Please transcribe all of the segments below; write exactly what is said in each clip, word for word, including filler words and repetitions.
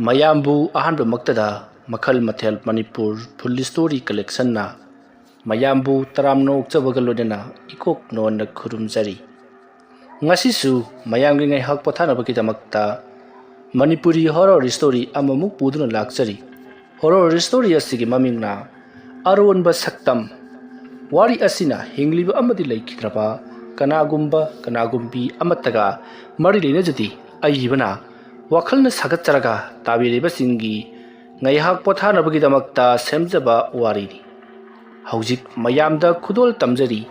ꯃꯌꯥꯝꯕꯨ ꯑꯍꯥꯟꯕꯃꯛꯇꯗ ꯃꯈꯜ ꯃꯊꯦꯜ ꯃꯅꯤꯄꯨꯔ ꯐꯨꯜ ꯁ꯭ꯇꯣꯔꯤ ꯀꯂꯦꯛꯁꯟꯅ ꯃꯌꯥꯝꯕꯨ ꯇꯔꯥꯝꯅ ꯑꯣꯛꯆꯕꯒ ꯂꯣꯏꯅꯅ ꯏꯀꯣꯛ ꯅꯣꯟꯅ ꯈꯨꯔꯨꯝꯖꯔꯤ꯫ ꯉꯁꯤꯁꯨ ꯃꯌꯥꯝꯒꯤ ꯉꯥꯏꯍꯥꯛ ꯄꯣꯊꯥꯅꯕꯒꯤꯗꯃꯛꯇ ꯃꯅꯤꯄꯨꯔꯤ ꯍꯣꯔꯣꯔ ꯁ꯭ꯇꯣꯔꯤ ꯑꯃꯃꯨꯛ ꯄꯨꯗꯨꯅ ꯂꯥꯛꯆꯔꯤ꯫ ꯍꯣꯔꯣꯔ ꯁ꯭ꯇꯣꯔꯤ ꯑꯁꯤꯒꯤ ꯃꯃꯤꯡꯅ ꯑꯔꯣꯟꯕ ꯁꯛꯇꯝ꯫ ꯋꯥꯔꯤ ꯑꯁꯤꯅ ꯍꯤꯡꯂꯤꯕ ꯑꯃꯗꯤ ꯂꯩꯈꯤꯗ꯭ꯔꯕ ꯀꯅꯥꯒꯨꯝꯕ ꯀꯅꯥꯒꯨꯝꯕꯤ ꯑꯃꯠꯇꯒ ꯃꯔꯤ ꯂꯩꯅꯖꯗꯦ꯫ ꯑꯏꯕꯅ ꯋꯥꯈꯜꯅ ꯁꯥꯒꯠꯆꯔꯒ ꯇꯥꯕꯤꯔꯤꯕꯁꯤꯡꯒꯤ ꯉꯥꯏꯍꯥꯛ ꯄꯣꯊꯥꯅꯕꯒꯤꯗꯃꯛꯇ ꯁꯦꯝꯖꯕ ꯋꯥꯔꯤꯅꯤ꯫ ꯍꯧꯖꯤꯛ ꯃꯌꯥꯝꯗ ꯈꯨꯗꯣꯜ ꯇꯝꯖꯔꯤ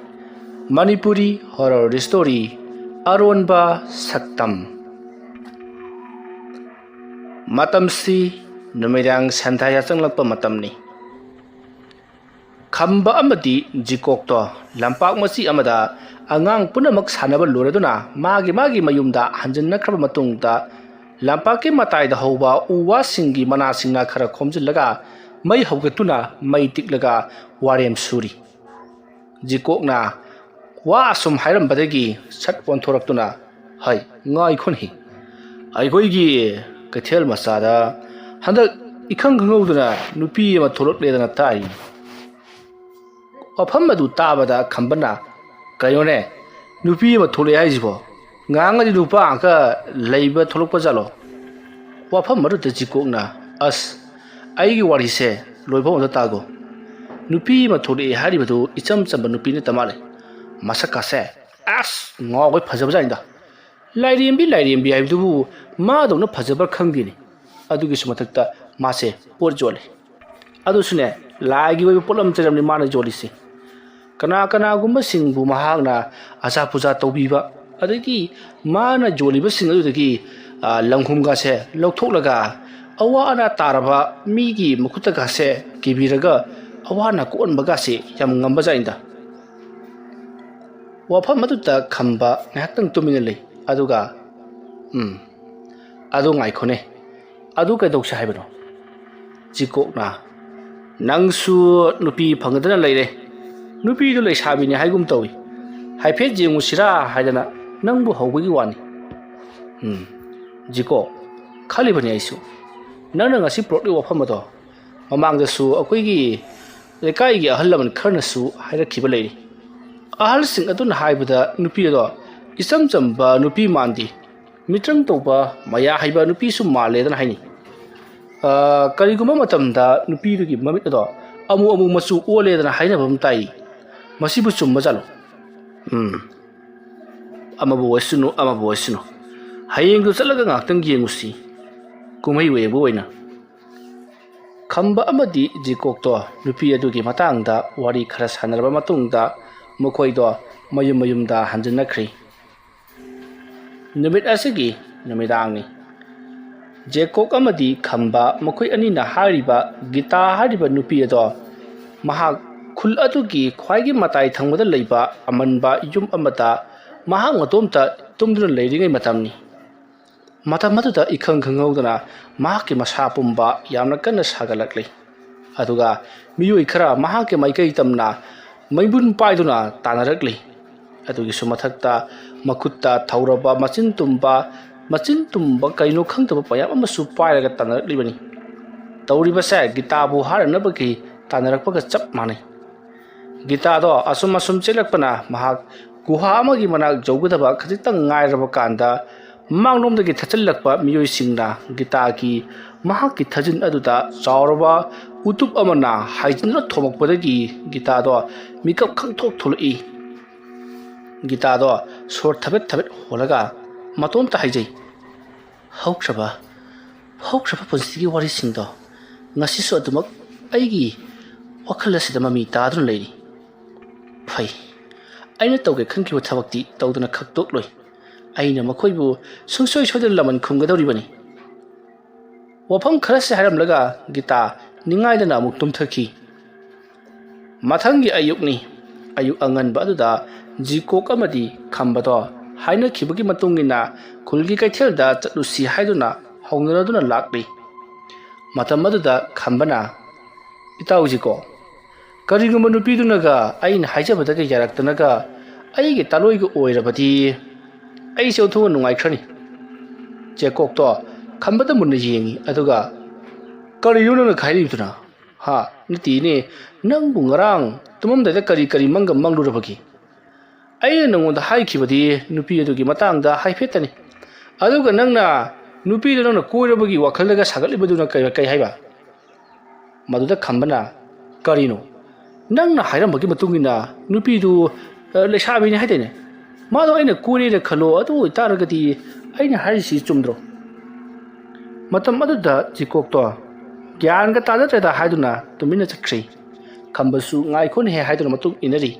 ꯃꯅꯤꯄꯨꯔꯤ ꯍꯣꯔꯣꯔ ꯁ꯭ꯇꯣꯔꯤ ꯑꯔꯣꯟꯕ ꯁꯛꯇꯝ꯫ ꯃꯇꯝꯁꯤ ꯅꯨꯃꯤꯗꯥꯡ ꯁꯟꯙꯥ ꯌꯥꯆꯪꯂꯛꯄ ꯃꯇꯝꯅꯤ꯫ ꯈꯝꯕ ꯑꯃꯗꯤ ꯖꯤꯀꯣꯛꯇꯣ ꯂꯝꯄꯥꯛ ꯃꯆꯤ ꯑꯃꯗ ꯑꯉꯥꯡ ꯄꯨꯝꯅꯃꯛ ꯁꯥꯟꯅꯕ ꯂꯣꯏꯔꯗꯨꯅ ꯃꯥꯒꯤ ꯃꯥꯒꯤ ꯃꯌꯨꯝꯗ ꯍꯟꯖꯤꯟꯅꯈ꯭ꯔꯕ ꯃꯇꯨꯡꯗ, ꯂꯝꯄꯥꯛꯀꯤ ꯃꯇꯥꯏꯗ ꯍꯧꯕ ꯎ ꯋꯥꯁꯤꯡꯒꯤ ꯃꯅꯥꯁꯤꯡꯅ ꯈꯔ ꯈꯣꯝꯖꯤꯜꯂꯒ ꯃꯩ ꯍꯧꯒꯠꯇꯨꯅ ꯃꯩ ꯇꯤꯛꯂꯒ ꯋꯥꯔꯦꯝ ꯁꯨꯔꯤ꯫ ꯖꯤꯀꯣꯛꯅ ꯋꯥ ꯑꯁꯨꯝ ꯍꯥꯏꯔꯝꯕꯗꯒꯤ ꯁꯠ ꯑꯣꯟꯊꯣꯔꯛꯇꯨꯅ, "ꯍꯩ, ꯉꯥꯏꯈꯣꯅꯦ, ꯑꯩꯈꯣꯏꯒꯤ ꯀꯩꯊꯦꯜ ꯃꯆꯥꯗ ꯍꯟꯗꯛ ꯏꯈꯪ ꯈꯪꯍꯧꯗꯅ ꯅꯨꯄꯤ ꯑꯃ ꯊꯣꯛꯂꯛꯂꯦꯗꯅ ꯇꯥꯏ꯫" ꯋꯥꯐꯝ ꯑꯗꯨ ꯇꯥꯕꯗ ꯈꯝꯕꯅ, "ꯀꯩꯅꯣꯅꯦ, ꯅꯨꯄꯤ ꯑꯃ ꯊꯣꯛꯂꯛꯑꯦ ꯍꯥꯏꯁꯤꯕꯣ? ꯉꯥꯡꯉꯗꯤ ꯅꯨꯄꯥ ꯉꯥꯛꯇ ꯂꯩꯕ ꯊꯣꯛꯂꯛꯄ ꯖꯥꯠꯂꯣ?" ꯋꯥꯐꯝ ꯑꯗꯨꯗ ꯖꯤꯀꯣꯛꯅ, "ꯑꯁ, ꯑꯩꯒꯤ ꯋꯥꯔꯤꯁꯦ ꯂꯣꯏꯐꯝ ꯑꯝꯇ ꯇꯥꯒꯣ꯫ ꯅꯨꯄꯤ ꯑꯃ ꯊꯣꯛꯂꯛꯑꯦ ꯍꯥꯏꯔꯤꯕꯗꯨ ꯏꯆꯝ ꯆꯝꯕ ꯅꯨꯄꯤ ꯅꯠꯇ ꯃꯥꯜꯂꯦ꯫ ꯃꯁꯛꯀꯥꯁꯦ ꯑꯁ ꯉꯥꯎꯈꯩ ꯐꯖꯕꯖꯥꯠꯅꯤꯗ꯫ ꯂꯥꯏꯔꯦꯝꯕꯤ ꯂꯥꯏꯔꯦꯝꯕꯤ ꯍꯥꯏꯕꯗꯨꯕꯨ ꯃꯥꯗꯧꯅ ꯐꯖꯕ꯭ꯔꯥ ꯈꯪꯗꯦꯅꯦ꯫ ꯑꯗꯨꯒꯤꯁꯨ ꯃꯊꯛꯇ ꯃꯥꯁꯦ ꯄꯣꯠ ꯌꯣꯜꯂꯤ꯫ ꯑꯗꯨꯁꯨꯅꯦ, ꯂꯥꯏꯒꯤ ꯑꯣꯏꯕ ꯄꯣꯠꯂꯝ ꯆꯩꯔꯝꯅꯤ ꯃꯥꯅ ꯌꯣꯜꯂꯤꯁꯦ꯫ ꯀꯅꯥ ꯀꯅꯥꯒꯨꯝꯕꯁꯤꯡꯕꯨ ꯃꯍꯥꯛꯅ ꯑꯆꯥ ꯄꯨꯖꯥ ꯇꯧꯕꯤꯕ, ꯑꯗꯒꯤ ꯃꯥꯅ ꯌꯣꯜꯂꯤꯕꯁꯤꯡ ꯑꯗꯨꯗꯒꯤ, ꯑ, ꯂꯪꯈꯨꯝꯒꯥꯁꯦ ꯂꯧꯊꯣꯛꯂꯒ ꯑꯋꯥ ꯑꯅꯥ ꯇꯥꯔꯕ ꯃꯤꯒꯤ ꯃꯈꯨꯠꯇꯒꯥꯁꯦ ꯀꯤꯕꯤꯔꯒ ꯑꯋꯥ ꯑꯅꯥ ꯀꯣꯛꯍꯟꯕꯒꯥꯁꯦ ꯌꯥꯝ ꯉꯝꯕꯖꯥꯠꯅꯤꯗ꯫" ꯋꯥꯐꯝ ꯑꯗꯨꯗ ꯈꯝꯕ ꯉꯥꯏꯍꯥꯛꯇꯪ ꯇꯨꯃꯤꯟꯅ ꯂꯩ꯫ ꯑꯗꯨꯒ, "ꯎꯝ, ꯑꯗꯨ ꯉꯥꯏꯈꯣꯅꯦ, ꯑꯗꯨ ꯀꯩꯗꯧꯁꯦ ꯍꯥꯏꯕꯅꯣ?" ꯖꯤꯀꯣꯛꯅ, "ꯅꯪꯁꯨ ꯅꯨꯄꯤ ꯐꯪꯒꯗꯅ ꯂꯩꯔꯦ꯫ ꯅꯨꯄꯤꯗꯨ ꯂꯩꯁꯥꯕꯤꯅꯤ ꯍꯥꯏꯒꯨꯝ ꯇꯧꯏ꯫ ꯍꯥꯏꯐꯦꯠ ꯌꯦꯡꯉꯨꯁꯤꯔꯥ ꯍꯥꯏꯗꯅ ꯅꯪꯕꯨ ꯍꯧꯕꯒꯤ ꯋꯥꯅꯤ꯫" "ꯎꯝ, ꯖꯤꯀꯣꯛ, ꯈꯜꯂꯤꯕꯅꯤ ꯑꯩꯁꯨ꯫ ꯅꯪꯅ ꯉꯁꯤ ꯄꯨꯔꯛꯂꯤꯕ ꯋꯥꯐꯝ ꯑꯗꯣ ꯃꯃꯥꯡꯗꯁꯨ ꯑꯩꯈꯣꯏꯒꯤ ꯂꯩꯀꯥꯏꯒꯤ ꯑꯍꯜ ꯂꯃꯟ ꯈꯔꯅꯁꯨ ꯍꯥꯏꯔꯛꯈꯤꯕ ꯂꯩꯔꯤ꯫ ꯑꯍꯜꯁꯤꯡ ꯑꯗꯨꯅ ꯍꯥꯏꯕꯗ ꯅꯨꯄꯤ ꯑꯗꯣ ꯏꯆꯝ ꯆꯝꯕ ꯅꯨꯄꯤ ꯃꯥꯟꯗꯦ, ꯃꯤꯇ꯭ꯔꯪ ꯇꯧꯕ ꯃꯌꯥ ꯍꯩꯕ ꯅꯨꯄꯤꯁꯨ ꯃꯥꯜꯂꯦꯗꯅ ꯍꯥꯏꯅꯩ꯫ ꯑ, ꯀꯔꯤꯒꯨꯝꯕ ꯃꯇꯝꯗ ꯅꯨꯄꯤꯗꯨꯒꯤ ꯃꯃꯤꯠ ꯑꯗꯣ ꯑꯃꯨ ꯑꯃꯨ ꯃꯆꯨ ꯑꯣꯜꯂꯦꯗꯅ ꯍꯥꯏꯅꯕ ꯑꯃ ꯇꯥꯏ꯫ ꯃꯁꯤꯕꯨ ꯆꯨꯝꯕ ꯖꯥꯠꯂꯣ? ꯎꯝ, ꯑꯃꯕꯨ ꯑꯣꯏꯁꯅꯨ, ꯑꯃꯕꯨ ꯑꯣꯏꯁꯅꯨ, ꯍꯌꯦꯡꯗꯨ ꯆꯠꯂꯒ ꯉꯥꯏꯍꯥꯛꯇꯪ ꯌꯦꯡꯉꯨꯁꯤ, ꯀꯨꯝꯍꯩ ꯌꯦꯡꯕ ꯑꯣꯏꯅ꯫ ꯈꯝꯕ ꯑꯃꯗꯤ ꯖꯤꯀꯣꯛꯇꯣ ꯅꯨꯄꯤ ꯑꯗꯨꯒꯤ ꯃꯇꯥꯡꯗ ꯋꯥꯔꯤ ꯈꯔ ꯁꯥꯟꯅꯔꯕ ꯃꯇꯨꯡꯗ ꯃꯈꯣꯏꯗꯣ ꯃꯌꯨꯝ ꯃꯌꯨꯝꯗ ꯍꯟꯖꯤꯟꯅꯈ꯭ꯔꯦ꯫ ꯅꯨꯃꯤꯠ ꯑꯁꯤꯒꯤ ꯅꯨꯃꯤꯗꯥꯡꯅꯤ꯫ ꯖꯦꯀꯣꯛ ꯑꯃꯗꯤ ꯈꯝꯕ ꯃꯈꯣꯏ ꯑꯅꯤꯅ ꯍꯥꯏꯔꯤꯕ ꯒꯤꯇꯥ ꯍꯥꯏꯔꯤꯕ ꯅꯨꯄꯤ ꯑꯗꯣ ꯃꯍꯥꯛ ꯈꯨꯜ ꯑꯗꯨꯒꯤ ꯈ꯭ꯋꯥꯏꯒꯤ ꯃꯇꯥꯏ ꯊꯪꯕꯗ ꯂꯩꯕ ꯑꯃꯟꯕ ꯌꯨꯝ ꯑꯃꯗ ꯃꯍꯥꯛ ꯃꯇꯣꯝꯇ ꯇꯨꯝꯗꯨꯅ ꯂꯩꯔꯤꯉꯩ ꯃꯇꯝꯅꯤ꯫ ꯃꯇꯝ ꯑꯗꯨꯗ ꯏꯈꯪ ꯈꯪꯍꯧꯗꯅ ꯃꯍꯥꯛꯀꯤ ꯃꯁꯥ ꯄꯨꯝꯕ ꯌꯥꯝꯅ ꯀꯟꯅ ꯁꯥꯒꯠꯂꯛꯂꯤ꯫ ꯑꯗꯨꯒ ꯃꯤꯑꯣꯏ ꯈꯔ ꯃꯍꯥꯛꯀꯤ ꯃꯥꯏꯀꯩ ꯇꯝꯅ ꯃꯩꯕꯨꯟ ꯄꯥꯏꯗꯨꯅ ꯇꯥꯟꯅꯔꯛꯂꯤ꯫ ꯑꯗꯨꯒꯤꯁꯨ ꯃꯊꯛꯇ ꯃꯈꯨꯠꯇ ꯊꯧꯔꯕ ꯃꯆꯤꯟ ꯇꯨꯝꯕ, ꯃꯆꯤꯟ ꯇꯨꯝꯕ ꯀꯩꯅꯣ ꯈꯪꯗꯕ ꯃꯌꯥꯝ ꯑꯃꯁꯨ ꯄꯥꯏꯔꯒ ꯇꯥꯟꯅꯔꯛꯂꯤꯕꯅꯤ꯫ ꯇꯧꯔꯤꯕꯁꯦ ꯒꯤꯇꯥꯕꯨ ꯍꯥꯠꯅꯅꯕꯒꯤ ꯇꯥꯟꯅꯔꯛꯄꯒ ꯆꯞ ꯃꯥꯟꯅꯩ꯫ ꯒꯤꯇꯥꯗꯣ ꯑꯁꯨꯝ ꯑꯁꯨꯝ ꯆꯦꯜꯂꯛꯄꯅ ꯃꯍꯥꯛ ꯒꯨꯍꯥ ꯑꯃꯒꯤ ꯃꯅꯥꯛ ꯌꯧꯒꯗꯕ ꯈꯖꯤꯛꯇꯪ ꯉꯥꯏꯔꯕ ꯀꯥꯟꯗ ꯃꯃꯥꯡꯂꯣꯝꯗꯒꯤ ꯊꯠꯆꯤꯜꯂꯛꯄ ꯃꯤꯑꯣꯏꯁꯤꯡꯅ ꯒꯤꯇꯥꯒꯤ ꯃꯍꯥꯛꯀꯤ ꯊꯥꯖꯤꯟ ꯑꯗꯨꯗ ꯆꯥꯎꯔꯕ ꯎꯇꯨꯞ ꯑꯃꯅ ꯍꯥꯏꯖꯤꯟꯗꯨꯅ ꯊꯣꯝꯃꯛꯄꯗꯒꯤ ꯒꯤꯇꯥꯗꯣ ꯃꯤꯀꯞ ꯈꯪꯊꯣꯛ ꯊꯣꯛꯂꯛꯏ꯫ ꯒꯤꯇꯥꯗꯣ ꯁꯣꯔ ꯊꯕꯦꯠ ꯊꯕꯦꯠ ꯍꯣꯜꯂꯒ ꯃꯇꯣꯝꯇ ꯍꯥꯏꯖꯩ, "ꯍꯧꯈ꯭ꯔꯕ, ꯍꯧꯈ꯭ꯔꯕ ꯄꯨꯟꯁꯤꯒꯤ ꯋꯥꯔꯤꯁꯤꯡꯗꯣ ꯉꯁꯤꯁꯨ ꯑꯗꯨꯃꯛ ꯑꯩꯒꯤ ꯋꯥꯈꯜ ꯑꯁꯤꯗ ꯃꯃꯤ ꯇꯥꯗꯨꯅ ꯂꯩꯔꯤ꯫ ꯐꯩ, ꯑꯩꯅ ꯇꯧꯒꯦ ꯈꯟꯈꯤꯕ ꯊꯕꯛꯇꯤ ꯇꯧꯗꯅ ꯈꯛꯇꯣꯛꯂꯣꯏ꯫ ꯑꯩꯅ ꯃꯈꯣꯏꯕꯨ ꯁꯨꯡꯁꯣꯏ ꯁꯣꯏꯗꯅ ꯂꯃꯟ ꯈꯨꯝꯒꯗꯧꯔꯤꯕꯅꯤ꯫" ꯋꯥꯐꯝ ꯈꯔꯁꯤ ꯍꯥꯏꯔꯝꯂꯒ ꯒꯤꯇꯥ ꯅꯤꯡꯉꯥꯏꯗꯅ ꯑꯃꯨꯛ ꯇꯨꯝꯊꯈꯤ꯫ ꯃꯊꯪꯒꯤ ꯑꯌꯨꯛꯅꯤ꯫ ꯑꯌꯨꯛ ꯑꯉꯟꯕ ꯑꯗꯨꯗ ꯖꯤꯀꯣꯛ ꯑꯃꯗꯤ ꯈꯝꯕꯗꯣ ꯍꯥꯏꯅꯈꯤꯕꯒꯤ ꯃꯇꯨꯡ ꯏꯟꯅ ꯈꯨꯜꯒꯤ ꯀꯩꯊꯦꯜꯗ ꯆꯠꯂꯨꯁꯤ ꯍꯥꯏꯗꯨꯅ ꯍꯧꯅꯔꯗꯨꯅ ꯂꯥꯛꯂꯤ꯫ ꯃꯇꯝ ꯑꯗꯨꯗ ꯈꯝꯕꯅ, "ꯏꯇꯥꯎ ꯖꯤꯀꯣꯛ, ꯀꯔꯤꯒꯨꯝꯕ ꯅꯨꯄꯤꯗꯨꯅꯒ ꯑꯩꯅ ꯍꯥꯏꯖꯕꯗꯒ ꯌꯥꯔꯛꯇꯅꯒ ꯑꯩꯒꯤ ꯇꯥꯂꯣꯏꯒ ꯑꯣꯏꯔꯕꯗꯤ ꯑꯩꯁꯦ ꯑꯣꯟꯊꯣꯛꯅ ꯅꯨꯡꯉꯥꯏꯈ꯭ꯔꯅꯤ꯫" ꯖꯦꯀꯣꯛꯇꯣ ꯈꯝꯕꯗ ꯃꯨꯟꯅ ꯌꯦꯡꯉꯤ, ꯑꯗꯨꯒ "ꯀꯔꯤꯅꯣ ꯅꯪꯅ ꯈꯥꯏꯔꯤꯕꯗꯨꯅ? ꯍꯥ? ꯅꯠꯇꯦꯅꯦ, ꯅꯪꯕꯨ ꯉꯔꯥꯡ ꯇꯨꯝꯃꯝꯗꯥꯏꯗ ꯀꯔꯤ ꯀꯔꯤ ꯃꯪꯒ ꯃꯪꯂꯨꯔꯕꯒꯦ? ꯑꯩꯅ ꯅꯉꯣꯟꯗ ꯍꯥꯏꯈꯤꯕꯗꯤ ꯅꯨꯄꯤ ꯑꯗꯨꯒꯤ ꯃꯇꯥꯡꯗ ꯍꯥꯏꯐꯦꯠꯇꯅꯤ꯫ ꯑꯗꯨꯒ ꯅꯪꯅ ꯅꯨꯄꯤꯗꯨ ꯅꯪꯅ ꯀꯣꯏꯔꯕꯒꯤ ꯋꯥꯈꯜꯗꯒ ꯁꯥꯒꯠꯂꯤꯕꯗꯨꯅ ꯀꯩ, ꯀꯩ ꯍꯥꯏꯕ?" ꯃꯗꯨꯗ ꯈꯝꯕꯅ, "ꯀꯔꯤꯅꯣ? ꯅꯪꯅ ꯍꯥꯏꯔꯝꯕꯒꯤ ꯃꯇꯨꯡ ꯏꯟꯅ ꯅꯨꯄꯤꯗꯨ, ꯑ, ꯂꯩꯁꯥꯕꯤꯅꯤ ꯍꯥꯏꯗꯥꯏꯅꯦ? ꯃꯥꯗꯣ ꯑꯩꯅ ꯀꯣꯏꯔꯦꯅ ꯈꯜꯂꯣ, ꯑꯗꯨ ꯑꯣꯏꯇꯥꯔꯒꯗꯤ ꯑꯩꯅ ꯍꯥꯏꯔꯤꯁꯤ ꯆꯨꯝꯗ꯭ꯔꯣ?" ꯃꯇꯝ ꯑꯗꯨꯗ ꯖꯤꯀꯣꯛꯇꯣ ꯒ꯭ꯌꯥꯟꯒ ꯇꯥꯖꯗ꯭ꯔꯦꯗ ꯍꯥꯏꯗꯨꯅ ꯇꯨꯃꯤꯟꯅ ꯆꯠꯈ꯭ꯔꯦ꯫ ꯈꯝꯕꯁꯨ ꯉꯥꯏꯈꯣꯅꯦꯍꯦ ꯍꯥꯏꯗꯨꯅ ꯃꯇꯨꯡ ꯏꯟꯅꯔꯤ꯫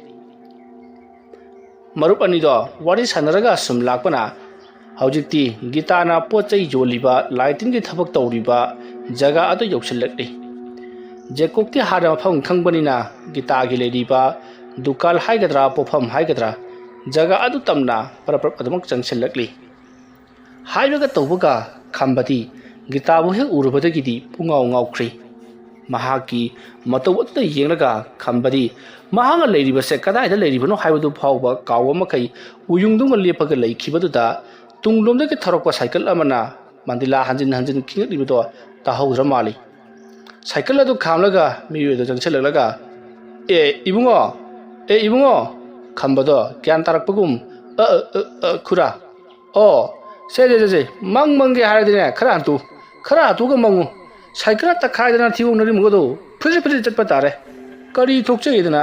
ꯃꯔꯨꯞ ꯑꯅꯤꯗꯣ ꯋꯥꯔꯤ ꯁꯥꯟꯅꯔꯒ ꯁꯨꯝ ꯂꯥꯛꯄꯅ ꯍꯧꯖꯤꯛꯇꯤ ꯒꯤꯇꯥꯅ ꯄꯣꯠ ꯆꯩ ꯌꯣꯜꯂꯤꯕ, ꯂꯥꯏ ꯇꯤꯟꯒꯤ ꯊꯕꯛ ꯇꯧꯔꯤꯕ ꯖꯒꯥ ꯑꯗꯨ ꯌꯧꯁꯤꯜꯂꯛꯂꯤ꯫ ꯖꯦꯀꯣꯛꯇꯤ ꯍꯥꯟꯅ ꯃꯐꯝ ꯈꯪꯕꯅꯤꯅ ꯒꯤꯇꯥꯒꯤ ꯂꯩꯔꯤꯕ ꯗꯨꯀꯥꯟ ꯍꯥꯏꯒꯗ꯭ꯔꯥ, ꯄꯣꯠꯐꯝ ꯍꯥꯏꯒꯗ꯭ꯔꯥ, ꯖꯒꯥ ꯑꯗꯨ ꯇꯝꯅ ꯄꯔꯞ ꯄꯔꯞ ꯑꯗꯨꯃꯛ ꯆꯪꯁꯤꯜꯂꯛꯂꯤ꯫ ꯍꯥꯏꯕꯒ ꯇꯧꯕꯒ ꯈꯝꯕꯗꯤ ꯒꯤꯇꯥꯕꯨ ꯍꯦꯛ ꯎꯔꯨꯕꯗꯒꯤꯗꯤ ꯄꯨꯡꯉꯥꯎ ꯉꯥꯎꯈ꯭ꯔꯦ꯫ ꯃꯍꯥꯛꯀꯤ ꯃꯇꯧ ꯑꯗꯨꯗ ꯌꯦꯡꯂꯒ ꯈꯝꯕꯗꯤ ꯃꯍꯥꯛꯅ ꯂꯩꯔꯤꯕꯁꯦ ꯀꯗꯥꯏꯗ ꯂꯩꯔꯤꯕꯅꯣ ꯍꯥꯏꯕꯗꯨ ꯐꯥꯎꯕ ꯀꯥꯎꯕ ꯃꯈꯩ ꯎꯌꯨꯡꯗꯨꯃ ꯂꯦꯞꯄꯒ ꯂꯩꯈꯤꯕꯗꯨꯗ ꯇꯨꯡꯂꯣꯝꯗꯒꯤ ꯊꯧꯔꯛꯄ ꯁꯥꯏꯀꯜ ꯑꯃꯅ ꯃꯟꯗꯤꯂꯥ ꯍꯟꯖꯤꯟ ꯍꯟꯖꯤꯟ ꯈꯤꯡꯂꯛꯂꯤꯕꯗꯣ ꯇꯥꯍꯧꯗ꯭ꯔ ꯃꯥꯜꯂꯤ꯫ ꯁꯥꯏꯀꯜ ꯑꯗꯨ ꯈꯥꯝꯂꯒ ꯃꯤꯑꯣꯏꯗ ꯆꯪꯁꯤꯜꯂꯛꯂꯒ, "ꯑꯦ ꯏꯕꯨꯡꯉꯣ, ꯑꯦ ꯏꯕꯨꯡꯉꯣ!" ꯈꯝꯕꯗꯣ ꯒ꯭ꯌꯥꯟ ꯇꯥꯔꯛꯄꯒꯨꯝ, "ꯑ, ꯑ, ꯑ, ꯑ, ꯈꯨꯔꯥ, ꯑꯣ, ꯁꯦ, ꯁꯦ, ꯁꯦ, ꯁꯦ, ꯃꯪ ꯃꯪꯒꯦ ꯍꯥꯏꯔꯗꯤꯅꯦ, ꯈꯔ ꯍꯟꯇꯨ, ꯈꯔ ꯍꯟꯇꯨꯒ ꯃꯪꯉꯨ꯫ ꯁꯥꯏꯀꯜ ꯇꯛꯈꯥꯏꯗꯅ ꯊꯤꯕꯣꯡ ꯅꯔꯤꯃꯨꯒꯗꯣ ꯐ꯭ꯔꯤꯠ ꯐ꯭ꯔꯤꯠ ꯆꯠꯄ ꯇꯥꯔꯦ꯫ ꯀꯔꯤ ꯊꯣꯛꯆꯩꯗꯅ?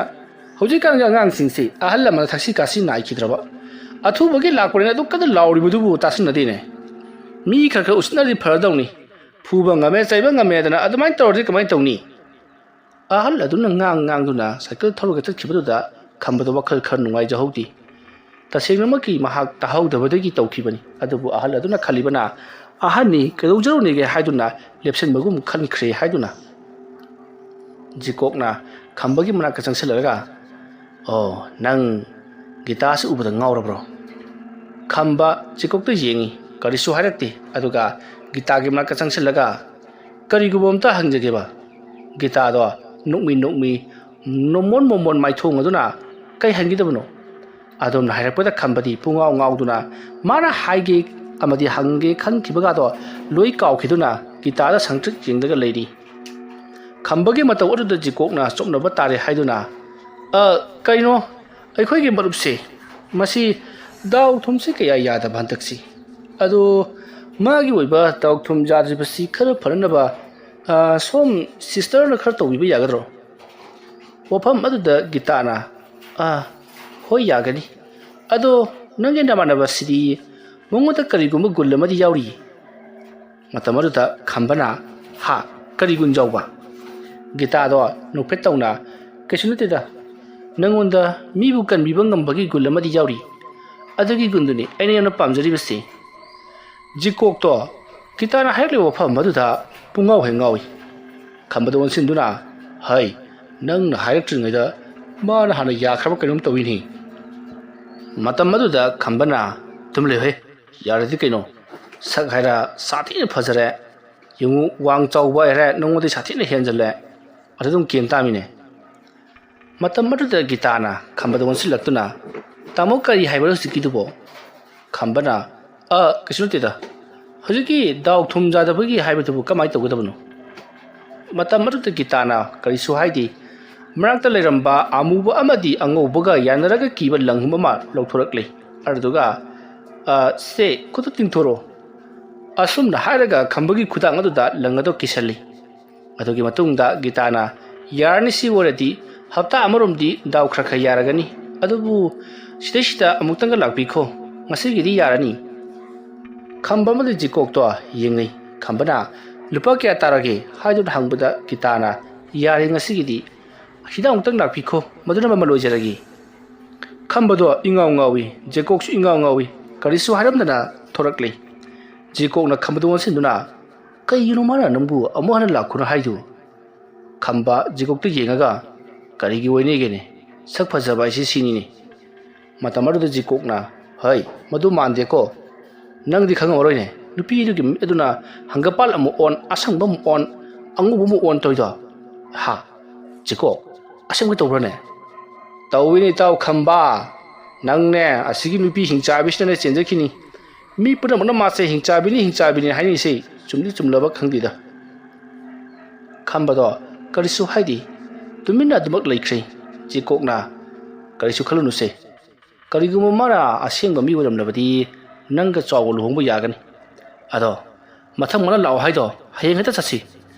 ꯍꯧꯖꯤꯛꯀꯥꯟꯒꯤ ꯑꯉꯥꯡꯁꯤꯡꯁꯤ ꯑꯍꯜ ꯂꯃꯟ ꯊꯛꯁꯤ ꯈꯥꯁꯤ ꯅꯥꯏꯈꯤꯗ꯭ꯔꯕ? ꯑꯊꯨꯕꯒꯤ ꯂꯥꯛꯄꯅꯤꯅ ꯑꯗꯨꯛ ꯀꯟꯅ ꯂꯥꯎꯔꯤꯕꯗꯨꯕꯨ ꯇꯥꯁꯤꯟꯅꯗꯦꯅꯦ꯫ ꯃꯤ ꯈꯔ ꯈꯔ ꯎꯁꯤꯠꯅꯔꯗꯤ ꯐꯔꯗꯧꯅꯤ꯫ ꯐꯨꯕ ꯉꯝꯃꯦ, ꯆꯩꯕ ꯉꯝꯃꯦꯗꯅ ꯑꯗꯨꯃꯥꯏꯅ ꯇꯧꯔꯗꯤ ꯀꯃꯥꯏꯅ ꯇꯧꯅꯤ?" ꯑꯍꯜ ꯑꯗꯨꯅ ꯉꯥꯡ ꯉꯥꯡꯗꯨꯅ ꯁꯥꯏꯀꯜ ꯊꯧꯔꯒ ꯆꯠꯈꯤꯕꯗꯨꯗ ꯈꯝꯕꯗ ꯋꯥꯈꯜ ꯈꯔ ꯅꯨꯡꯉꯥꯏꯖꯍꯧꯗꯦ꯫ ꯇꯁꯦꯡꯅꯃꯛꯀꯤ ꯃꯍꯥꯛ ꯇꯥꯍꯧꯗꯕꯗꯒꯤ ꯇꯧꯈꯤꯕꯅꯤ꯫ ꯑꯗꯨꯕꯨ ꯑꯍꯜ ꯑꯗꯨꯅ ꯈꯜꯂꯤꯕꯅ, "ꯑꯍꯟꯅꯤ, ꯀꯩꯗꯧꯖꯔꯨꯅꯦꯒꯦ?" ꯍꯥꯏꯗꯨꯅ ꯂꯦꯞꯁꯤꯟꯕꯒꯨꯝ ꯈꯟꯈ꯭ꯔꯦ ꯍꯥꯏꯗꯨꯅ꯫ ꯖꯤꯀꯣꯛꯅ ꯈꯝꯕꯒꯤ ꯃꯅꯥꯛꯇ ꯆꯪꯁꯤꯜꯂꯒ, "ꯑꯣ, ꯅꯪ ꯒꯤꯇꯥꯁꯤ ꯎꯕꯗ ꯉꯥꯎꯔꯕ꯭ꯔꯣ?" ꯈꯝꯕ ꯖꯤꯀꯣꯛꯇ ꯌꯦꯡꯉꯤ, ꯀꯔꯤꯁꯨ ꯍꯥꯏꯔꯛꯇꯦ꯫ ꯑꯗꯨꯒ ꯒꯤꯇꯥꯒꯤ ꯃꯅꯥꯛꯇ ꯆꯪꯁꯤꯜꯂꯒ, "ꯀꯔꯤꯒꯨꯝꯕ ꯑꯝꯇ ꯍꯪꯖꯒꯦꯕ?" ꯒꯤꯇꯥꯗꯣ ꯅꯣꯛꯃꯤ ꯅꯣꯛꯃꯤ, ꯅꯣꯃꯣꯟ ꯃꯣꯃꯣꯟ ꯃꯥꯏꯊꯣꯡ ꯑꯗꯨꯅ, "ꯀꯩ ꯍꯪꯒꯗꯕꯅꯣ?" ꯑꯗꯣꯝꯅ ꯍꯥꯏꯔꯛꯄꯗ ꯈꯝꯕꯗꯤ ꯄꯨꯡꯉꯥꯎ ꯉꯥꯎꯗꯨꯅ ꯃꯥꯅ ꯍꯥꯏꯒꯦ ꯑꯃꯗꯤ ꯍꯪꯒꯦ ꯈꯟꯈꯤꯕꯒꯗꯣ ꯂꯣꯏ ꯀꯥꯎꯈꯤꯗꯨꯅ ꯒꯤꯇꯥꯗ ꯁꯪꯇ꯭ꯔꯤꯛ ꯌꯦꯡꯂꯒ ꯂꯩꯔꯤ꯫ ꯈꯝꯕꯒꯤ ꯃꯇꯧ ꯑꯗꯨꯗ ꯖꯤꯀꯣꯛꯅ ꯆꯣꯞꯅꯕ ꯇꯥꯔꯦ ꯍꯥꯏꯗꯨꯅ, "ꯑ, ꯀꯩꯅꯣ, ꯑꯩꯈꯣꯏꯒꯤ ꯃꯔꯨꯞꯁꯦ, ꯃꯁꯤ ꯗꯥꯎ ꯊꯨꯝꯁꯤ ꯀꯌꯥ ꯌꯥꯗꯕ ꯍꯟꯗꯛꯁꯤ꯫ ꯑꯗꯣ ꯃꯥꯒꯤ ꯑꯣꯏꯕ ꯗꯥꯎ ꯊꯨꯝ ꯌꯥꯗ꯭ꯔꯤꯕꯁꯤ ꯈꯔ ꯐꯅꯅꯕ, ꯑ, ꯁꯣꯝ ꯁꯤꯁꯇꯔꯅ ꯈꯔ ꯇꯧꯕꯤꯕ ꯌꯥꯒꯗ꯭ꯔꯣ?" ꯋꯥꯐꯝ ꯑꯗꯨꯗ ꯒꯤꯇꯥꯅ, "ꯑꯥ, ꯍꯣꯏ, ꯌꯥꯒꯅꯤ꯫ ꯑꯗꯣ ꯅꯪꯒꯤ ꯅꯃꯥꯟꯅꯕꯁꯤꯗꯤ ꯃꯉꯣꯟꯗ ꯀꯔꯤꯒꯨꯝꯕ ꯒꯨꯟ ꯑꯃꯗꯤ ꯌꯥꯎꯔꯤ?" ꯃꯇꯝ ꯑꯗꯨꯗ ꯈꯝꯕꯅ, "ꯍꯥ? ꯀꯔꯤ ꯒꯨꯟ ꯌꯥꯎꯕ?" ꯒꯤꯇꯥꯗꯣ ꯅꯣꯛꯐꯦꯠ ꯇꯧꯅ, "ꯀꯩꯁꯨ ꯅꯠꯇꯦꯗ, ꯅꯪꯉꯣꯟꯗ ꯃꯤꯕꯨ ꯀꯟꯕꯤꯕ ꯉꯝꯕꯒꯤ ꯒꯨꯟ ꯑꯃꯗꯤ ꯌꯥꯎꯔꯤ꯫ ꯑꯗꯨꯒꯤ ꯒꯨꯟꯗꯨꯅꯤ ꯑꯩꯅ ꯌꯥꯝꯅ ꯄꯥꯝꯖꯔꯤꯕꯁꯤ꯫" ꯖꯤꯀꯣꯛꯇꯣ ꯒꯤꯇꯥꯅ ꯍꯥꯏꯔꯛꯂꯤꯕ ꯋꯥꯐꯝ ꯑꯗꯨꯗ ꯄꯨꯡꯉꯥꯎ ꯍꯦꯛ ꯉꯥꯎꯏ꯫ ꯈꯝꯕꯗ ꯑꯣꯟꯁꯤꯟꯗꯨꯅ, "ꯍꯩ, ꯅꯪꯅ ꯍꯥꯏꯔꯛꯇ꯭ꯔꯤꯉꯩꯗ ꯃꯥꯅ ꯍꯥꯟꯅ ꯌꯥꯈ꯭ꯔꯕ ꯀꯩꯅꯣꯝ ꯇꯧꯏꯅꯦ꯫" ꯃꯇꯝ ꯑꯗꯨꯗ ꯈꯝꯕꯅ, "ꯇꯨꯃꯤꯟ ꯂꯩꯌꯨꯍꯦ, ꯌꯥꯔꯗꯤ ꯀꯩꯅꯣ? ꯁꯛ ꯍꯥꯏꯔ ꯁꯥꯊꯤꯅ ꯐꯖꯔꯦ꯫ ꯌꯦꯡꯉꯨ, ꯋꯥꯡ ꯆꯥꯎꯕ ꯍꯥꯏꯔꯦ ꯅꯉꯣꯟꯗꯩ ꯁꯥꯊꯤꯅ ꯍꯦꯟꯖꯜꯂꯦ꯫ ꯑꯗꯨ ꯑꯗꯨꯝ ꯀꯦꯟ ꯇꯥꯃꯤꯅꯦ꯫" ꯃꯇꯝ ꯑꯗꯨꯗ ꯒꯤꯇꯥꯅ ꯈꯝꯕꯗ ꯑꯣꯟꯁꯤꯜꯂꯛꯇꯨꯅ, "ꯇꯥꯃꯣ, ꯀꯔꯤ ꯍꯥꯏꯕꯅꯣ ꯍꯧꯖꯤꯛꯀꯤꯗꯨꯕꯣ?" ꯈꯝꯕꯅ, "ꯑ, ꯀꯩꯁꯨ ꯅꯠꯇꯦꯗ꯫ ꯍꯧꯖꯤꯛꯀꯤ ꯗꯥꯎ ꯊꯨꯝ ꯌꯥꯗꯕꯒꯤ ꯍꯥꯏꯕꯗꯨꯕꯨ ꯀꯃꯥꯏꯅ ꯇꯧꯒꯗꯕꯅꯣ?" ꯃꯇꯝ ꯑꯗꯨꯗ ꯒꯤꯇꯥꯅ ꯀꯔꯤꯁꯨ ꯍꯥꯏꯗꯦ꯫ ꯃꯅꯥꯛꯇ ꯂꯩꯔꯝꯕ ꯑꯃꯨꯕ ꯑꯃꯗꯤ ꯑꯉꯧꯕꯒ ꯌꯥꯅꯔꯒ ꯀꯤꯕ ꯂꯪꯍꯨꯝ ꯑꯃ ꯂꯧꯊꯣꯔꯛꯂꯦ꯫ ꯑꯗꯨꯗꯨꯒ, "ꯑ, ꯁꯦ, ꯈꯨꯠꯇ ꯇꯤꯡꯊꯣꯔꯛꯑꯣ꯫" ꯑꯁꯨꯝꯅ ꯍꯥꯏꯔꯒ ꯈꯝꯕꯒꯤ ꯈꯨꯗꯥꯡ ꯑꯗꯨꯗ ꯂꯪ ꯑꯗꯨ ꯀꯤꯁꯜꯂꯤ꯫ ꯑꯗꯨꯒꯤ ꯃꯇꯨꯡꯗ ꯒꯤꯇꯥꯅ, "ꯌꯥꯔꯅꯤ, ꯁꯤ ꯑꯣꯏꯔꯗꯤ ꯍꯞꯇꯥ ꯑꯃꯔꯣꯝꯗꯤ ꯗꯥꯎ ꯈꯔ ꯈꯔ ꯌꯥꯔꯒꯅꯤ꯫ ꯑꯗꯨꯕꯨ ꯁꯤꯗꯩꯁꯤꯗ ꯑꯃꯨꯛꯇꯪꯒ ꯂꯥꯛꯄꯤꯈꯣ꯫ ꯉꯁꯤꯒꯤꯗꯤ ꯌꯥꯔꯅꯤ꯫" ꯈꯝꯕ ꯑꯃꯗꯤ ꯖꯤꯀꯣꯛꯇꯣ ꯌꯦꯡꯅꯩ꯫ ꯈꯝꯕꯅ, "ꯂꯨꯄꯥ ꯀꯌꯥ ꯇꯥꯔꯒꯦ?" ꯍꯥꯏꯗꯨꯅ ꯍꯪꯕꯗ ꯒꯤꯇꯥꯅ, "ꯌꯥꯔꯦ ꯉꯁꯤꯒꯤꯗꯤ꯫ ꯁꯤꯗ ꯑꯃꯨꯛꯇꯪ ꯂꯥꯛꯄꯤꯈꯣ, ꯃꯗꯨꯅ ꯃꯃꯜ ꯑꯣꯏꯖꯔꯒꯦ꯫" ꯈꯝꯕꯗꯣ ꯏꯉꯥꯎ ꯉꯥꯎꯏ, ꯖꯦꯀꯣꯛꯁꯨ ꯏꯉꯥꯎ ꯉꯥꯎꯏ, ꯀꯔꯤꯁꯨ ꯍꯥꯏꯔꯝꯗꯅ ꯊꯣꯔꯛꯂꯦ꯫ ꯖꯦꯀꯣꯛꯅ ꯈꯝꯕꯗꯣ ꯑꯣꯟꯁꯤꯟꯗꯨꯅ, "ꯀꯩꯒꯤꯅꯣ ꯃꯥꯅ ꯅꯪꯕꯨ ꯑꯃꯨꯛ ꯍꯟꯅ ꯂꯥꯛꯈꯣꯅ ꯍꯥꯏꯗꯨ?" ꯈꯝꯕ ꯖꯦꯀꯣꯛꯇ ꯌꯦꯡꯉꯒ, "ꯀꯔꯤꯒꯤ ꯑꯣꯏꯅꯤꯒꯦꯅꯦ? ꯁꯛ ꯐꯖꯕ ꯍꯥꯏꯁꯤ ꯁꯤꯅꯤꯅꯦ꯫" ꯃꯇꯝ ꯑꯗꯨꯗ ꯖꯦꯀꯣꯛꯅ, "ꯍꯩ, ꯃꯗꯨ ꯃꯥꯟꯗꯦꯀꯣ꯫ ꯅꯪꯗꯤ ꯈꯪꯉꯝꯃꯔꯣꯏꯅꯦ, ꯅꯨꯄꯤꯗꯨꯒꯤ ꯃꯤꯠ ꯑꯗꯨꯅ ꯍꯪꯒꯄꯥꯜ ꯑꯃꯨꯛ ꯑꯣꯟ, ꯑꯁꯪꯕ ꯑꯃꯨꯛ ꯑꯣꯟ, ꯑꯉꯧꯕ ꯑꯃꯨꯛ ꯑꯣꯟ ꯇꯧꯔꯤꯗꯣ꯫ ꯍꯥ? ꯖꯦꯀꯣꯛ, ꯑꯁꯦꯡꯕꯩ ꯇꯧꯕ꯭ꯔꯅꯦ?" "ꯇꯧꯏꯅꯦ ꯏꯇꯥꯎ ꯈꯝꯕ꯫ ꯅꯪꯅꯦ, ꯑꯁꯤꯒꯤ ꯅꯨꯄꯤ ꯍꯤꯡꯆꯥꯕꯤꯁꯤꯅꯅꯦ ꯆꯦꯟꯖꯈꯤꯅꯤ꯫ ꯃꯤ ꯄꯨꯝꯅꯃꯛꯅ ꯃꯥꯁꯦ ꯍꯤꯡꯆꯥꯕꯤꯅꯤ, ꯍꯤꯡꯆꯥꯕꯤꯅꯤ ꯍꯥꯏꯅꯔꯤꯁꯦ ꯆꯨꯝꯗꯤ ꯆꯨꯝꯂꯕ ꯈꯪꯗꯦꯗ꯫ ꯈꯝꯕꯗꯣ ꯀꯔꯤꯁꯨ ꯍꯥꯏꯗꯦ꯫ ꯇꯨꯃꯤꯟꯅ ꯑꯗꯨꯃꯛ ꯂꯩꯈ꯭ꯔꯦ꯫ ꯖꯤꯀꯣꯛꯅ, "ꯀꯔꯤꯁꯨ ꯈꯜꯂꯨꯅꯨꯁꯦ꯫ ꯀꯔꯤꯒꯨꯝꯕ ꯃꯥꯅ ꯑꯁꯦꯡꯕ ꯃꯤ ꯑꯣꯏꯔꯝꯂꯕꯗꯤ ꯅꯪꯒ ꯆꯥꯎꯕ ꯂꯨꯍꯣꯡꯕ ꯌꯥꯒꯅꯤ꯫ ꯑꯗꯣ ꯃꯊꯪ ꯃꯥꯅ ꯂꯥꯛꯑꯣ ꯍꯥꯏꯗꯣ ꯍꯌꯦꯡ ꯍꯦꯛꯇ ꯆꯠꯁꯤ꯫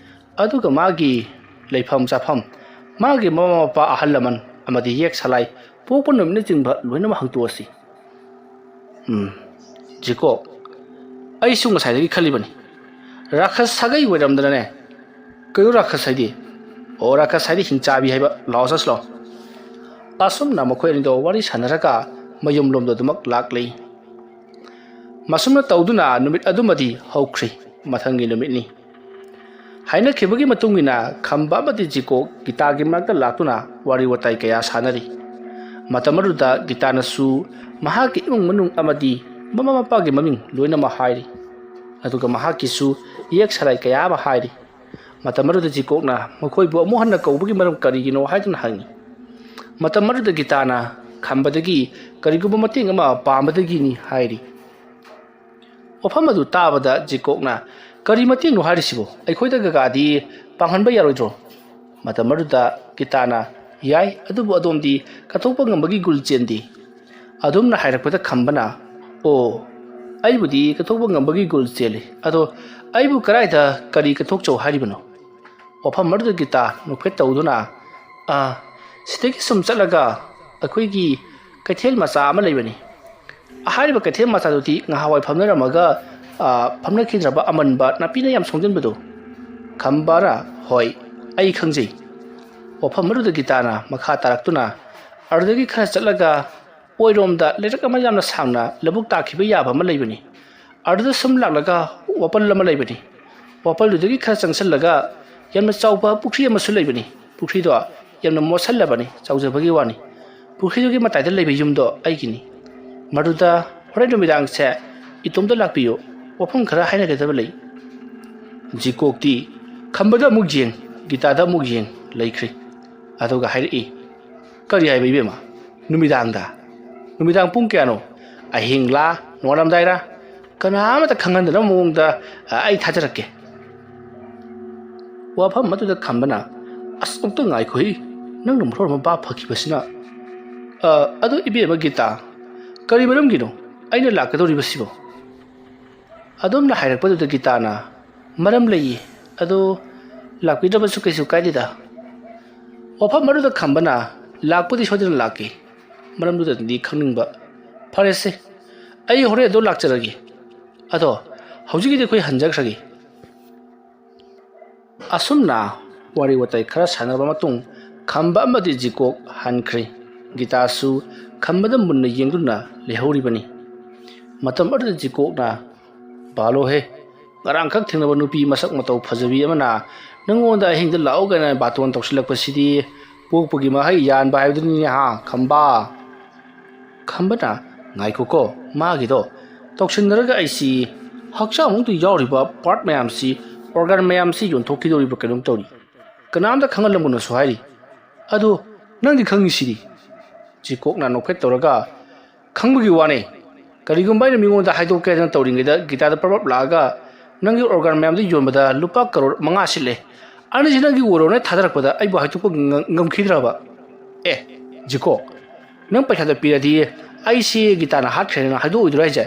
ꯑꯗꯨꯒ ꯃꯥꯒꯤ ꯂꯩꯐꯝ ꯆꯥꯐꯝ, ꯃꯥꯒꯤ ꯃꯃꯥ ꯃꯄꯥ, ꯑꯍꯜ ꯂꯃꯟ ꯑꯃꯗꯤ ꯌꯦꯛ ꯁꯂꯥꯏ, ꯄꯣꯛꯄ ꯅꯨꯃꯤꯠꯅꯆꯤꯡꯕ ꯂꯣꯏꯅꯃꯛ ꯍꯪꯗꯣꯛꯑꯁꯤ꯫" ꯎꯝ, ꯖꯤꯀꯣꯛ, ꯑꯩꯁꯨ ꯉꯁꯥꯏꯗꯒꯤ ꯈꯜꯂꯤꯕꯅꯤ꯫ ꯔꯥꯈꯁ ꯁꯥꯒꯩ ꯑꯣꯏꯔꯝꯗꯅꯅꯦ꯫ ꯀꯩꯅꯣ ꯔꯥꯈꯁ ꯍꯥꯏꯗꯤ? ꯑꯣ, ꯔꯥꯈꯁ ꯍꯥꯏꯗꯤ ꯍꯤꯡꯆꯥꯕꯤ ꯍꯥꯏꯕ꯫ ꯂꯥꯛꯑꯣ, ꯆꯠꯁꯤ ꯂꯥꯛꯑꯣ꯫ ꯑꯁꯨꯝꯅ ꯃꯈꯣꯏ ꯑꯅꯤꯗꯣ ꯋꯥꯔꯤ ꯁꯥꯟꯅꯔꯒ ꯃꯌꯨꯝꯂꯣꯝꯗ ꯑꯗꯨꯃꯛ ꯂꯥꯛꯂꯤ꯫ ꯃꯁꯨꯝꯅ ꯇꯧꯗꯨꯅ ꯅꯨꯃꯤꯠ ꯑꯗꯨꯃꯗꯤ ꯍꯧꯈ꯭ꯔꯤ꯫ ꯃꯊꯪꯒꯤ ꯅꯨꯃꯤꯠꯅꯤ꯫ ꯍꯥꯏꯅꯈꯤꯕꯒꯤ ꯃꯇꯨꯡ ꯏꯟꯅ ꯈꯝꯕ ꯑꯃꯗꯤ ꯖꯤꯀꯣꯛ ꯒꯤꯇꯥꯒꯤ ꯃꯅꯥꯛꯇ ꯂꯥꯛꯇꯨꯅ ꯋꯥꯔꯤ ꯋꯥꯇꯥꯏ ꯀꯌꯥ ꯁꯥꯟꯅꯔꯤ꯫ ꯃꯇꯝ ꯑꯗꯨꯗ ꯒꯤꯇꯥꯅꯁꯨ ꯃꯍꯥꯛꯀꯤ ꯏꯃꯨꯡ ꯃꯅꯨꯡ ꯑꯃꯗꯤ ꯃꯃꯥ ꯃꯄꯥꯒꯤ ꯃꯃꯤꯡ ꯂꯣꯏꯅꯃꯛ ꯍꯥꯏꯔꯤ꯫ ꯑꯗꯨꯒ ꯃꯍꯥꯛꯀꯤꯁꯨ ꯌꯦꯛ ꯁꯂꯥꯏ ꯀꯌꯥ ꯑꯃ ꯍꯥꯏꯔꯤ꯫ ꯃꯇꯝ ꯑꯗꯨꯗ ꯖꯤꯀꯣꯛꯅ ꯃꯈꯣꯏꯕꯨ ꯑꯃꯨꯛ ꯍꯟꯅ ꯀꯧꯕꯒꯤ ꯃꯔꯝ ꯀꯔꯤꯒꯤꯅꯣ ꯍꯥꯏꯗꯨꯅ ꯍꯪꯉꯤ꯫ ꯃꯇꯝ ꯑꯗꯨꯗ ꯒꯤꯇꯥꯅ ꯈꯝꯕꯗꯒꯤ ꯀꯔꯤꯒꯨꯝꯕ ꯃꯇꯦꯡ ꯑꯃ ꯄꯥꯝꯕꯗꯒꯤꯅꯤ ꯍꯥꯏꯔꯤ꯫ ꯋꯥꯐꯝ ꯑꯗꯨ ꯇꯥꯕꯗ ꯖꯤꯀꯣꯛꯅ, "ꯀꯔꯤ ꯃꯇꯦꯡꯅꯣ ꯍꯥꯏꯔꯤꯁꯤꯕꯣ? ꯑꯩꯈꯣꯏꯗ ꯀꯀꯥꯗꯤ ꯄꯥꯡꯍꯟꯕ ꯌꯥꯔꯣꯏꯗ꯭ꯔꯣ?" ꯃꯇꯝ ꯑꯗꯨꯗ ꯒꯤꯇꯥꯅ, "ꯌꯥꯏ, ꯑꯗꯨꯕꯨ ꯑꯗꯣꯝꯗꯤ ꯀꯠꯊꯣꯛꯄ ꯉꯝꯕꯒꯤ ꯒꯨꯜ ꯆꯦꯟꯗꯦ꯫" ꯑꯗꯨꯝꯅ ꯍꯥꯏꯔꯛꯄꯗ ꯈꯝꯕꯅ, "ꯑꯣ, ꯑꯩꯕꯨꯗꯤ ꯀꯠꯊꯣꯛꯄ ꯉꯝꯕꯒꯤ ꯒꯨꯜ ꯆꯦꯜꯂꯤ, ꯑꯗꯣ ꯑꯩꯕꯨ ꯀꯗꯥꯏꯗ ꯀꯔꯤ ꯀꯠꯊꯣꯛꯆꯧ ꯍꯥꯏꯔꯤꯕꯅꯣ?" ꯋꯥꯐꯝ ꯑꯗꯨꯗ ꯒꯤꯇꯥ ꯅꯣꯛꯐꯦꯠ ꯇꯧꯗꯨꯅ, "ꯑꯥ, ꯁꯤꯗꯒꯤ ꯁꯨꯝ ꯆꯠꯂꯒ ꯑꯩꯈꯣꯏꯒꯤ ꯀꯩꯊꯦꯜ ꯃꯆꯥ ꯑꯃ ꯂꯩꯕꯅꯤ꯫ ꯍꯥꯏꯔꯤꯕ ꯀꯩꯊꯦꯜ ꯃꯆꯥꯗꯨꯗꯤ ꯉꯍꯥꯟꯋꯥꯏ ꯐꯝꯅꯔꯝꯃꯒ, ꯑꯥ, ꯐꯝꯅꯈꯤꯗ꯭ꯔꯕ ꯑꯃꯟꯕ ꯅꯥꯄꯤꯅ ꯌꯥꯝ ꯁꯣꯡꯖꯤꯟꯕꯗꯣ꯫" ꯈꯝꯕꯅ, "ꯍꯣꯏ, ꯑꯩ ꯈꯪꯖꯩ꯫" ꯋꯥꯐꯝ ꯑꯗꯨꯗ ꯒꯤꯇꯥꯅ ꯃꯈꯥ ꯇꯥꯔꯛꯇꯨꯅ, "ꯑꯗꯨꯗꯒꯤ ꯈꯔ ꯆꯠꯂꯒ ꯑꯣꯏꯔꯣꯝꯗ ꯂꯩꯔꯛ ꯑꯃ ꯌꯥꯝꯅ ꯁꯥꯡꯅ ꯂꯧꯕꯨꯛ ꯇꯥꯈꯤꯕ ꯌꯥꯕ ꯑꯃ ꯂꯩꯕꯅꯤ꯫ ꯑꯗꯨꯗ ꯁꯨꯝ ꯂꯥꯛꯂꯒ ꯋꯥꯄꯜ ꯑꯃ ꯂꯩꯕꯅꯤ꯫ ꯋꯥꯄꯜꯗꯨꯗꯒꯤ ꯈꯔ ꯆꯪꯁꯤꯜꯂꯒ ꯌꯥꯝꯅ ꯆꯥꯎꯕ ꯄꯨꯈ꯭ꯔꯤ ꯑꯃꯁꯨ ꯂꯩꯕꯅꯤ꯫ ꯄꯨꯈ꯭ꯔꯤꯗꯣ ꯌꯥꯝꯅ ꯃꯣꯠꯁꯜꯂꯕꯅꯤ, ꯆꯥꯎꯖꯕꯒꯤ ꯋꯥꯅꯤ꯫ ꯄꯨꯈ꯭ꯔꯤꯗꯨꯒꯤ ꯃꯇꯥꯏꯗ ꯂꯩꯕ ꯌꯨꯝꯗꯣ ꯑꯩꯒꯤꯅꯤ꯫ ꯃꯗꯨꯗ ꯍꯣꯔꯦꯟ ꯅꯨꯃꯤꯗꯥꯡꯁꯦ ꯏꯇꯣꯝꯇ ꯂꯥꯛꯄꯤꯌꯨ, ꯋꯥꯐꯝ ꯈꯔ ꯍꯥꯏꯅꯒꯗꯕ ꯂꯩ꯫" ꯖꯤꯀꯣꯛꯇꯤ ꯈꯝꯕꯗ ꯑꯃꯨꯛ ꯌꯦꯡ, ꯒꯤꯇꯥꯗ ꯑꯃꯨꯛ ꯌꯦꯡ ꯂꯩꯈ꯭ꯔꯦ꯫ ꯑꯗꯨꯒ ꯍꯥꯏꯔꯛꯏ, "ꯀꯔꯤ ꯍꯥꯏꯕ ꯏꯕꯦꯝꯃ? ꯅꯨꯃꯤꯗꯥꯡꯗ? ꯅꯨꯃꯤꯗꯥꯡ ꯄꯨꯡ ꯀꯌꯥꯅꯣ? ꯑꯍꯤꯡꯂꯥ? ꯅꯣꯡꯉꯥꯜꯂꯝꯗꯥꯏꯔ?" ꯀꯅꯥ ꯑꯃꯇ ꯈꯪꯍꯟꯗꯅꯕ ꯃꯑꯣꯡꯗ, ꯑ, ꯑꯩ ꯊꯥꯖꯔꯛꯀꯦ꯫ ꯋꯥꯐꯝ ꯑꯗꯨꯗ ꯈꯝꯕꯅ, "ꯑꯁ, ꯑꯃꯨꯛꯇ ꯉꯥꯏꯈꯣꯍꯦ, ꯅꯪꯅ ꯃꯔꯣꯜ ꯑꯃ ꯚꯥꯞ ꯐꯈꯤꯕꯁꯤꯅ꯫ ꯑ, ꯑꯗꯨ ꯏꯕꯦꯝꯃ ꯒꯤꯇꯥ, ꯀꯔꯤ ꯃꯔꯝꯒꯤꯅꯣ ꯑꯩꯅ ꯂꯥꯛꯀꯗꯧꯔꯤꯕꯁꯤꯕꯣ?" ꯑꯗꯣꯝꯅ ꯍꯥꯏꯔꯛꯄꯗꯨꯗ ꯒꯤꯇꯥꯅ, "ꯃꯔꯝ ꯂꯩꯌꯦ, ꯑꯗꯣ ꯂꯥꯛꯄꯤꯗ꯭ꯔꯕꯁꯨ ꯀꯩꯁꯨ ꯀꯥꯏꯗꯦꯗ"꯫ ꯋꯥꯐꯝ ꯑꯗꯨꯗ ꯈꯝꯕꯅ, "ꯂꯥꯛꯄꯨꯗꯤ ꯁꯣꯏꯗꯅ ꯂꯥꯛꯀꯦ, ꯃꯔꯝꯗꯨꯗꯗꯤ ꯈꯪꯅꯤꯡꯕ꯫ ꯐꯔꯦꯁꯦ, ꯑꯩ ꯍꯣꯔꯦꯟ ꯑꯗꯨꯝ ꯂꯥꯛꯆꯔꯒꯦ꯫ ꯑꯗꯣ ꯍꯧꯖꯤꯛꯀꯤꯗꯤ ꯑꯩꯈꯣꯏ ꯍꯟꯖꯈ꯭ꯔꯒꯦ"꯫ ꯑꯁꯨꯝꯅ ꯋꯥꯔꯤ ꯋꯥꯇꯥꯏ ꯈꯔ ꯁꯥꯟꯅꯔꯕ ꯃꯇꯨꯡ, ꯈꯝꯕ ꯑꯃꯗꯤ ꯖꯤꯀꯣꯛ ꯍꯟꯈ꯭ꯔꯦ꯫ ꯒꯤꯇꯥꯁꯨ ꯈꯝꯕꯗ ꯃꯨꯟꯅ ꯌꯦꯡꯗꯨꯅ ꯂꯩꯍꯧꯔꯤꯕꯅꯤ꯫ ꯃꯇꯝ ꯑꯗꯨꯗ ꯖꯤꯀꯣꯛꯅ, "ꯕꯥꯂꯣꯍꯦ, ꯉꯔꯥꯡꯈꯛ ꯊꯦꯡꯅꯕ ꯅꯨꯄꯤ ꯃꯁꯛ ꯃꯇꯧ ꯐꯖꯕꯤ ꯑꯃꯅ ꯅꯪꯉꯣꯟꯗ ꯑꯍꯤꯡꯗ ꯂꯥꯛꯎ ꯀꯥꯏꯅ ꯕꯥꯇꯣꯟ ꯇꯧꯁꯤꯜꯂꯛꯄꯁꯤꯗꯤ ꯄꯣꯛꯄꯒꯤ ꯃꯍꯩ ꯌꯥꯟꯕ ꯍꯥꯏꯕꯗꯨꯅꯤꯅꯦ ꯍꯥ, ꯈꯝꯕ?" ꯈꯝꯕꯅ, "ꯉꯥꯏꯈꯣꯀꯣ, ꯃꯥꯒꯤꯗꯣ ꯇꯧꯁꯤꯟꯅꯔꯒ ꯑꯩꯁꯤ ꯍꯛꯆꯥꯡ ꯃꯅꯨꯡꯗ ꯌꯥꯎꯔꯤꯕ part ꯃꯌꯥꯝꯁꯤ, organ ꯃꯌꯥꯝꯁꯤ ꯌꯣꯟꯊꯣꯛꯈꯤꯗꯧꯔꯤꯕ ꯀꯩꯅꯣꯝ ꯇꯧꯔꯤ꯫ ꯀꯅꯥꯝꯇ ꯈꯪꯍꯜꯂꯝꯒꯅꯨꯁꯨ ꯍꯥꯏꯔꯤ꯫ ꯑꯗꯣ ꯅꯪꯗꯤ ꯈꯪꯉꯤꯁꯤꯗꯤ"꯫ ꯖꯤꯀꯣꯛꯅ ꯅꯣꯛꯐꯦꯠ ꯇꯧꯔꯒ, "ꯈꯪꯕꯒꯤ ꯋꯥꯅꯦ꯫ ꯀꯔꯤꯒꯨꯝꯕ ꯑꯩꯅ ꯃꯤꯉꯣꯟꯗ ꯍꯥꯏꯗꯣꯛꯀꯦ ꯍꯥꯏꯗꯅ ꯇꯧꯔꯤꯉꯩꯗ ꯒꯤꯇꯥꯗ ꯄ꯭ꯔꯞ ꯄ꯭ꯔꯞ ꯂꯥꯛꯑꯒ ꯅꯪꯒꯤ organ ꯃꯌꯥꯝꯗꯨ ꯌꯣꯟꯕꯗ ꯂꯨꯄꯥ ꯀꯔꯣꯔ ꯃꯉꯥ ꯁꯤꯠꯂꯦ꯫ ꯑꯅꯤꯁꯤ ꯅꯪꯒꯤ ꯑꯣꯏꯔꯣꯅ ꯊꯥꯗꯔꯛꯄꯗ ꯑꯩꯕꯨ ꯍꯥꯏꯗꯣꯛꯄ ꯉ-, ꯉꯝꯈꯤꯗ꯭ꯔꯕ? ꯑꯦ, ꯖꯤꯀꯣꯛ, ꯅꯪ ꯄꯩꯁꯥꯗꯣ ꯄꯤꯔꯗꯤ ꯑꯩꯁꯤ ꯒꯤꯇꯥꯅ ꯍꯥꯠꯈ꯭ꯔꯦꯅ ꯍꯥꯏꯗꯣꯛꯑꯣꯏꯗ꯭ꯔꯣ ꯍꯥꯏꯁꯦ?"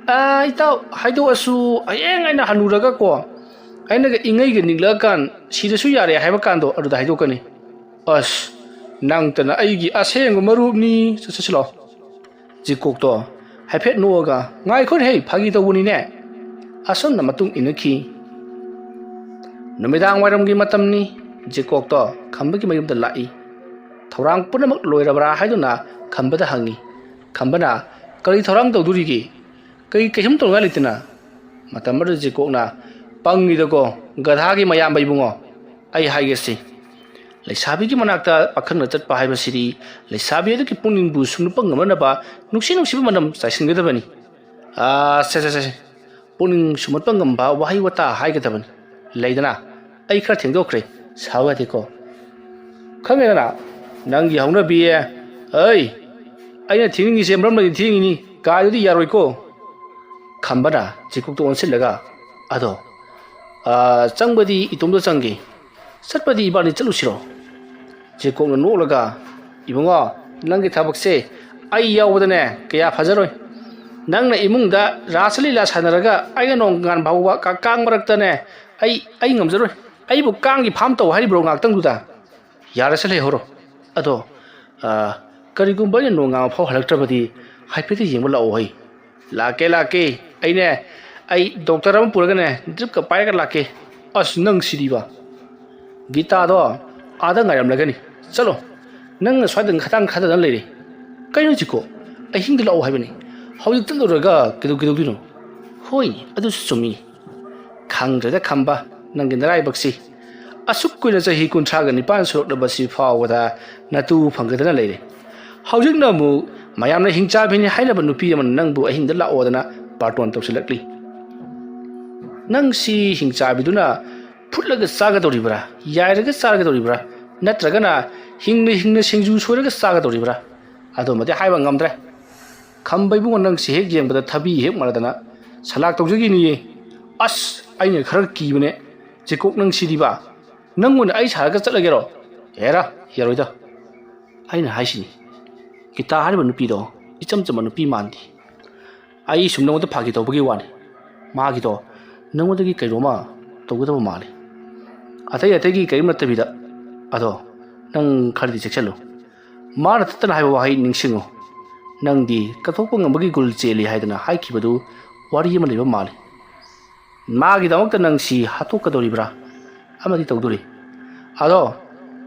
"ꯑ, ꯏꯇꯥꯎ, ꯍꯥꯏꯗꯣꯛꯑꯁꯨ ꯍꯌꯦꯡ ꯑꯩꯅ ꯍꯜꯂꯨꯔꯒꯀꯣ, ꯑꯩꯅꯒ ꯏꯉꯩꯒ ꯅꯤꯛꯂꯛꯑꯀꯥꯟ ꯁꯤꯔꯁꯨ ꯌꯥꯔꯦ ꯍꯥꯏꯕ ꯀꯥꯟꯗꯣ ꯑꯗꯨꯗ ꯍꯥꯏꯗꯣꯛꯀꯅꯤ"꯫ "ꯑꯁ, ꯅꯪꯇꯅ ꯑꯩꯒꯤ ꯑꯁꯦꯡꯕ ꯃꯔꯨꯞꯅꯤ꯫ ꯆꯠ-, ꯆꯠꯁꯤꯜꯂꯣ"꯫ ꯖꯤꯀꯣꯛꯇꯣ ꯍꯥꯏꯐꯦꯠ ꯅꯣꯛꯑꯒ, "ꯉꯥꯏꯈꯣꯅꯦꯍꯦ, ꯐꯥꯒꯤ ꯇꯧꯕꯅꯤꯅꯦ"꯫ ꯑꯁꯣꯝꯅ ꯃꯇꯨꯡ ꯏꯟꯅꯈꯤ꯫ ꯅꯨꯃꯤꯗꯥꯡ ꯋꯥꯏꯔꯝꯒꯤ ꯃꯇꯝꯅꯤ꯫ ꯖꯤꯀꯣꯛꯇꯣ ꯈꯝꯕꯒꯤ ꯃꯌꯨꯝꯗ ꯂꯥꯛꯏ꯫ "ꯊꯧꯔꯥꯡ ꯄꯨꯝꯅꯃꯛ ꯂꯣꯏꯔꯕ꯭ꯔꯥ?" ꯍꯥꯏꯗꯨꯅ ꯈꯝꯕꯗ ꯍꯪꯉꯤ꯫ ꯈꯝꯕꯅ, "ꯀꯔꯤ ꯊꯧꯔꯥꯡ ꯇꯧꯗꯣꯔꯤꯒꯦ? ꯀꯔꯤ, ꯀꯩꯁꯨꯝ ꯇꯧꯅꯤꯡꯉꯥꯏ ꯂꯩꯇꯅ?" ꯃꯇꯝ ꯑꯗꯨꯗ ꯖꯤꯀꯣꯛꯅ, "ꯄꯪꯉꯤꯗꯀꯣ, ꯒꯙꯥꯒꯤ ꯃꯌꯥꯝꯕ ꯏꯕꯨꯡꯉꯣ꯫ ꯑꯩ ꯍꯥꯏꯒꯦꯁꯦ, ꯂꯩꯁꯥꯕꯤꯒꯤ ꯃꯅꯥꯛꯇ ꯄꯥꯈꯪꯅ ꯆꯠꯄ ꯍꯥꯏꯕꯁꯤꯗꯤ ꯂꯩꯁꯥꯕꯤ ꯑꯗꯨꯒꯤ ꯄꯨꯛꯅꯤꯡꯕꯨ ꯁꯨꯝꯂꯨꯞꯄ ꯉꯝꯅꯅꯕ ꯅꯨꯡꯁꯤ ꯅꯨꯡꯁꯤꯕ ꯃꯅꯝ ꯆꯥꯏꯁꯤꯟꯒꯗꯕꯅꯤ꯫ ꯑꯥ, ꯁꯦ, ꯁꯦ, ꯁꯦ, ꯁꯦ, ꯄꯨꯛꯅꯤꯡ ꯁꯨꯝꯍꯠꯄ ꯉꯝꯕ ꯋꯥꯍꯩ ꯋꯥꯇꯥ ꯍꯥꯏꯒꯗꯕꯅꯤ꯫ ꯂꯩꯗꯅ, ꯑꯩ ꯈꯔ ꯊꯦꯡꯗꯣꯛꯈ꯭ꯔꯦ, ꯁꯥꯎ ꯌꯥꯗꯦꯀꯣ꯫ ꯈꯪꯉꯦꯗꯅ, ꯅꯪꯒꯤ ꯍꯧꯅꯕꯤ꯫ ꯑꯩ, ꯑꯩꯅ ꯊꯦꯡꯅꯤꯡꯉꯤꯁꯦ ꯃꯔꯝ ꯂꯩꯅ ꯊꯦꯡꯉꯤꯅꯤ, ꯀꯥꯏꯗꯗꯤ ꯌꯥꯔꯣꯏꯀꯣ"꯫ ꯈꯝꯕꯅ ꯖꯦꯀꯣꯛꯇ ꯑꯣꯟꯁꯤꯜꯂꯒ, "ꯑꯗꯣ, ꯑꯥ, ꯆꯪꯕꯗꯤ ꯏꯇꯣꯝꯇ ꯆꯪꯒꯦ, ꯆꯠꯄꯗꯤ ꯏꯕꯥꯅꯤ ꯆꯠꯂꯨꯁꯤꯔꯣ?" ꯖꯦꯀꯣꯛꯅ ꯅꯣꯛꯂꯒ, "ꯏꯕꯨꯡꯉꯣ, ꯅꯪꯒꯤ ꯊꯕꯛꯁꯦ ꯑꯩ ꯌꯥꯎꯕꯗꯅꯦ ꯀꯌꯥ ꯐꯖꯔꯣꯏ꯫ ꯅꯪꯅ ꯏꯃꯨꯡꯗ ꯔꯥꯁ ꯂꯤꯂꯥ ꯁꯥꯟꯅꯔꯒ ꯑꯩꯅ ꯅꯣꯡꯉꯥꯟ ꯐꯥꯎꯕ ꯀꯥ-, ꯀꯥꯡ ꯃꯔꯛꯇꯅꯦ ꯑꯩ, ꯑꯩ ꯉꯝꯖꯔꯣꯏ꯫ ꯑꯩꯕꯨ ꯀꯥꯡꯒꯤ ꯐꯥꯝ ꯇꯧ ꯍꯥꯏꯔꯤꯕ꯭ꯔꯣ ꯉꯥꯛꯇꯪꯗꯨꯗ? ꯌꯥꯔꯦꯁꯦ, ꯂꯩꯍꯧꯔꯣ꯫ ꯑꯗꯣ, ꯑꯥ, ꯀꯔꯤꯒꯨꯝꯕ ꯑꯩꯅ ꯅꯣꯡꯉꯥꯟꯕ ꯐꯥꯎ ꯍꯜꯂꯛꯇ꯭ꯔꯕꯗꯤ ꯍꯥꯏꯐꯦꯠꯇꯤ ꯌꯦꯡꯕ ꯂꯥꯛꯑꯣ ꯍꯩ꯫" "ꯂꯥꯛꯀꯦ, ꯂꯥꯛꯀꯦ꯫ ꯑꯩꯅꯦ, ꯑꯩ ꯗꯣꯛꯇꯔ ꯑꯃ ꯄꯨꯔꯒꯅꯦ, ꯗ꯭ꯔꯤꯞꯀ ꯄꯥꯏꯔꯒ ꯂꯥꯛꯀꯦ꯫" "ꯑꯁ, ꯅꯪ ꯁꯤꯗꯤꯕ꯫ ꯒꯤꯇꯥꯗꯣ ꯑꯥꯗ ꯉꯥꯏꯔꯝꯂꯒꯅꯤ꯫ ꯆꯠꯂꯣ꯫ ꯅꯪꯅ ꯁ꯭ꯋꯥꯏꯗ ꯈꯇꯥꯡ ꯊꯥꯗꯗꯅ ꯂꯩꯔꯦ꯫ ꯀꯩꯅꯣ ꯖꯦꯀꯣꯛ? ꯑꯍꯤꯡꯗ ꯂꯥꯛꯑꯣ ꯍꯥꯏꯕꯅꯤ꯫ ꯍꯧꯖꯤꯛ ꯆꯠꯂꯨꯔꯒ ꯀꯩꯗꯧ-, ꯀꯩꯗꯧꯗꯣꯏꯅꯣ?" "ꯍꯣꯏꯅꯦ, ꯑꯗꯨꯁꯨ ꯆꯨꯝꯃꯤ꯫ ꯈꯪꯗ꯭ꯔꯦꯗ ꯈꯝꯕ, ꯅꯪꯒꯤ ꯅꯔꯥꯏꯕꯛꯁꯤ꯫ ꯑꯁꯨꯛ ꯀꯨꯏꯅ, ꯆꯍꯤ ꯀꯨꯟꯊ꯭ꯔꯥꯒ ꯅꯤꯄꯥꯟ ꯁꯨꯔꯛꯂꯕꯁꯤ ꯐꯥꯎꯕꯗ ꯅꯇꯨ ꯐꯪꯒꯗꯅ ꯂꯩꯔꯦ꯫ ꯍꯧꯖꯤꯛꯅ ꯑꯃꯨꯛ ꯃꯌꯥꯝꯅ ꯍꯤꯡꯆꯥꯕꯤꯅꯤ ꯍꯥꯏꯅꯕ ꯅꯨꯄꯤ ꯑꯃꯅ ꯅꯪꯕꯨ ꯑꯍꯤꯡꯗ ꯂꯥꯛꯑꯣꯗꯅ ꯕꯥꯔꯇꯣꯟ ꯇꯧꯁꯤꯜꯂꯛꯂꯤ꯫ ꯅꯪꯁꯤ ꯍꯤꯡꯆꯥꯕꯤꯗꯨꯅ ꯐꯨꯠꯂꯒ ꯆꯥꯒꯗꯧꯔꯤꯕ꯭ꯔꯥ, ꯌꯥꯏꯔꯒ ꯆꯥꯒꯗꯧꯔꯤꯕ꯭ꯔꯥ, ꯅꯠꯇ꯭ꯔꯒꯅ ꯍꯤꯡꯅ ꯍꯤꯡꯅ ꯁꯤꯡꯖꯨ ꯁꯣꯏꯔꯒ ꯆꯥꯒꯗꯧꯔꯤꯕ꯭ꯔꯥ? ꯑꯗꯨꯃꯗꯤ ꯍꯥꯏꯕ ꯉꯝꯗ꯭ꯔꯦ꯫ ꯈꯝꯕ ꯏꯕꯨꯡꯉꯣ, ꯅꯪꯁꯤ ꯍꯦꯛ ꯌꯦꯡꯕꯗ ꯊꯕꯤ ꯍꯦꯛ ꯃꯥꯟꯅꯗꯅ ꯁꯂꯥꯛ ꯇꯧꯖꯈꯤꯅꯤꯌꯦ꯫ ꯑꯁ, ꯑꯩꯅ ꯈꯔ ꯀꯤꯕꯅꯦ꯫ ꯖꯦꯀꯣꯛ, ꯅꯪ ꯁꯤꯗꯤꯕ꯫ ꯅꯪ ꯑꯣꯏꯅ ꯑꯩ ꯁꯥꯔꯒ ꯆꯠꯂꯒꯦꯔꯣ? ꯍꯦꯔꯥ, ꯌꯥꯔꯣꯏꯗ꯫ ꯑꯩꯅ ꯍꯥꯏꯁꯤꯅꯤ, ꯒꯤꯇꯥ ꯍꯥꯏꯔꯤꯕ ꯅꯨꯄꯤꯗꯣ ꯏꯆꯝ ꯆꯝꯕ ꯅꯨꯄꯤ ꯃꯥꯟꯗꯦ꯫ ꯑꯩ ꯁꯨꯝ ꯅꯉꯣꯟꯗ ꯐꯥꯒꯤ ꯇꯧꯕꯒꯤ ꯋꯥꯅꯤ꯫ ꯃꯥꯒꯤꯗꯣ ꯅꯉꯣꯟꯗꯒꯤ ꯀꯩꯅꯣꯝꯃ ꯇꯧꯒꯗꯕ ꯃꯥꯜꯂꯤ꯫ ꯑꯇꯩ ꯑꯇꯩꯒꯤ ꯀꯔꯤꯝ ꯅꯠꯇꯕꯤꯗ꯫ ꯑꯗꯣ ꯅꯪ ꯈꯔꯗꯤ ꯆꯦꯛꯁꯤꯜꯂꯨ꯫ ꯃꯥꯅ ꯇꯠꯇꯅ ꯍꯥꯏꯕ ꯋꯥꯍꯩ ꯅꯤꯡꯁꯤꯡꯉꯨ꯫ ꯅꯪꯗꯤ ꯀꯠꯊꯣꯛꯄ ꯉꯝꯕꯒꯤ ꯒꯨꯜ ꯆꯦꯜꯂꯤ ꯍꯥꯏꯗꯅ ꯍꯥꯏꯈꯤꯕꯗꯨ ꯋꯥꯔꯤ ꯑꯃ ꯂꯩꯕ ꯃꯥꯜꯂꯤ꯫ ꯃꯥꯒꯤꯗꯃꯛꯇ ꯅꯪ ꯁꯤ ꯍꯥꯠꯇꯣꯛꯀꯗꯧꯔꯤꯕ꯭ꯔꯥ? ꯑꯃꯗꯤ ꯇꯧꯗꯣꯔꯤ꯫ ꯑꯗꯣ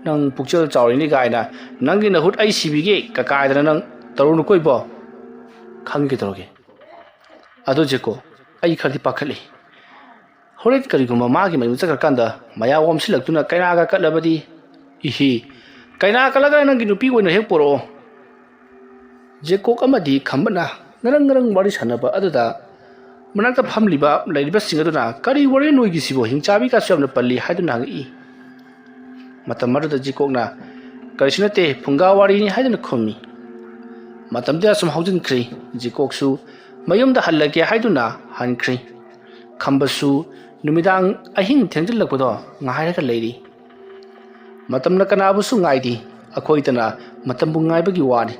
ꯅꯪ ꯄꯨꯛꯆꯦꯜ ꯆꯥꯎꯔꯤꯅꯤ ꯀꯥꯏꯅ ꯅꯪꯒꯤ ꯅꯍꯨꯠ ꯑꯩ ꯁꯤꯕꯤꯒꯦ ꯀꯀꯥꯏꯗꯅ ꯅꯪ ꯇꯧꯔꯨꯅꯨꯀꯣ ꯏꯕꯣ꯫ ꯈꯪꯒꯦ ꯇꯧꯔꯒꯦ꯫ ꯑꯗꯣ ꯖꯦꯀꯣ, ꯑꯩ ꯈꯔꯗꯤ ꯄꯥꯈꯠꯂꯤ꯫ ꯍꯣꯔꯦꯟ ꯀꯔꯤꯒꯨꯝꯕ ꯃꯥꯒꯤ ꯃꯌꯨꯝ ꯆꯠꯈ꯭ꯔꯀꯥꯟꯗ ꯃꯌꯥ ꯑꯣꯝꯁꯤꯜꯂꯛꯇꯨꯅ ꯀꯩꯅꯥꯒ ꯀꯠꯂꯕꯗꯤ? ꯏꯍꯤ, ꯀꯩꯅꯥ ꯀꯠꯂꯒ ꯅꯪꯒꯤ ꯅꯨꯄꯤ ꯑꯣꯏꯅ ꯍꯦꯛ ꯄꯣꯔꯛꯑꯣ꯫ ꯖꯦꯀꯣꯛ ꯑꯃꯗꯤ ꯈꯝꯕꯅ ꯉꯔꯪ ꯉꯔꯪ ꯋꯥꯔꯤ ꯁꯥꯟꯅꯕ ꯑꯗꯨꯗ ꯃꯅꯥꯛꯇ ꯐꯝꯂꯤꯕ, ꯂꯩꯔꯤꯕꯁꯤꯡ ꯑꯗꯨꯅ, "ꯀꯔꯤ ꯋꯥꯔꯤ ꯅꯣꯏꯒꯤꯁꯤꯕꯣ? ꯍꯤꯡꯆꯥꯕꯤꯒꯁꯨ ꯌꯥꯝꯅ ꯄꯜꯂꯤ" ꯍꯥꯏꯗꯨꯅ ꯍꯪꯉꯛꯏ꯫ ꯃꯇꯝ ꯑꯗꯨꯗ ꯖꯦꯀꯣꯛꯅ, "ꯀꯔꯤꯁꯨ ꯅꯠꯇꯦ, ꯐꯨꯡꯒꯥ ꯋꯥꯔꯤꯅꯤ" ꯍꯥꯏꯗꯨꯅ ꯈꯨꯝꯃꯤ꯫ ꯃꯇꯝꯗꯤ ꯑꯁꯨꯝ ꯍꯧꯖꯤꯟꯈ꯭ꯔꯦ꯫ ꯖꯦꯀꯣꯛꯁꯨ ꯃꯌꯨꯝꯗ ꯍꯜꯂꯒꯦ ꯍꯥꯏꯗꯨꯅ ꯍꯟꯈ꯭ꯔꯦ꯫ ꯈꯝꯕꯁꯨ ꯅꯨꯃꯤꯗꯥꯡ ꯑꯍꯤꯡ ꯊꯦꯡꯖꯤꯜꯂꯛꯄꯗꯣ ꯉꯥꯏꯔꯒ ꯂꯩꯔꯤ꯫ ꯃꯇꯝꯅ ꯀꯅꯥꯕꯨꯁꯨ ꯉꯥꯏꯗꯦ꯫ ꯑꯩꯈꯣꯏꯗꯅ ꯃꯇꯝꯕꯨ ꯉꯥꯏꯕꯒꯤ ꯋꯥꯅꯤ꯫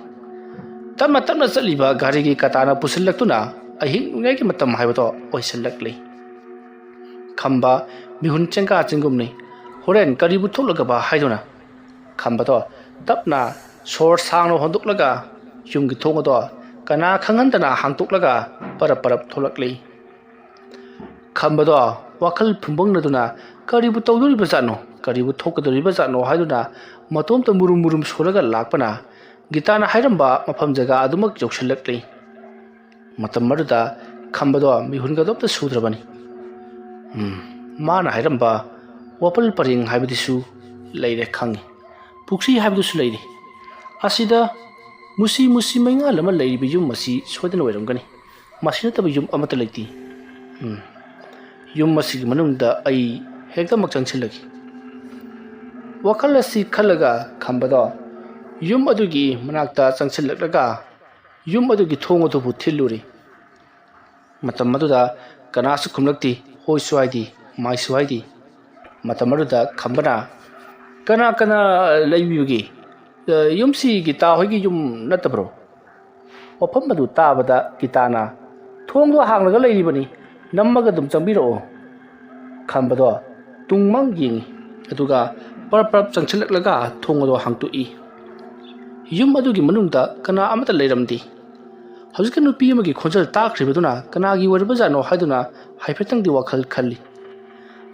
ꯇꯞꯅ ꯇꯞꯅ ꯆꯠꯂꯤꯕ ꯒꯥꯔꯤꯒꯤ ꯀꯇꯥꯅ ꯄꯨꯁꯤꯜꯂꯛꯇꯨꯅ ꯑꯍꯤꯡ ꯅꯣꯡꯌꯥꯏꯒꯤ ꯃꯇꯝ ꯍꯥꯏꯕꯗꯣ ꯑꯣꯏꯁꯤꯜꯂꯛꯂꯤ꯫ ꯈꯝꯕ ꯃꯤꯍꯨꯟ ꯆꯦꯡꯒꯥ ꯆꯤꯡꯒꯨꯝꯅꯤ꯫ ꯍꯣꯔꯦꯟ ꯀꯔꯤꯕꯨ ꯊꯣꯛꯂꯒꯕ ꯍꯥꯏꯗꯨꯅ ꯈꯝꯕꯗꯣ ꯇꯞꯅ ꯁꯣꯔ ꯁꯥꯡꯅ ꯍꯣꯟꯗꯣꯛꯂꯒ ꯌꯨꯝꯒꯤ ꯊꯣꯡ ꯑꯗꯣ ꯀꯅꯥ ꯈꯪꯍꯟꯗꯅ ꯍꯥꯡꯇꯣꯛꯂꯒ ꯄꯔꯞ ꯄꯔꯞ ꯊꯣꯛꯂꯛꯂꯤ꯫ ꯈꯝꯕꯗꯣ ꯋꯥꯈꯜ ꯐꯨꯝꯕꯪꯅꯗꯨꯅ ꯀꯔꯤꯕꯨ ꯇꯧꯗꯣꯔꯤꯕꯖꯥꯠꯅꯣ, ꯀꯔꯤꯕꯨ ꯊꯣꯛꯀꯗꯧꯔꯤꯕꯖꯥꯠꯅꯣ ꯍꯥꯏꯗꯨꯅ ꯃꯇꯣꯝꯇ ꯃꯨꯔꯨꯝ ꯃꯨꯔꯨꯝ ꯁꯣꯜꯂꯒ ꯂꯥꯛꯄꯅ ꯒꯤꯇꯥꯅ ꯍꯥꯏꯔꯝꯕ ꯃꯐꯝ ꯖꯒꯥ ꯑꯗꯨꯃꯛ ꯌꯧꯁꯤꯜꯂꯛꯂꯤ꯫ ꯃꯇꯝ ꯑꯗꯨꯗ ꯈꯝꯕꯗꯣ ꯃꯤꯍꯨꯟꯒꯗꯣ ꯑꯝꯇ ꯁꯨꯗ꯭ꯔꯕꯅꯤ꯫ ꯎꯝ, ꯃꯥꯅ ꯍꯥꯏꯔꯝꯕ ꯋꯥꯄꯜ ꯄꯔꯦꯡ ꯍꯥꯏꯕꯗꯨꯁꯨ ꯂꯩꯔꯦ ꯈꯪꯉꯤ꯫ ꯄꯨꯈ꯭ꯔꯤ ꯍꯥꯏꯕꯗꯨꯁꯨ ꯂꯩꯔꯤ꯫ ꯑꯁꯤꯗ ꯃꯨꯁꯤ ꯃꯨꯁꯤ ꯃꯩꯉꯥꯜ ꯑꯃ ꯂꯩꯔꯤꯕ ꯌꯨꯝ ꯑꯁꯤ ꯁꯣꯏꯗꯅ ꯑꯣꯏꯔꯝꯒꯅꯤ꯫ ꯃꯁꯤ ꯅꯠꯇꯕ ꯌꯨꯝ ꯑꯃꯠꯇ ꯂꯩꯇꯦ꯫ ꯎꯝ, ꯌꯨꯝ ꯑꯁꯤꯒꯤ ꯃꯅꯨꯡꯗ ꯑꯩ ꯍꯦꯛꯇꯃꯛ ꯆꯪꯁꯤꯜꯂꯒꯦ꯫ ꯋꯥꯈꯜ ꯑꯁꯤ ꯈꯜꯂꯒ ꯈꯝꯕꯗꯣ ꯌꯨꯝ ꯑꯗꯨꯒꯤ ꯃꯅꯥꯛꯇ ꯆꯪꯁꯤꯜꯂꯛꯂꯒ ꯌꯨꯝ ꯑꯗꯨꯒꯤ ꯊꯣꯡ ꯑꯗꯨꯕꯨ ꯊꯤꯜꯂꯨꯔꯦ꯫ ꯃꯇꯝ ꯑꯗꯨꯗ ꯀꯅꯥꯁꯨ ꯈꯨꯝꯂꯛꯇꯦ, ꯍꯣꯏꯁꯨ ꯍꯥꯏꯗꯦ, ꯃꯥꯏꯁꯨ ꯍꯥꯏꯗꯦ꯫ ꯃꯇꯝ ꯑꯗꯨꯗ ꯈꯝꯕꯅ, "ꯀꯅꯥ ꯀꯅꯥ ꯂꯩꯕꯤꯕꯒꯦ? ꯑ, ꯌꯨꯝꯁꯤ ꯒꯤꯇꯥ ꯍꯣꯏꯒꯤ ꯌꯨꯝ ꯅꯠꯇꯕ꯭ꯔꯣ?" ꯋꯥꯐꯝ ꯑꯗꯨ ꯇꯥꯕꯗ ꯒꯤꯇꯥꯅ, "ꯊꯣꯡꯗꯣ ꯍꯥꯡꯂꯒ ꯂꯩꯔꯤꯕꯅꯤ, ꯅꯝꯃꯒ ꯑꯗꯨꯝ ꯆꯪꯕꯤꯔꯛꯑꯣ꯫" ꯈꯝꯕꯗꯣ ꯇꯨꯡꯃꯥꯡ ꯌꯦꯡꯉꯤ, ꯑꯗꯨꯒ ꯄꯔꯞ ꯄꯔꯞ ꯆꯪꯁꯤꯜꯂꯛꯂꯒ ꯊꯣꯡ ꯑꯗꯣ ꯍꯥꯡꯇꯣꯛꯏ꯫ ꯌꯨꯝ ꯑꯗꯨꯒꯤ ꯃꯅꯨꯡꯗ ꯀꯅꯥ ꯑꯃꯠꯇ ꯂꯩꯔꯝꯗꯦ꯫ ꯍꯧꯖꯤꯛꯀꯤ ꯅꯨꯄꯤ ꯑꯃꯒꯤ ꯈꯣꯟꯖꯦꯜ ꯇꯥꯈ꯭ꯔꯤꯕꯗꯨꯅ ꯀꯅꯥꯒꯤ ꯑꯣꯏꯔꯕꯖꯥꯠꯅꯣ ꯍꯥꯏꯗꯨꯅ ꯍꯥꯏꯐꯦꯠꯇꯪꯗꯤ ꯋꯥꯈꯜ ꯈꯜꯂꯤ꯫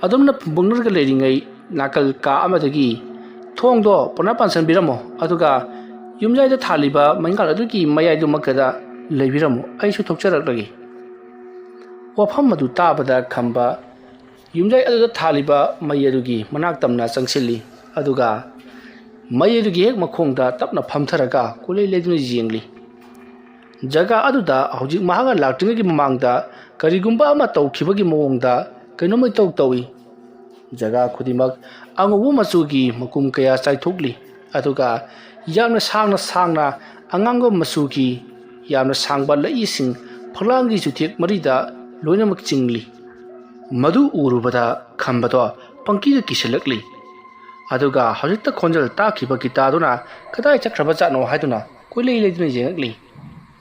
ꯑꯗꯨꯝꯅ ꯐꯨꯝꯕꯪꯅꯔꯒ ꯂꯩꯔꯤꯉꯩ ꯅꯥꯀꯜ ꯀꯥ ꯑꯃꯗꯒꯤ, "ꯊꯣꯡꯗꯣ ꯄꯨꯅ ꯄꯥꯟꯁꯤꯟꯕꯤꯔꯝꯃꯣ, ꯑꯗꯨꯒ ꯌꯨꯝꯌꯥꯏꯗ ꯊꯥꯜꯂꯤꯕ ꯃꯩꯉꯥꯜ ꯑꯗꯨꯒꯤ ꯃꯌꯥꯏꯗꯨꯃꯛꯇꯗ ꯂꯩꯕꯤꯔꯝꯃꯨ, ꯑꯩꯁꯨ ꯊꯣꯛꯆꯔꯛꯂꯒꯦ꯫" ꯋꯥꯐꯝ ꯑꯗꯨ ꯇꯥꯕꯗ ꯈꯝꯕ ꯌꯨꯝꯌꯥꯏ ꯑꯗꯨꯗ ꯊꯥꯜꯂꯤꯕ ꯃꯩ ꯑꯗꯨꯒꯤ ꯃꯅꯥꯛ ꯇꯝꯅ ꯆꯪꯁꯤꯜꯂꯤ, ꯑꯗꯨꯒ ꯃꯩ ꯑꯗꯨꯒꯤ ꯍꯦꯛ ꯃꯈꯣꯡꯗ ꯇꯞꯅ ꯐꯝꯊꯔꯒ ꯀꯣꯏꯂꯩ ꯂꯩꯗꯨꯅ ꯌꯦꯡꯂꯤ꯫ ꯖꯒꯥ ꯑꯗꯨꯗ ꯍꯧꯖꯤꯛ ꯃꯍꯥꯛꯅ ꯂꯥꯛꯇ꯭ꯔꯤꯉꯩꯒꯤ ꯃꯃꯥꯡꯗ ꯀꯔꯤꯒꯨꯝꯕ ꯑꯃ ꯇꯧꯈꯤꯕꯒꯤ ꯃꯑꯣꯡꯗ ꯀꯩꯅꯣꯝꯃ ꯏꯇꯧ ꯇꯧꯏ꯫ ꯖꯒꯥ ꯈꯨꯗꯤꯡꯃꯛ ꯑꯉꯧꯕ ꯃꯆꯨꯒꯤ ꯃꯀꯨꯝ ꯀꯌꯥ ꯆꯥꯏꯊꯣꯛꯂꯤ, ꯑꯗꯨꯒ ꯌꯥꯝꯅ ꯁꯥꯡꯅ ꯁꯥꯡꯅ ꯑꯉꯥꯡꯕ ꯃꯆꯨꯒꯤ ꯌꯥꯝꯅ ꯁꯥꯡꯕ ꯂꯩꯏꯁꯤꯡ ꯐꯛꯂꯥꯡꯒꯤ ꯆꯨꯊꯦꯛ ꯃꯔꯤꯗ ꯂꯣꯏꯅꯃꯛ ꯆꯤꯡꯂꯤ꯫ ꯃꯗꯨ ꯎꯔꯨꯕꯗ ꯈꯝꯕꯗꯣ ꯄꯪꯀꯤꯗ ꯀꯤꯁꯤꯜꯂꯛꯂꯤ꯫ ꯑꯗꯨꯒ ꯍꯧꯖꯤꯛꯇ ꯈꯣꯟꯖꯦꯜ ꯇꯥꯈꯤꯕ ꯒꯤꯇꯥꯗꯨꯅ ꯀꯗꯥꯏ ꯆꯠꯈ꯭ꯔꯕ ꯖꯥꯠꯅꯣ ꯍꯥꯏꯗꯨꯅ ꯀꯣꯏꯂꯩ ꯂꯩꯗꯨꯅ ꯌꯦꯡꯉꯛꯂꯤ꯫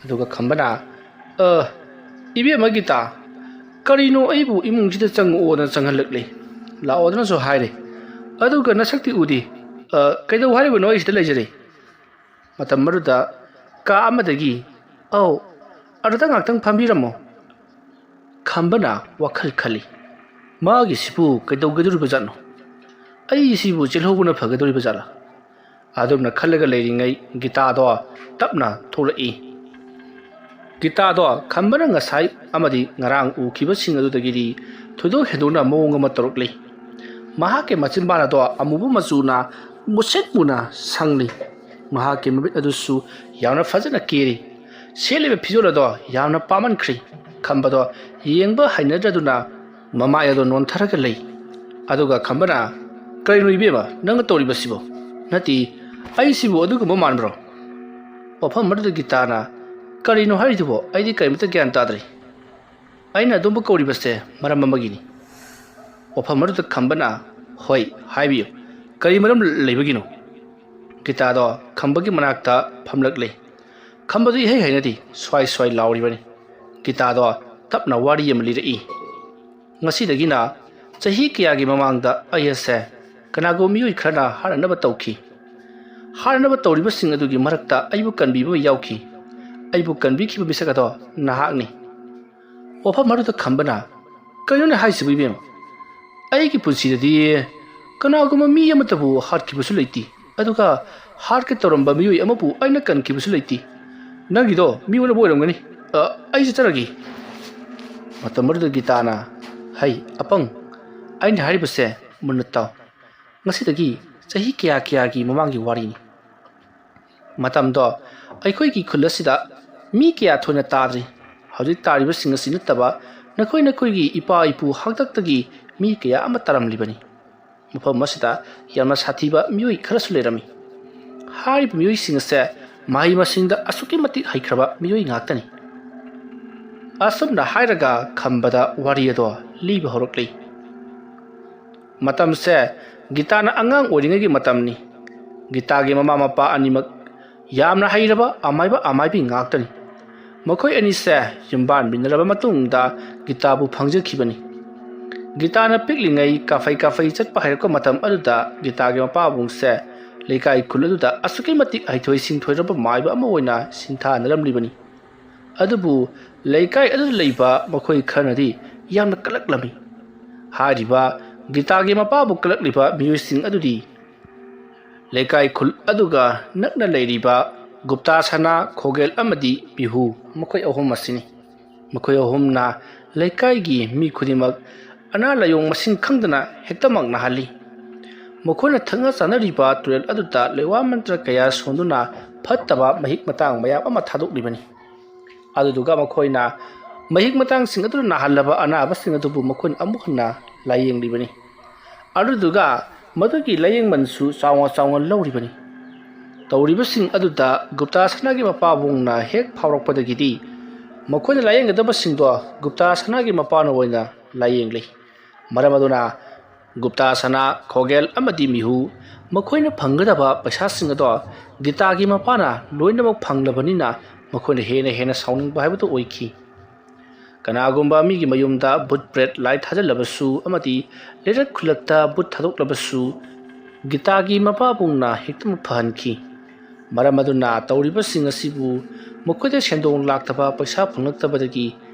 ꯑꯗꯨꯒ ꯈꯝꯕꯅ, "ꯑ, ꯏꯕꯦꯝꯃ ꯒꯤꯇꯥ, ꯀꯔꯤꯅꯣ ꯑꯩꯕꯨ ꯏꯃꯨꯡꯁꯤꯗ ꯆꯪꯉꯛꯑꯣꯅ ꯆꯪꯍꯜꯂꯛꯂꯤ? ꯂꯥꯛꯑꯣꯗꯅꯁꯨ ꯍꯥꯏꯔꯦ꯫ ꯑꯗꯨꯒ ꯅꯁꯛꯇꯤ ꯎꯗꯦ꯫ ꯑ, ꯀꯩꯗꯧ ꯍꯥꯏꯔꯤꯕꯅꯣ? ꯑꯩ ꯁꯤꯗ ꯂꯩꯖꯔꯦ꯫" ꯃꯇꯝ ꯑꯗꯨꯗ ꯀꯥ ꯑꯃꯗꯒꯤ, "ꯑꯧ, ꯑꯗꯨꯗ ꯉꯥꯛꯇꯪ ꯐꯝꯕꯤꯔꯝꯃꯣ꯫" ꯈꯝꯕꯅ ꯋꯥꯈꯜ ꯈꯜꯂꯤ꯫ "ꯃꯥꯒꯤꯁꯤꯕꯨ ꯀꯩꯗꯧꯒꯗꯧꯔꯤꯕꯖꯥꯠꯅꯣ? ꯑꯩꯁꯤꯕꯨ ꯆꯦꯜꯍꯧꯕꯅ ꯐꯒꯗꯧꯔꯤꯕꯖꯥꯠꯂꯥ?" ꯑꯗꯨꯝꯅ ꯈꯜꯂꯒ ꯂꯩꯔꯤꯉꯩ ꯒꯤꯇꯥꯗꯣ ꯇꯞꯅ ꯊꯣꯛꯂꯛꯏ꯫ ꯒꯤꯇꯥꯗꯣ ꯈꯝꯕꯅ ꯉꯁꯥꯏ ꯑꯃꯗꯤ ꯉꯔꯥꯡ ꯎꯈꯤꯕꯁꯤꯡ ꯑꯗꯨꯗꯒꯤꯗꯤ ꯊꯣꯏꯗꯣꯛ ꯍꯦꯟꯗꯣꯛꯅ ꯃꯑꯣꯡ ꯑꯃ ꯇꯧꯔꯛꯂꯤ꯫ ꯃꯍꯥꯛꯀꯤ ꯃꯆꯤꯟꯕꯥꯟ ꯑꯗꯣ ꯑꯃꯨꯕ ꯃꯆꯨꯅ ꯃꯨꯁꯤꯠ ꯃꯨꯅ ꯁꯪꯂꯤ꯫ ꯃꯍꯥꯛꯀꯤ ꯃꯃꯤꯠ ꯑꯗꯨꯁꯨ ꯌꯥꯝꯅ ꯐꯖꯅ ꯀꯦꯔꯤ꯫ ꯁꯦꯠꯂꯤꯕ ꯐꯤꯖꯣꯜ ꯑꯗꯣ ꯌꯥꯝꯅ ꯄꯥꯝꯃꯟꯈ꯭ꯔꯦ꯫ ꯈꯝꯕꯗꯣ ꯌꯦꯡꯕ ꯍꯩꯅꯗ꯭ꯔꯗꯨꯅ ꯃꯃꯥꯏ ꯑꯗꯣ ꯅꯣꯟꯊꯔꯒ ꯂꯩ꯫ ꯑꯗꯨꯒ ꯈꯝꯕꯅ, "ꯀꯔꯤꯅꯣ ꯏꯕꯦꯝꯃ, ꯅꯪꯅ ꯇꯧꯔꯤꯕꯁꯤꯕꯣ? ꯅꯠꯇꯦ, ꯑꯩꯁꯤꯕꯨ ꯑꯗꯨꯒꯨꯝꯕ ꯃꯥꯟꯕ꯭ꯔꯣ?" ꯋꯥꯐꯝ ꯑꯗꯨꯗ ꯒꯤꯇꯥꯅ, "ꯀꯔꯤꯅꯣ ꯍꯥꯏꯔꯤꯗꯨꯕꯣ? ꯑꯩꯗꯤ ꯀꯔꯤꯃꯇ ꯒ꯭ꯌꯥꯟ ꯇꯥꯗ꯭ꯔꯦ꯫ ꯑꯩꯅ ꯑꯗꯣꯝꯕꯨ ꯀꯧꯔꯤꯕꯁꯦ ꯃꯔꯝ ꯑꯃꯒꯤꯅꯤ꯫" ꯋꯥꯐꯝ ꯑꯗꯨꯗ ꯈꯝꯕꯅ, "ꯍꯣꯏ, ꯍꯥꯏꯕꯤꯌꯨ, ꯀꯔꯤ ꯃꯔꯝ ꯂꯩꯕꯒꯤꯅꯣ?" ꯒꯤꯇꯥꯗꯣ ꯈꯝꯕꯒꯤ ꯃꯅꯥꯛꯇ ꯐꯝꯂꯛꯂꯦ꯫ ꯈꯝꯕꯗꯨ ꯏꯍꯩ ꯍꯩꯅꯗꯦ, ꯁ꯭ꯋꯥꯏ ꯁ꯭ꯋꯥꯏ ꯂꯥꯎꯔꯤꯕꯅꯤ꯫ ꯒꯤꯇꯥꯗꯣ ꯇꯞꯅ ꯋꯥꯔꯤ ꯑꯃ ꯂꯤꯔꯛꯏ꯫ "ꯉꯁꯤꯗꯒꯤꯅ ꯆꯍꯤ ꯀꯌꯥꯒꯤ ꯃꯃꯥꯡꯗ ꯑꯩ ꯑꯁꯦ ꯀꯅꯥꯒꯨꯝꯕ ꯃꯤꯑꯣꯏ ꯈꯔꯅ ꯍꯥꯠꯅꯅꯕ ꯇꯧꯈꯤ꯫ ꯍꯥꯠꯅꯅꯕ ꯇꯧꯔꯤꯕꯁꯤꯡ ꯑꯗꯨꯒꯤ ꯃꯔꯛꯇ ꯑꯩꯕꯨ ꯀꯟꯕꯤꯕ ꯑꯃ ꯌꯥꯎꯈꯤ꯫ ꯑꯩꯕꯨ ꯀꯟꯕꯤꯈꯤꯕ ꯃꯤꯁꯛ ꯑꯗꯣ ꯅꯍꯥꯛꯅꯤ꯫" ꯋꯥꯐꯝ ꯑꯗꯨꯗ ꯈꯝꯕꯅ, "ꯀꯩꯅꯣꯅꯦ ꯍꯥꯏꯁꯤꯕꯨ ꯏꯕꯦꯝꯃ? ꯑꯩꯒꯤ ꯄꯨꯟꯁꯤꯗꯗꯤ ꯀꯅꯥꯒꯨꯝꯕ ꯃꯤ ꯑꯃꯠꯇꯕꯨ ꯍꯥꯠꯈꯤꯕꯁꯨ ꯂꯩꯇꯦ, ꯑꯗꯨꯒ ꯍꯥꯠꯀꯦ ꯇꯧꯔꯝꯕ ꯃꯤꯑꯣꯏ ꯑꯃꯕꯨ ꯑꯩꯅ ꯀꯟꯈꯤꯕꯁꯨ ꯂꯩꯇꯦ꯫ ꯅꯪꯒꯤꯗꯣ ꯃꯤ ꯑꯣꯟꯅꯕ ꯑꯣꯏꯔꯝꯒꯅꯤ꯫ ꯑ, ꯑꯩ ꯆꯠꯆꯔꯒꯦ꯫" ꯃꯇꯝ ꯑꯗꯨꯗ ꯒꯤꯇꯥꯅ, "ꯍꯩ, ꯑꯄꯪ, ꯑꯩꯅ ꯍꯥꯏꯔꯤꯕꯁꯦ ꯃꯨꯟꯅ ꯇꯥꯎ꯫ ꯉꯁꯤꯗꯒꯤ ꯆꯍꯤ ꯀꯌꯥ ꯀꯌꯥꯒꯤ ꯃꯃꯥꯡꯒꯤ ꯋꯥꯔꯤꯅꯤ꯫ ꯃꯇꯝꯗꯣ ꯑꯩꯈꯣꯏꯒꯤ ꯈꯨꯜ ꯑꯁꯤꯗ ꯃꯤ ꯀꯌꯥ ꯊꯣꯏꯅ ꯇꯥꯗ꯭ꯔꯤ꯫ ꯍꯧꯖꯤꯛ ꯇꯥꯔꯤꯕꯁꯤꯡ ꯑꯁꯤ ꯅꯠꯇꯕ ꯅꯈꯣꯏ ꯅꯈꯣꯏꯒꯤ ꯏꯄꯥ ꯏꯄꯨ ꯍꯥꯛꯇꯛꯇꯒꯤ ꯃꯤ ꯀꯌꯥ ꯑꯃ ꯇꯥꯔꯝꯂꯤꯕꯅꯤ꯫ ꯃꯐꯝ ꯑꯁꯤꯗ ꯌꯥꯝꯅ ꯁꯥꯊꯤꯕ ꯃꯤꯑꯣꯏ ꯈꯔꯁꯨ ꯂꯩꯔꯝꯃꯤ꯫ ꯍꯥꯏꯔꯤꯕ ꯃꯤꯑꯣꯏꯁꯤꯡ ꯑꯁꯦ ꯃꯍꯩ ꯃꯁꯤꯡꯗ ꯑꯁꯨꯛꯀꯤ ꯃꯇꯤꯛ ꯍꯩꯈ꯭ꯔꯕ ꯃꯤꯑꯣꯏ ꯉꯥꯛꯇꯅꯤ꯫" ꯑꯁꯨꯝꯅ ꯍꯥꯏꯔꯒ ꯈꯝꯕꯗ ꯋꯥꯔꯤ ꯑꯗꯣ ꯂꯤꯕ ꯍꯧꯔꯛꯂꯤ꯫ ꯃꯇꯝꯁꯦ ꯒꯤꯇꯥꯅ ꯑꯉꯥꯡ ꯑꯣꯏꯔꯤꯉꯩꯒꯤ ꯃꯇꯝꯅꯤ꯫ ꯒꯤꯇꯥꯒꯤ ꯃꯃꯥ ꯃꯄꯥ ꯑꯅꯤꯃꯛ ꯌꯥꯝꯅ ꯍꯩꯔꯕ ꯑꯃꯥꯏꯕ ꯑꯃꯥꯏꯕꯤ ꯉꯥꯛꯇꯅꯤ꯫ ꯃꯈꯣꯏ ꯑꯅꯤꯁꯦ ꯌꯨꯝꯕꯥꯟꯃꯤꯟꯅꯔꯕ ꯃꯇꯨꯡꯗ ꯒꯤꯇꯥꯕꯨ ꯐꯪꯖꯈꯤꯕꯅꯤ꯫ ꯒꯤꯇꯥꯅ ꯄꯤꯛꯂꯤꯉꯩ ꯀꯥꯐꯩ ꯀꯥꯐꯩ ꯆꯠꯄ ꯍꯩꯔꯛꯄ ꯃꯇꯝ ꯑꯗꯨꯗ ꯒꯤꯇꯥꯒꯤ ꯃꯄꯥꯕꯨꯡꯁꯦ ꯂꯩꯀꯥꯏ ꯈꯨꯜ ꯑꯗꯨꯗ ꯑꯁꯨꯛꯀꯤ ꯃꯇꯤꯛ ꯍꯩꯊꯣꯏ ꯁꯤꯡꯊꯣꯏꯔꯕ ꯃꯥꯏꯕ ꯑꯃ ꯑꯣꯏꯅ ꯁꯤꯡꯊꯥꯅꯔꯝꯂꯤꯕꯅꯤ꯫ ꯑꯗꯨꯕꯨ ꯂꯩꯀꯥꯏ ꯑꯗꯨꯗ ꯂꯩꯕ ꯃꯈꯣꯏ ꯈꯔꯅꯗꯤ ꯌꯥꯝꯅ ꯀꯂꯛꯂꯝꯃꯤ꯫ ꯍꯥꯏꯔꯤꯕ ꯒꯤꯇꯥꯒꯤ ꯃꯄꯥꯕꯨ ꯀꯂꯛꯂꯤꯕ ꯃꯤꯑꯣꯏꯁꯤꯡ ꯑꯗꯨꯗꯤ ꯂꯩꯀꯥꯏ ꯈꯨꯜ ꯑꯗꯨꯒ ꯅꯛꯅ ꯂꯩꯔꯤꯕ ꯒꯨꯞꯇꯥ ꯁꯅꯥ, ꯈꯣꯒꯦꯜ ꯑꯃꯗꯤ ꯕꯤꯍꯨ, ꯃꯈꯣꯏ ꯑꯍꯨꯝ ꯑꯁꯤꯅꯤ꯫ ꯃꯈꯣꯏ ꯑꯍꯨꯝꯅ ꯂꯩꯀꯥꯏꯒꯤ ꯃꯤ ꯈꯨꯗꯤꯡꯃꯛ ꯑꯅꯥ ꯂꯥꯏꯌꯣꯡ ꯃꯁꯤꯡ ꯈꯪꯗꯅ ꯍꯦꯛꯇꯃꯛ ꯅꯥꯍꯜꯂꯤ꯫ ꯃꯈꯣꯏꯅ ꯊꯛꯅ ꯆꯥꯅꯔꯤꯕ ꯇꯨꯔꯦꯜ ꯑꯗꯨꯗ ꯂꯩꯋꯥ ꯃꯟꯇ꯭ꯔ ꯀꯌꯥ ꯁꯣꯟꯗꯨꯅ ꯐꯠꯇꯕ ꯃꯍꯤꯛ ꯃꯇꯥꯡ ꯃꯌꯥꯝ ꯑꯃ ꯊꯥꯗꯣꯛꯂꯤꯕꯅꯤ꯫ ꯑꯗꯨꯗꯨꯒ ꯃꯈꯣꯏꯅ ꯃꯍꯤꯛ ꯃꯇꯥꯡꯁꯤꯡ ꯑꯗꯨꯅ ꯅꯥꯍꯜꯂꯕ ꯑꯅꯥꯕꯁꯤꯡ ꯑꯗꯨꯕꯨ ꯃꯈꯣꯏꯅ ꯑꯃꯨꯛ ꯍꯟꯅ ꯂꯥꯏꯌꯦꯡꯂꯤꯕꯅꯤ꯫ ꯑꯗꯨꯗꯨꯒ ꯃꯗꯨꯒꯤ ꯂꯥꯏꯌꯦꯡꯃꯟꯁꯨ ꯆꯥꯎꯅ ꯆꯥꯎꯅ ꯂꯧꯔꯤꯕꯅꯤ꯫ ꯇꯧꯔꯤꯕꯁꯤꯡ ꯑꯗꯨꯗ ꯒꯨꯞꯇꯥ ꯁꯅꯥꯒꯤ ꯃꯄꯥꯕꯨꯡꯅ ꯍꯦꯛ ꯐꯥꯎꯔꯛꯄꯗꯒꯤꯗꯤ ꯃꯈꯣꯏꯅ ꯂꯥꯏꯌꯦꯡꯒꯗꯕꯁꯤꯡꯗꯣ ꯒꯨꯞꯇꯥ ꯁꯅꯥꯒꯤ ꯃꯄꯥꯅ ꯑꯣꯏꯅ ꯂꯥꯏꯌꯦꯡꯂꯤ꯫ ꯃꯔꯝ ꯑꯗꯨꯅ ꯒꯨꯞꯇꯥ ꯁꯅꯥ, ꯈꯣꯒꯦꯜ ꯑꯃꯗꯤ ꯃꯤꯍꯨ ꯃꯈꯣꯏꯅ ꯐꯪꯒꯗꯕ ꯄꯩꯁꯥꯁꯤꯡ ꯑꯗꯣ ꯒꯤꯇꯥꯒꯤ ꯃꯄꯥꯅ ꯂꯣꯏꯅꯃꯛ ꯐꯪꯂꯕꯅꯤꯅ ꯃꯈꯣꯏꯅ ꯍꯦꯟꯅ ꯍꯦꯟꯅ ꯁꯥꯎꯅꯤꯡꯕ ꯍꯥꯏꯕꯗꯨ ꯑꯣꯏꯈꯤ꯫ ꯀꯅꯥꯒꯨꯝꯕ ꯃꯤꯒꯤ ꯃꯌꯨꯝꯗ ꯚꯨꯠ ꯄ꯭ꯔꯦꯠ ꯂꯥꯏ ꯊꯥꯖꯤꯜꯂꯕꯁꯨ ꯑꯃꯗꯤ ꯂꯩꯔꯛ ꯈꯨꯜꯂꯛꯇ ꯚꯨꯠ ꯊꯥꯗꯣꯛꯂꯕꯁꯨ ꯒꯤꯇꯥꯒꯤ ꯃꯄꯥꯕꯨꯡꯅ ꯍꯦꯛꯇꯃꯛ ꯐꯍꯟꯈꯤ꯫ ꯃꯔꯝ ꯑꯗꯨꯅ ꯇꯧꯔꯤꯕꯁꯤꯡ ꯑꯁꯤꯕꯨ ꯃꯈꯣꯏꯗ ꯁꯦꯟꯗꯣꯡ ꯂꯥꯛꯇꯕ, ꯄꯩꯁꯥ ꯐꯪꯂꯛꯇꯕꯗꯒꯤ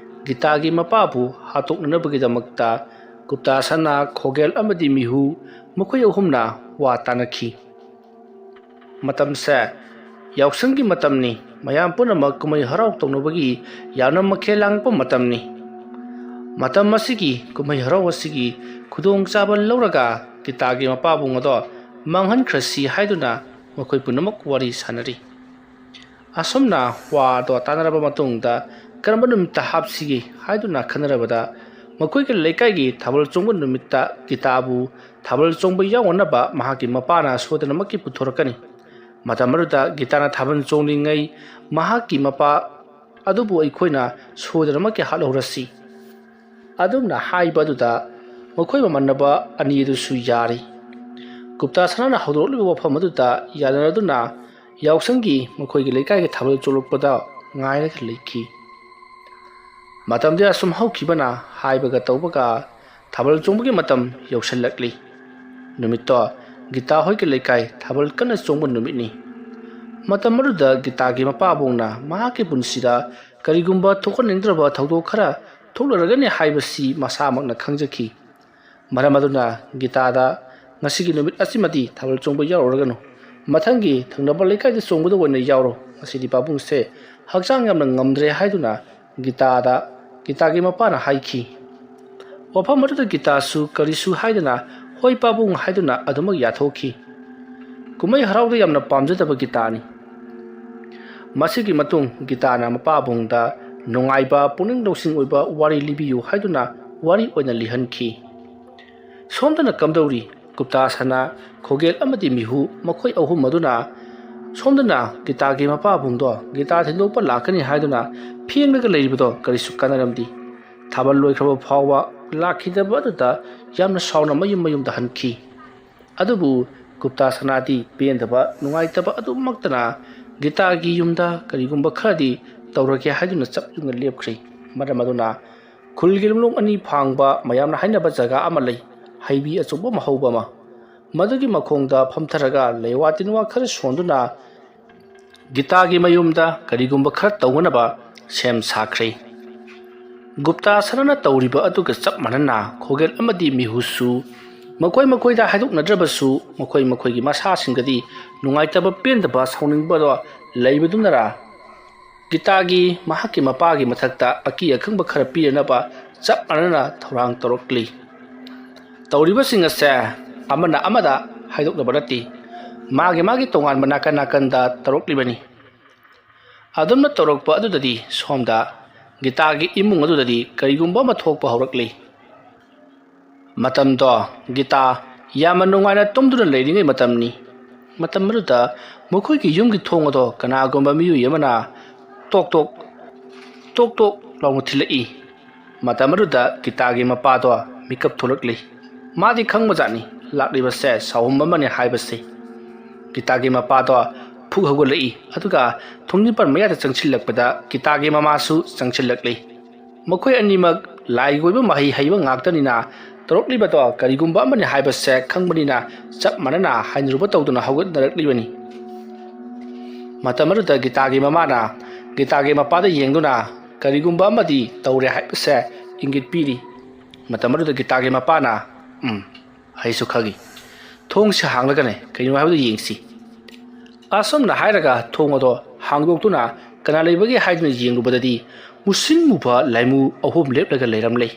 ꯒꯤꯇꯥꯒꯤ ꯃꯄꯥꯕꯨ ꯍꯥꯠꯇꯣꯛꯅꯅꯕꯒꯤꯗꯃꯛꯇ ꯒꯨꯞꯇꯥ ꯁꯅꯥ, ꯈꯣꯒꯦꯜ ꯑꯃꯗꯤ ꯃꯤꯍꯨ ꯃꯈꯣꯏ ꯑꯍꯨꯝꯅ ꯋꯥ ꯇꯥꯅꯈꯤ꯫ ꯃꯇꯝꯁꯦ ꯌꯥꯎꯁꯪꯒꯤ ꯃꯇꯝꯅꯤ꯫ ꯃꯌꯥꯝ ꯄꯨꯝꯅꯃꯛ ꯀꯨꯝꯍꯩ ꯍꯔꯥꯎ ꯇꯧꯅꯕꯒꯤ ꯌꯥꯝꯅ ꯃꯈꯦꯜ ꯂꯥꯡꯂꯛꯄ ꯃꯇꯝꯅꯤ꯫ ꯃꯇꯝ ꯑꯁꯤꯒꯤ ꯀꯨꯝꯍꯩ ꯍꯔꯥꯎ ꯑꯁꯤꯒꯤ ꯈꯨꯗꯣꯡꯆꯥꯕ ꯂꯧꯔꯒ ꯒꯤꯇꯥꯒꯤ ꯃꯄꯥꯕꯨꯡ ꯑꯗꯣ ꯃꯥꯡꯍꯟꯈ꯭ꯔꯁꯤ ꯍꯥꯏꯗꯨꯅ ꯃꯈꯣꯏ ꯄꯨꯝꯅꯃꯛ ꯋꯥꯔꯤ ꯁꯥꯟꯅꯔꯤ꯫ ꯑꯁꯨꯝꯅ ꯋꯥꯗꯣ ꯇꯥꯟꯅꯔꯕ ꯃꯇꯨꯡꯗ ꯀꯔꯝꯕ ꯅꯨꯃꯤꯠꯇ ꯍꯥꯞꯁꯤꯒꯦ ꯍꯥꯏꯗꯨꯅ ꯈꯟꯅꯔꯕꯗ ꯃꯈꯣꯏꯒꯤ ꯂꯩꯀꯥꯏꯒꯤ ꯊꯥꯕꯜ ꯆꯣꯡꯕ ꯅꯨꯃꯤꯠꯇ ꯒꯤꯇꯥꯕꯨ ꯊꯥꯕꯜ ꯆꯣꯡꯕ ꯌꯥꯎꯅꯅꯕ ꯃꯍꯥꯛꯀꯤ ꯃꯄꯥꯅ ꯁꯣꯏꯗꯅꯃꯛꯀꯤ ꯄꯨꯊꯣꯔꯛꯀꯅꯤ꯫ ꯃꯇꯝ ꯑꯗꯨꯗ ꯒꯤꯇꯥꯅ ꯊꯥꯕꯜ ꯆꯣꯡꯂꯤꯉꯩ ꯃꯍꯥꯛꯀꯤ ꯃꯄꯥ ꯑꯗꯨꯕꯨ ꯑꯩꯈꯣꯏꯅ ꯁꯣꯏꯗꯅꯃꯛꯀꯤ ꯍꯥꯠꯍꯧꯔꯁꯤ꯫ ꯑꯗꯨꯝꯅ ꯍꯥꯏꯕ ꯑꯗꯨꯗ ꯃꯈꯣꯏ ꯃꯃꯥꯟꯅꯕ ꯑꯅꯤ ꯑꯗꯨꯁꯨ ꯌꯥꯔꯤ꯫ ꯒꯨꯞꯇꯥ ꯁꯅꯥꯅ ꯍꯧꯗꯣꯔꯛꯂꯤꯕ ꯋꯥꯐꯝ ꯑꯗꯨꯗ ꯌꯥꯅꯔꯗꯨꯅ ꯌꯥꯎꯁꯪꯒꯤ ꯃꯈꯣꯏꯒꯤ ꯂꯩꯀꯥꯏꯒꯤ ꯊꯥꯕꯜ ꯆꯣꯡꯂꯛꯄꯗ ꯉꯥꯏꯔꯒ ꯂꯩꯈꯤ꯫ ꯃꯇꯝꯗꯤ ꯑꯁꯨꯝ ꯍꯧꯈꯤꯕꯅ ꯍꯥꯏꯕꯒ ꯇꯧꯕꯒ ꯊꯥꯕꯜ ꯆꯣꯡꯕꯒꯤ ꯃꯇꯝ ꯌꯧꯁꯤꯜꯂꯛꯂꯤ꯫ ꯅꯨꯃꯤꯠꯇꯣ ꯒꯤꯇꯥ ꯍꯣꯏꯒꯤ ꯂꯩꯀꯥꯏ ꯊꯥꯕꯜ ꯀꯟꯅ ꯆꯣꯡꯕ ꯅꯨꯃꯤꯠꯅꯤ꯫ ꯃꯇꯝ ꯑꯗꯨꯗ ꯒꯤꯇꯥꯒꯤ ꯃꯄꯥꯕꯨꯡꯅ ꯃꯍꯥꯛꯀꯤ ꯄꯨꯟꯁꯤꯗ ꯀꯔꯤꯒꯨꯝꯕ ꯊꯣꯛꯍꯟꯅꯤꯡꯗ꯭ꯔꯕ ꯊꯧꯗꯣꯛ ꯈꯔ ꯊꯣꯛꯂꯔꯒꯅꯤ ꯍꯥꯏꯕꯁꯤ ꯃꯁꯥꯃꯛꯅ ꯈꯪꯖꯈꯤ꯫ ꯃꯔꯝ ꯑꯗꯨꯅ ꯒꯤꯇꯥꯗ ꯉꯁꯤꯒꯤ ꯅꯨꯃꯤꯠ ꯑꯁꯤꯃꯗꯤ ꯊꯥꯕꯜ ꯆꯣꯡꯕ ꯌꯥꯎꯔꯨꯔꯒꯅꯨ, ꯃꯊꯪꯒꯤ ꯊꯪꯅꯕ ꯂꯩꯀꯥꯏꯗ ꯆꯣꯡꯕꯗ ꯑꯣꯏꯅ ꯌꯥꯎꯔꯣ, ꯉꯁꯤꯗꯤ ꯄꯥꯕꯨꯡꯁꯦ ꯍꯛꯆꯥꯡ ꯌꯥꯝꯅ ꯉꯝꯗ꯭ꯔꯦ ꯍꯥꯏꯗꯨꯅ ꯒꯤꯇꯥꯗ, ꯒꯤꯇꯥꯒꯤ ꯃꯄꯥꯅ ꯍꯥꯏꯈꯤ꯫ ꯋꯥꯐꯝ ꯑꯗꯨꯗ ꯒꯤꯇꯥꯁꯨ ꯀꯔꯤꯁꯨ ꯍꯥꯏꯗꯅ "ꯍꯣꯏ ꯄꯥꯕꯨꯡ" ꯍꯥꯏꯗꯨꯅ ꯑꯗꯨꯃꯛ ꯌꯥꯊꯣꯛꯈꯤ꯫ ꯀꯨꯝꯍꯩ ꯍꯔꯥꯎꯗ ꯌꯥꯝꯅ ꯄꯥꯝꯖꯗꯕ ꯒꯤꯇꯥꯅꯤ꯫ ꯃꯁꯤꯒꯤ ꯃꯇꯨꯡ ꯒꯤꯇꯥꯅ ꯃꯄꯥꯕꯨꯡꯗ ꯅꯨꯡꯉꯥꯏꯕ, ꯄꯨꯛꯅꯤꯡ ꯂꯧꯁꯤꯡ ꯑꯣꯏꯕ ꯋꯥꯔꯤ ꯂꯤꯕꯤꯌꯨ ꯍꯥꯏꯗꯨꯅ ꯋꯥꯔꯤ ꯑꯣꯏꯅ ꯂꯤꯍꯟꯈꯤ꯫ ꯁꯣꯝꯗꯅ ꯀꯝꯗꯧꯔꯤ? ꯒꯨꯞꯇꯥ ꯁꯅꯥ, ꯈꯣꯒꯦꯜ ꯑꯃꯗꯤ ꯃꯤꯍꯨ, ꯃꯈꯣꯏ ꯑꯍꯨꯝ ꯑꯗꯨꯅ ꯁꯣꯝꯗꯅ ꯒꯤꯇꯥꯒꯤ ꯃꯄꯥꯕꯨꯡꯗꯣ ꯒꯤꯇꯥ ꯊꯤꯟꯗꯣꯛꯄ ꯂꯥꯛꯀꯅꯤ ꯍꯥꯏꯗꯨꯅ ꯐꯦꯡꯂꯒ ꯂꯩꯔꯤꯕꯗꯣ ꯀꯔꯤꯁꯨ ꯀꯥꯟꯅꯔꯝꯗꯦ꯫ ꯊꯥꯕꯜ ꯂꯣꯏꯈ꯭ꯔꯕ ꯐꯥꯎꯕ ꯂꯥꯛꯈꯤꯗꯕ ꯑꯗꯨꯗ ꯌꯥꯝꯅ ꯁꯥꯎꯅ ꯃꯌꯨꯝ ꯃꯌꯨꯝꯗ ꯍꯟꯈꯤ꯫ ꯑꯗꯨꯕꯨ ꯒꯨꯞꯇꯥ ꯁꯅꯥꯗꯤ ꯄꯦꯟꯗꯕ, ꯅꯨꯡꯉꯥꯏꯇꯕ ꯑꯗꯨꯃꯛꯇꯅ ꯒꯤꯇꯥꯒꯤ ꯌꯨꯝꯗ ꯀꯔꯤꯒꯨꯝꯕ ꯈꯔꯗꯤ ꯇꯧꯔꯒꯦ ꯍꯥꯏꯗꯨꯅ ꯆꯞ ꯌꯨꯡꯅ ꯂꯦꯞꯈ꯭ꯔꯦ꯫ ꯃꯔꯝ ꯑꯗꯨꯅ ꯈꯨꯜꯒꯤ ꯂꯝꯂꯣꯡ ꯑꯅꯤ ꯐꯥꯡꯕ ꯃꯌꯥꯝꯅ ꯍꯥꯏꯅꯕ ꯖꯒꯥ ꯑꯃ ꯂꯩ, ꯍꯩꯕꯤ ꯑꯆꯧꯕ ꯑꯃ ꯍꯧꯕ ꯑꯃ꯫ ꯃꯗꯨꯒꯤ ꯃꯈꯣꯡꯗ ꯐꯝꯊꯔꯒ ꯂꯩꯋꯥ ꯇꯤꯟꯋꯥ ꯈꯔ ꯁꯣꯟꯗꯨꯅ ꯒꯤꯇꯥꯒꯤ ꯃꯌꯨꯝꯗ ꯀꯔꯤꯒꯨꯝꯕ ꯈꯔ ꯇꯧꯅꯅꯕ ꯁꯦꯝ ꯁꯥꯈ꯭ꯔꯦ꯫ ꯒꯨꯞꯇꯥ ꯁꯅꯥꯅ ꯇꯧꯔꯤꯕ ꯑꯗꯨꯒ ꯆꯞ ꯃꯥꯟꯅꯅ ꯈꯣꯒꯦꯜ ꯑꯃꯗꯤ ꯃꯤꯍꯨꯁꯨ ꯃꯈꯣꯏ ꯃꯈꯣꯏꯗ ꯍꯥꯏꯗꯣꯛꯅꯗ꯭ꯔꯕꯁꯨ ꯃꯈꯣꯏ ꯃꯈꯣꯏꯒꯤ ꯃꯁꯥꯁꯤꯡꯗꯗꯤ ꯅꯨꯡꯉꯥꯏꯇꯕ, ꯄꯦꯟꯗꯕ, ꯁꯥꯎꯅꯤꯡꯕꯗꯣ ꯂꯩꯕꯗꯨꯅꯔ ꯒꯤꯇꯥꯒꯤ ꯃꯍꯥꯛꯀꯤ ꯃꯄꯥꯒꯤ ꯃꯊꯛꯇ ꯑꯀꯤ ꯑꯈꯪꯕ ꯈꯔ ꯄꯤꯔꯅꯕ ꯆꯞ ꯃꯥꯟꯅꯅ ꯊꯧꯔꯥꯡ ꯇꯧꯔꯛꯂꯤ꯫ ꯇꯧꯔꯤꯕꯁꯤꯡ ꯑꯁꯦ ꯑꯃꯅ ꯑꯃꯗ ꯍꯥꯏꯗꯣꯛꯅꯕ ꯅꯠꯇꯦ, ꯃꯥꯒꯤ ꯃꯥꯒꯤ ꯇꯣꯉꯥꯟꯕ ꯅꯥꯀꯟ ꯅꯥꯀꯟꯗ ꯇꯧꯔꯛꯂꯤꯕꯅꯤ꯫ ꯑꯗꯨꯝꯅ ꯇꯧꯔꯛꯄ ꯑꯗꯨꯗꯗꯤ ꯁꯣꯝꯗ ꯒꯤꯇꯥꯒꯤ ꯏꯃꯨꯡ ꯑꯗꯨꯗꯗꯤ ꯀꯔꯤꯒꯨꯝꯕ ꯑꯃ ꯊꯣꯛꯄ ꯍꯧꯔꯛꯂꯤ꯫ ꯃꯇꯝꯗꯣ ꯒꯤꯇꯥ ꯌꯥꯝꯅ ꯅꯨꯡꯉꯥꯏꯅ ꯇꯨꯝꯗꯨꯅ ꯂꯩꯔꯤꯉꯩ ꯃꯇꯝꯅꯤ꯫ ꯃꯇꯝ ꯑꯗꯨꯗ ꯃꯈꯣꯏꯒꯤ ꯌꯨꯝꯒꯤ ꯊꯣꯡ ꯑꯗꯣ ꯀꯅꯥꯒꯨꯝꯕ ꯃꯤꯑꯣꯏ ꯑꯃꯅ ꯇꯣꯛ ꯇꯣꯛ ꯇꯣꯛ ꯇꯣꯛ ꯂꯥꯎꯅ ꯊꯤꯜꯂꯛꯏ꯫ ꯃꯇꯝ ꯑꯗꯨꯗ ꯒꯤꯇꯥꯒꯤ ꯃꯄꯥꯗꯣ ꯃꯤꯀꯞ ꯊꯣꯛꯂꯛꯂꯤ꯫ ꯃꯥꯗꯤ ꯈꯪꯕꯖꯥꯠꯅꯤ ꯂꯥꯛꯂꯤꯕꯁꯦ ꯁꯥꯎꯍꯨꯝ ꯑꯃꯅꯤ ꯍꯥꯏꯕꯁꯤ꯫ ꯒꯤꯇꯥꯒꯤ ꯃꯄꯥꯗꯣ ꯐꯨꯛ ꯍꯧꯒꯠꯂꯛꯏ, ꯑꯗꯨꯒ ꯊꯣꯡꯖꯤꯟꯄꯥꯟ ꯃꯌꯥꯗ ꯆꯪꯁꯤꯜꯂꯛꯄꯗ ꯒꯤꯇꯥꯒꯤ ꯃꯃꯥꯁꯨ ꯆꯪꯁꯤꯜꯂꯛꯂꯤ꯫ ꯃꯈꯣꯏ ꯑꯅꯤꯃꯛ ꯂꯥꯏꯒꯤ ꯑꯣꯏꯕ ꯃꯍꯩ ꯍꯩꯕ ꯉꯥꯛꯇꯅꯤꯅ, ꯇꯧꯔꯛꯂꯤꯕꯗꯣ ꯀꯔꯤꯒꯨꯝꯕ ꯑꯃꯅꯤ ꯍꯥꯏꯕꯁꯦ ꯈꯪꯕꯅꯤꯅ, ꯆꯞ ꯃꯥꯟꯅꯅ ꯍꯥꯏꯅꯔꯨꯕ ꯇꯧꯗꯨꯅ ꯍꯧꯒꯠꯅꯔꯛꯂꯤꯕꯅꯤ꯫ ꯃꯇꯝ ꯑꯗꯨꯗ ꯒꯤꯇꯥꯒꯤ ꯃꯃꯥꯅ ꯒꯤꯇꯥꯒꯤ ꯃꯄꯥꯗ ꯌꯦꯡꯗꯨꯅ ꯀꯔꯤꯒꯨꯝꯕ ꯑꯃꯗꯤ ꯇꯧꯔꯦ ꯍꯥꯏꯕꯁꯦ ꯏꯪꯒꯤꯠ ꯄꯤꯔꯤ꯫ ꯃꯇꯝ ꯑꯗꯨꯗ ꯒꯤꯇꯥꯒꯤ ꯃꯄꯥꯅ, "ꯎꯝ, ꯑꯩꯁꯨ ꯈꯪꯉꯤ꯫ ꯊꯣꯡꯁꯦ ꯍꯥꯡꯂꯒꯅꯦ ꯀꯩꯅꯣ ꯍꯥꯏꯕꯗꯨ ꯌꯦꯡꯁꯤ꯫" ꯑꯁꯨꯝꯅ ꯍꯥꯏꯔꯒ ꯊꯣꯡ ꯑꯗꯣ ꯍꯥꯡꯗꯣꯛꯇꯨꯅ ꯀꯅꯥ ꯂꯩꯕꯒꯦ ꯍꯥꯏꯗꯨꯅ ꯌꯦꯡꯂꯨꯕꯗꯗꯤ ꯃꯨꯁꯤꯟ ꯃꯨꯕ ꯂꯥꯏꯃꯨ ꯑꯍꯨꯝ ꯂꯦꯞꯂꯒ ꯂꯩꯔꯝꯂꯦ꯫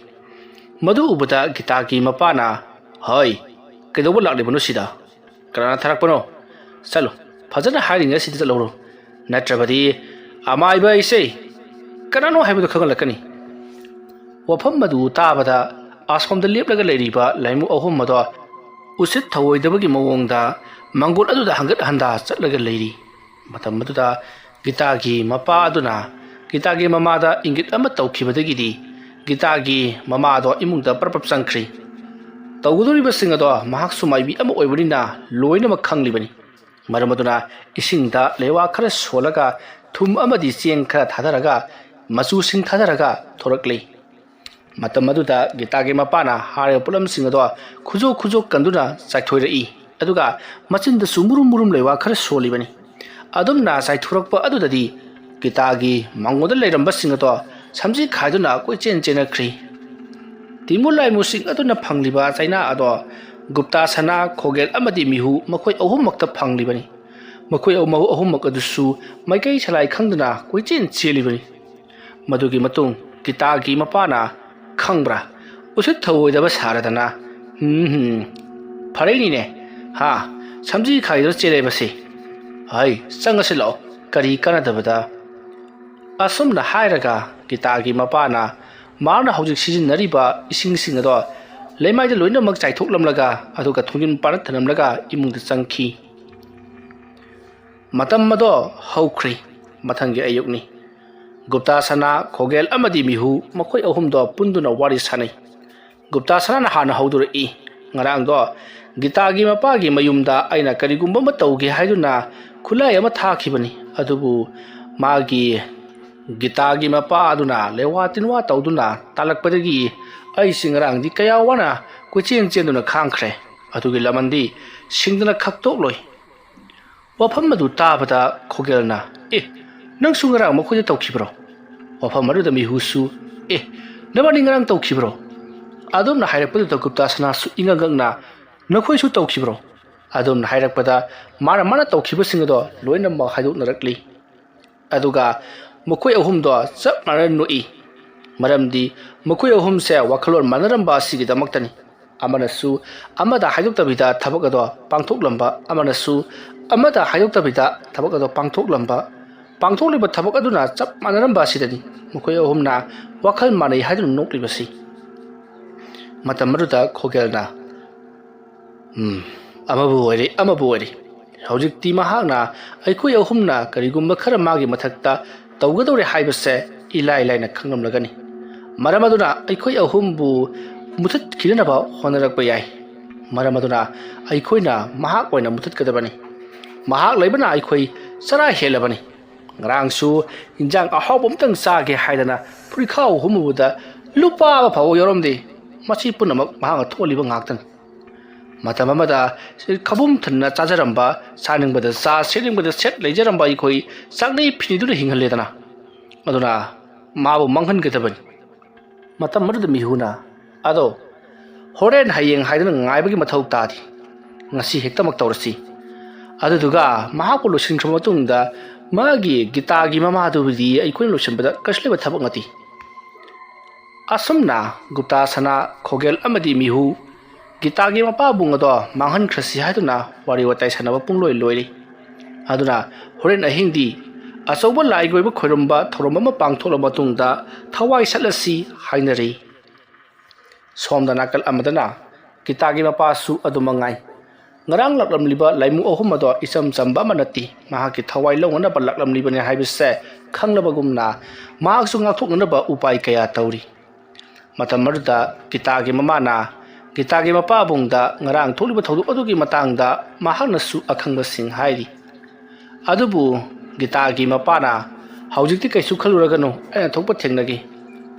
ꯃꯗꯨ ꯎꯕꯗ ꯒꯤꯇꯥꯒꯤ ꯃꯄꯥꯅ, "ꯍꯣꯏ, ꯀꯩꯗꯧꯕ ꯂꯥꯛꯂꯤꯕꯅꯣ ꯁꯤꯗ? ꯀꯅꯥꯅ ꯊꯥꯔꯛꯄꯅꯣ? ꯆꯠꯂꯣ, ꯐꯖꯅ ꯍꯥꯏꯔꯤꯉꯩ ꯑꯁꯤꯗ ꯆꯠꯍꯧꯔꯣ, ꯅꯠꯇ꯭ꯔꯕꯗꯤ ꯑꯃꯥꯏꯕ ꯑꯩꯁꯦ ꯀꯅꯥꯅꯣ ꯍꯥꯏꯕꯗꯨ ꯈꯪꯍꯜꯂꯛꯀꯅꯤ꯫" ꯋꯥꯐꯝ ꯑꯗꯨ ꯇꯥꯕꯗ ꯑꯁꯣꯝꯗ ꯂꯦꯞꯂꯒ ꯂꯩꯔꯤꯕ ꯂꯥꯏꯃꯨ ꯑꯍꯨꯝ ꯑꯗꯣ ꯎꯁꯤꯠ ꯊꯑꯣꯏꯗꯕꯒꯤ ꯃꯑꯣꯡꯗ ꯃꯪꯒꯣꯜ ꯑꯗꯨꯗ ꯍꯪꯒꯠ ꯍꯟꯗꯥ ꯆꯠꯂꯒ ꯂꯩꯔꯤ꯫ ꯃꯇꯝ ꯑꯗꯨꯗ ꯒꯤꯇꯥꯒꯤ ꯃꯄꯥ ꯑꯗꯨꯅ ꯒꯤꯇꯥꯒꯤ ꯃꯃꯥꯗ ꯏꯪꯒꯤꯠ ꯑꯃ ꯇꯧꯈꯤꯕꯗꯒꯤꯗꯤ ꯒꯤꯇꯥꯒꯤ ꯃꯃꯥꯗꯣ ꯏꯃꯨꯡꯗ ꯄ꯭ꯔꯞ ꯄ꯭ꯔꯞ ꯆꯪꯈ꯭ꯔꯤ꯫ ꯇꯧꯒꯗꯧꯔꯤꯕꯁꯤꯡ ꯑꯗꯣ ꯃꯍꯥꯛꯁꯨ ꯃꯥꯏꯕꯤ ꯑꯃ ꯑꯣꯏꯕꯅꯤꯅ ꯂꯣꯏꯅꯃꯛ ꯈꯪꯂꯤꯕꯅꯤ꯫ ꯃꯔꯝ ꯑꯗꯨꯅ ꯏꯁꯤꯡꯗ ꯂꯩꯋꯥ ꯈꯔ ꯁꯣꯜꯂꯒ ꯊꯨꯝ ꯑꯃꯗꯤ ꯆꯦꯡ ꯈꯔ ꯊꯥꯗꯔꯒ ꯃꯆꯨꯁꯤꯡ ꯊꯥꯗꯔꯒ ꯊꯣꯔꯛꯂꯤ꯫ ꯃꯇꯝ ꯑꯗꯨꯗ ꯒꯤꯇꯥꯒꯤ ꯃꯄꯥꯅ ꯍꯥꯏꯔꯤꯕ ꯄꯣꯠꯂꯝꯁꯤꯡ ꯑꯗꯣ ꯈꯨꯖꯣꯛ ꯈꯨꯖꯣꯛ ꯀꯟꯗꯨꯅ ꯆꯥꯏꯊꯣꯏꯔꯛꯏ, ꯑꯗꯨꯒ ꯃꯆꯤꯟꯗꯁꯨ ꯃꯨꯔꯨꯝ ꯃꯨꯔꯨꯝ ꯂꯩꯋꯥ ꯈꯔ ꯁꯣꯜꯂꯤꯕꯅꯤ꯫ ꯑꯗꯨꯝꯅ ꯆꯥꯏꯊꯣꯔꯛꯄ ꯑꯗꯨꯗꯗꯤ ꯒꯤꯇꯥꯒꯤ ꯃꯉꯣꯟꯗ ꯂꯩꯔꯝꯕꯁꯤꯡ ꯑꯗꯣ ꯁꯝꯖꯤ ꯈꯥꯏꯗꯨꯅ ꯀꯣꯏꯆꯦꯟ ꯆꯦꯟꯅꯈ꯭ꯔꯤ꯫ ꯇꯤꯃꯨ ꯂꯥꯏꯃꯨꯁꯤꯡ ꯑꯗꯨꯅ ꯐꯪꯂꯤꯕ ꯆꯩꯅꯥ ꯑꯗꯣ ꯒꯨꯞꯇꯥ ꯁꯅꯥ, ꯈꯣꯒꯦꯜ ꯑꯃꯗꯤ ꯃꯤꯍꯨ ꯃꯈꯣꯏ ꯑꯍꯨꯝꯃꯛꯇ ꯐꯪꯂꯤꯕꯅꯤ꯫ ꯃꯈꯣꯏ ꯑꯍꯨꯝ ꯑꯍꯨꯝꯃꯛ ꯑꯗꯨꯁꯨ ꯃꯥꯏꯀꯩ ꯁꯂꯥꯏ ꯈꯪꯗꯅ ꯀꯣꯏꯆꯦꯟ ꯆꯦꯜꯂꯤꯕꯅꯤ꯫ ꯃꯗꯨꯒꯤ ꯃꯇꯨꯡ ꯒꯤꯇꯥꯒꯤ ꯃꯄꯥꯅ, "ꯈꯪꯕ꯭ꯔꯥ, ꯎꯁꯤꯠ ꯊꯧꯑꯣꯏꯗꯕ ꯁꯥꯔꯗꯅ, ꯍꯝ ꯍꯝ, ꯐꯔꯛꯏꯅꯤꯅꯦ, ꯍꯥ, ꯁꯝꯖꯤ ꯈꯥꯏꯗꯨꯅ ꯆꯦꯜꯂꯦꯕꯁꯤ꯫ ꯍꯩ, ꯆꯪꯉꯁꯤ ꯂꯥꯛꯑꯣ, ꯀꯔꯤ ꯀꯥꯟꯅꯗꯕꯗ꯫" ꯑꯁꯨꯝꯅ ꯍꯥꯏꯔꯒ ꯒꯤꯇꯥꯒꯤ ꯃꯄꯥꯅ ꯃꯥꯅ ꯍꯧꯖꯤꯛ ꯁꯤꯖꯤꯟꯅꯔꯤꯕ ꯏꯁꯤꯡꯁꯤꯡ ꯑꯗꯣ ꯂꯩꯃꯥꯏꯗ ꯂꯣꯏꯅꯃꯛ ꯆꯥꯏꯊꯣꯛꯂꯝꯂꯒ, ꯑꯗꯨꯒ ꯊꯣꯡꯖꯤꯟ ꯄꯥꯅ ꯊꯅꯝꯂꯒ ꯏꯃꯨꯡꯗ ꯆꯪꯈꯤ꯫ ꯃꯇꯝ ꯑꯗꯣ ꯍꯧꯈ꯭ꯔꯦ꯫ ꯃꯊꯪꯒꯤ ꯑꯌꯨꯛꯅꯤ꯫ ꯒꯨꯞꯇꯥ ꯁꯅꯥ, ꯈꯣꯒꯦꯜ ꯑꯃꯗꯤ ꯃꯤꯍꯨ ꯃꯈꯣꯏ ꯑꯍꯨꯝꯗꯣ ꯄꯨꯟꯗꯨꯅ ꯋꯥꯔꯤ ꯁꯥꯟꯅꯩ꯫ ꯒꯨꯞꯇꯥ ꯁꯅꯥꯅ ꯍꯥꯟꯅ ꯍꯧꯗꯣꯔꯛꯏ, "ꯉꯔꯥꯡꯗꯣ ꯒꯤꯇꯥꯒꯤ ꯃꯄꯥꯒꯤ ꯃꯌꯨꯝꯗ ꯑꯩꯅ ꯀꯔꯤꯒꯨꯝꯕ ꯑꯃ ꯇꯧꯒꯦ ꯍꯥꯏꯗꯨꯅ ꯈꯨꯠꯂꯥꯏ ꯑꯃ ꯊꯥꯈꯤꯕꯅꯤ, ꯑꯗꯨꯕꯨ ꯃꯥꯒꯤ ꯒꯤꯇꯥꯒꯤ ꯃꯄꯥ ꯑꯗꯨꯅ ꯂꯦꯋꯥ ꯇꯤꯟꯋꯥ ꯇꯧꯗꯨꯅ ꯇꯥꯜꯂꯛꯄꯗꯒꯤ ꯑꯩꯁꯤ ꯉꯔꯥꯡꯗꯤ ꯀꯌꯥ ꯋꯥꯅ ꯀꯣꯏꯆꯦꯟ ꯆꯦꯟꯗꯨꯅ ꯈꯥꯡꯈ꯭ꯔꯦ꯫ ꯑꯗꯨꯒꯤ ꯂꯃꯟꯗꯤ ꯁꯤꯡꯗꯅ ꯈꯛꯇꯣꯛꯂꯣꯏ꯫" ꯋꯥꯐꯝ ꯑꯗꯨ ꯇꯥꯕꯗ ꯈꯣꯒꯦꯜꯅ, "ꯑꯦ, ꯅꯪꯁꯨ ꯉꯔꯥꯡ ꯃꯈꯣꯏꯗ ꯇꯧꯈꯤꯕ꯭ꯔꯣ?" ꯋꯥꯐꯝ ꯑꯗꯨꯗ ꯃꯤꯍꯨꯁꯨ, "ꯑꯦ, ꯅꯕꯥꯅꯤ ꯉꯔꯥꯡ ꯇꯧꯈꯤꯕ꯭ꯔꯣ?" ꯑꯗꯨꯝꯅ ꯍꯥꯏꯔꯛꯄꯗꯨꯗ ꯒꯨꯞꯇꯥ ꯁꯅꯥꯁꯨ ꯏꯉꯛ ꯉꯛꯅ, "ꯅꯈꯣꯏꯁꯨ ꯇꯧꯈꯤꯕ꯭ꯔꯣ?" ꯑꯗꯨꯝꯅ ꯍꯥꯏꯔꯛꯄꯗ ꯃꯥꯅ ꯃꯥꯅ ꯇꯧꯈꯤꯕꯁꯤꯡ ꯑꯗꯣ ꯂꯣꯏꯅꯃꯛ ꯍꯥꯏꯗꯣꯛꯅꯔꯛꯂꯤ꯫ ꯑꯗꯨꯒ ꯃꯈꯣꯏ ꯑꯍꯨꯝꯗꯣ ꯆꯞ ꯃꯥꯟꯅꯅ ꯅꯣꯛꯏ꯫ ꯃꯔꯝꯗꯤ ꯃꯈꯣꯏ ꯑꯍꯨꯝꯁꯦ ꯋꯥꯈꯜꯂꯣꯟ ꯃꯥꯟꯅꯔꯝꯕ ꯑꯁꯤꯒꯤꯗꯃꯛꯇꯅꯤ꯫ ꯑꯃꯅꯁꯨ ꯑꯃꯗ ꯍꯥꯏꯗꯣꯛꯇꯕꯤꯗ ꯊꯕꯛ ꯑꯗꯣ ꯄꯥꯡꯊꯣꯛꯂꯝꯕ, ꯑꯃꯅꯁꯨ ꯑꯃꯗ ꯍꯥꯏꯗꯣꯛꯇꯕꯤꯗ ꯊꯕꯛ ꯑꯗꯣ ꯄꯥꯡꯊꯣꯛꯂꯝꯕ, ꯄꯥꯡꯊꯣꯛꯂꯤꯕ ꯊꯕꯛ ꯑꯗꯨꯅ ꯆꯞ ꯃꯥꯟꯅꯔꯝꯕ ꯑꯁꯤꯗꯅꯤ ꯃꯈꯣꯏ ꯑꯍꯨꯝꯅ ꯋꯥꯈꯜ ꯃꯥꯟꯅꯩ ꯍꯥꯏꯗꯨꯅ ꯅꯣꯛꯂꯤꯕꯁꯤ꯫ ꯃꯇꯝ ꯑꯗꯨꯗ ꯈꯣꯒꯦꯜꯅ, "ꯎꯝ, ꯑꯃꯕꯨ ꯑꯣꯏꯔꯦ, ꯑꯃꯕꯨ ꯑꯣꯏꯔꯦ꯫ ꯍꯧꯖꯤꯛꯇꯤ ꯃꯍꯥꯛꯅ ꯑꯩꯈꯣꯏ ꯑꯍꯨꯝꯅ ꯀꯔꯤꯒꯨꯝꯕ ꯈꯔ ꯃꯥꯒꯤ ꯃꯊꯛꯇ ꯇꯧꯒꯗꯧꯔꯦ ꯍꯥꯏꯕꯁꯦ ꯏꯂꯥꯏ ꯂꯥꯏꯅ ꯈꯪꯂꯝꯂꯒꯅꯤ꯫ ꯃꯔꯝ ꯑꯗꯨꯅ ꯑꯩꯈꯣꯏ ꯑꯍꯨꯝꯕꯨ ꯃꯨꯊꯠꯈꯤꯅꯅꯕ ꯍꯣꯠꯅꯔꯛꯄ ꯌꯥꯏ꯫ ꯃꯔꯝ ꯑꯗꯨꯅ ꯑꯩꯈꯣꯏꯅ ꯃꯍꯥꯛ ꯑꯣꯏꯅ ꯃꯨꯊꯠꯀꯗꯕꯅꯤ꯫ ꯃꯍꯥꯛ ꯂꯩꯕꯅ ꯑꯩꯈꯣꯏ ꯆꯔꯥ ꯍꯦꯜꯂꯕꯅꯤ꯫ ꯉꯔꯥꯡꯁꯨ ꯏꯟꯖꯥꯡ ꯑꯍꯥꯎꯕ ꯑꯃꯇꯪ ꯆꯥꯒꯦ ꯍꯥꯏꯗꯅ ꯐꯨꯔꯤꯈꯥꯎ ꯍꯨꯝꯃꯨꯕꯗ ꯂꯨꯄꯥ ꯑꯃ ꯐꯥꯎꯕ ꯌꯥꯎꯔꯝꯗꯦ꯫ ꯃꯁꯤ ꯄꯨꯝꯅꯃꯛ ꯃꯍꯥꯛꯅ ꯊꯣꯛꯍꯜꯂꯤꯕ ꯉꯥꯛꯇꯅꯤ꯫ ꯃꯇꯝ ꯑꯃꯗ ꯈꯕꯨꯝ ꯊꯟꯅ ꯆꯥꯖꯔꯝꯕ, ꯆꯥꯅꯤꯡꯕꯗ ꯆꯥ, ꯁꯦꯠꯅꯤꯡꯕꯗ ꯁꯦꯠ ꯂꯩꯖꯔꯝꯕ ꯑꯩꯈꯣꯏ ꯆꯥꯛꯅꯤ ꯐꯤꯅꯤꯗꯨꯅ ꯍꯤꯡꯍꯜꯂꯦꯗꯅ꯫ ꯑꯗꯨꯅ ꯃꯥꯕꯨ ꯃꯥꯡꯍꯟꯒꯗꯕꯅꯤ꯫" ꯃꯇꯝ ꯑꯗꯨꯗ ꯃꯤꯍꯨꯅ, "ꯑꯗꯣ ꯍꯣꯔꯦꯟ ꯍꯌꯦꯡ ꯍꯥꯏꯗꯨꯅ ꯉꯥꯏꯕꯒꯤ ꯃꯊꯧ ꯇꯥꯗꯦ꯫ ꯉꯁꯤ ꯍꯦꯛꯇꯃꯛ ꯇꯧꯔꯁꯤ꯫ ꯑꯗꯨꯗꯨꯒ ꯃꯍꯥꯛꯄꯨ ꯂꯣꯏꯁꯤꯟꯈ꯭ꯔꯕ ꯃꯇꯨꯡꯗ ꯃꯥꯒꯤ ꯒꯤꯇꯥꯒꯤ ꯃꯃꯥꯗꯨꯕꯨꯗꯤ ꯑꯩꯈꯣꯏꯅ ꯂꯣꯏꯁꯤꯟꯕꯗ ꯀꯩꯁꯨ ꯂꯩꯕ ꯊꯕꯛ ꯅꯠꯇꯦ꯫" ꯑꯁꯨꯝꯅ ꯒꯨꯞꯇꯥ ꯁꯅꯥ, ꯈꯣꯒꯦꯜ ꯑꯃꯗꯤ ꯃꯤꯍꯨ ꯒꯤꯇꯥꯒꯤ ꯃꯄꯥꯕꯨꯡ ꯑꯗꯣ ꯃꯥꯡꯍꯟꯈ꯭ꯔꯁꯤ ꯍꯥꯏꯗꯨꯅ ꯋꯥꯔꯤ ꯋꯥꯇꯥꯏ ꯁꯥꯟꯅꯕ ꯄꯨꯡꯂꯣꯏ ꯂꯣꯏꯔꯦ꯫ ꯑꯗꯨꯅ ꯍꯣꯔꯦꯟ ꯑꯍꯤꯡꯗꯤ ꯑꯆꯧꯕ ꯂꯥꯏꯒꯤ ꯑꯣꯏꯕ ꯈꯣꯏꯔꯝꯕ ꯊꯧꯔꯝ ꯑꯃ ꯄꯥꯡꯊꯣꯛꯂꯕ ꯃꯇꯨꯡꯗ ꯊꯋꯥꯏ ꯁꯠꯂꯁꯤ ꯍꯥꯏꯅꯔꯤ꯫ ꯁꯣꯝꯗ ꯅꯥꯀꯜ ꯑꯃꯗꯅ ꯒꯤꯇꯥꯒꯤ ꯃꯄꯥꯁꯨ ꯑꯗꯨꯃꯛ ꯉꯥꯏ꯫ ꯉꯔꯥꯡ ꯂꯥꯛꯂꯝꯂꯤꯕ ꯂꯥꯏꯃꯨ ꯑꯍꯨꯝ ꯑꯗꯣ ꯏꯆꯝ ꯆꯝꯕ ꯑꯃ ꯅꯠꯇꯦ, ꯃꯍꯥꯛꯀꯤ ꯊꯋꯥꯏ ꯂꯧꯅꯅꯕ ꯂꯥꯛꯂꯝꯂꯤꯕꯅꯤ ꯍꯥꯏꯕꯁꯦ ꯈꯪꯂꯕꯒꯨꯝꯅ ꯃꯍꯥꯛꯁꯨ ꯉꯥꯛꯊꯣꯛꯅꯅꯕ ꯎꯄꯥꯏ ꯀꯌꯥ ꯇꯧꯔꯤ꯫ ꯃꯇꯝ ꯑꯗꯨꯗ ꯒꯤꯇꯥꯒꯤ ꯃꯃꯥꯅ ꯒꯤꯇꯥꯒꯤ ꯃꯄꯥꯕꯨꯡꯗ ꯉꯔꯥꯡ ꯊꯣꯛꯂꯤꯕ ꯊꯧꯗꯣꯛ ꯑꯗꯨꯒꯤ ꯃꯇꯥꯡꯗ ꯃꯍꯥꯛꯅꯁꯨ ꯑꯈꯪꯕꯁꯤꯡ ꯍꯥꯏꯔꯤ꯫ ꯑꯗꯨꯕꯨ ꯒꯤꯇꯥꯒꯤ ꯃꯄꯥꯅ, "ꯍꯧꯖꯤꯛꯇꯤ ꯀꯩꯁꯨ ꯈꯜꯂꯨꯔꯒꯅꯨ, ꯑꯩꯅ ꯊꯣꯛꯄ ꯊꯦꯡꯅꯒꯦ꯫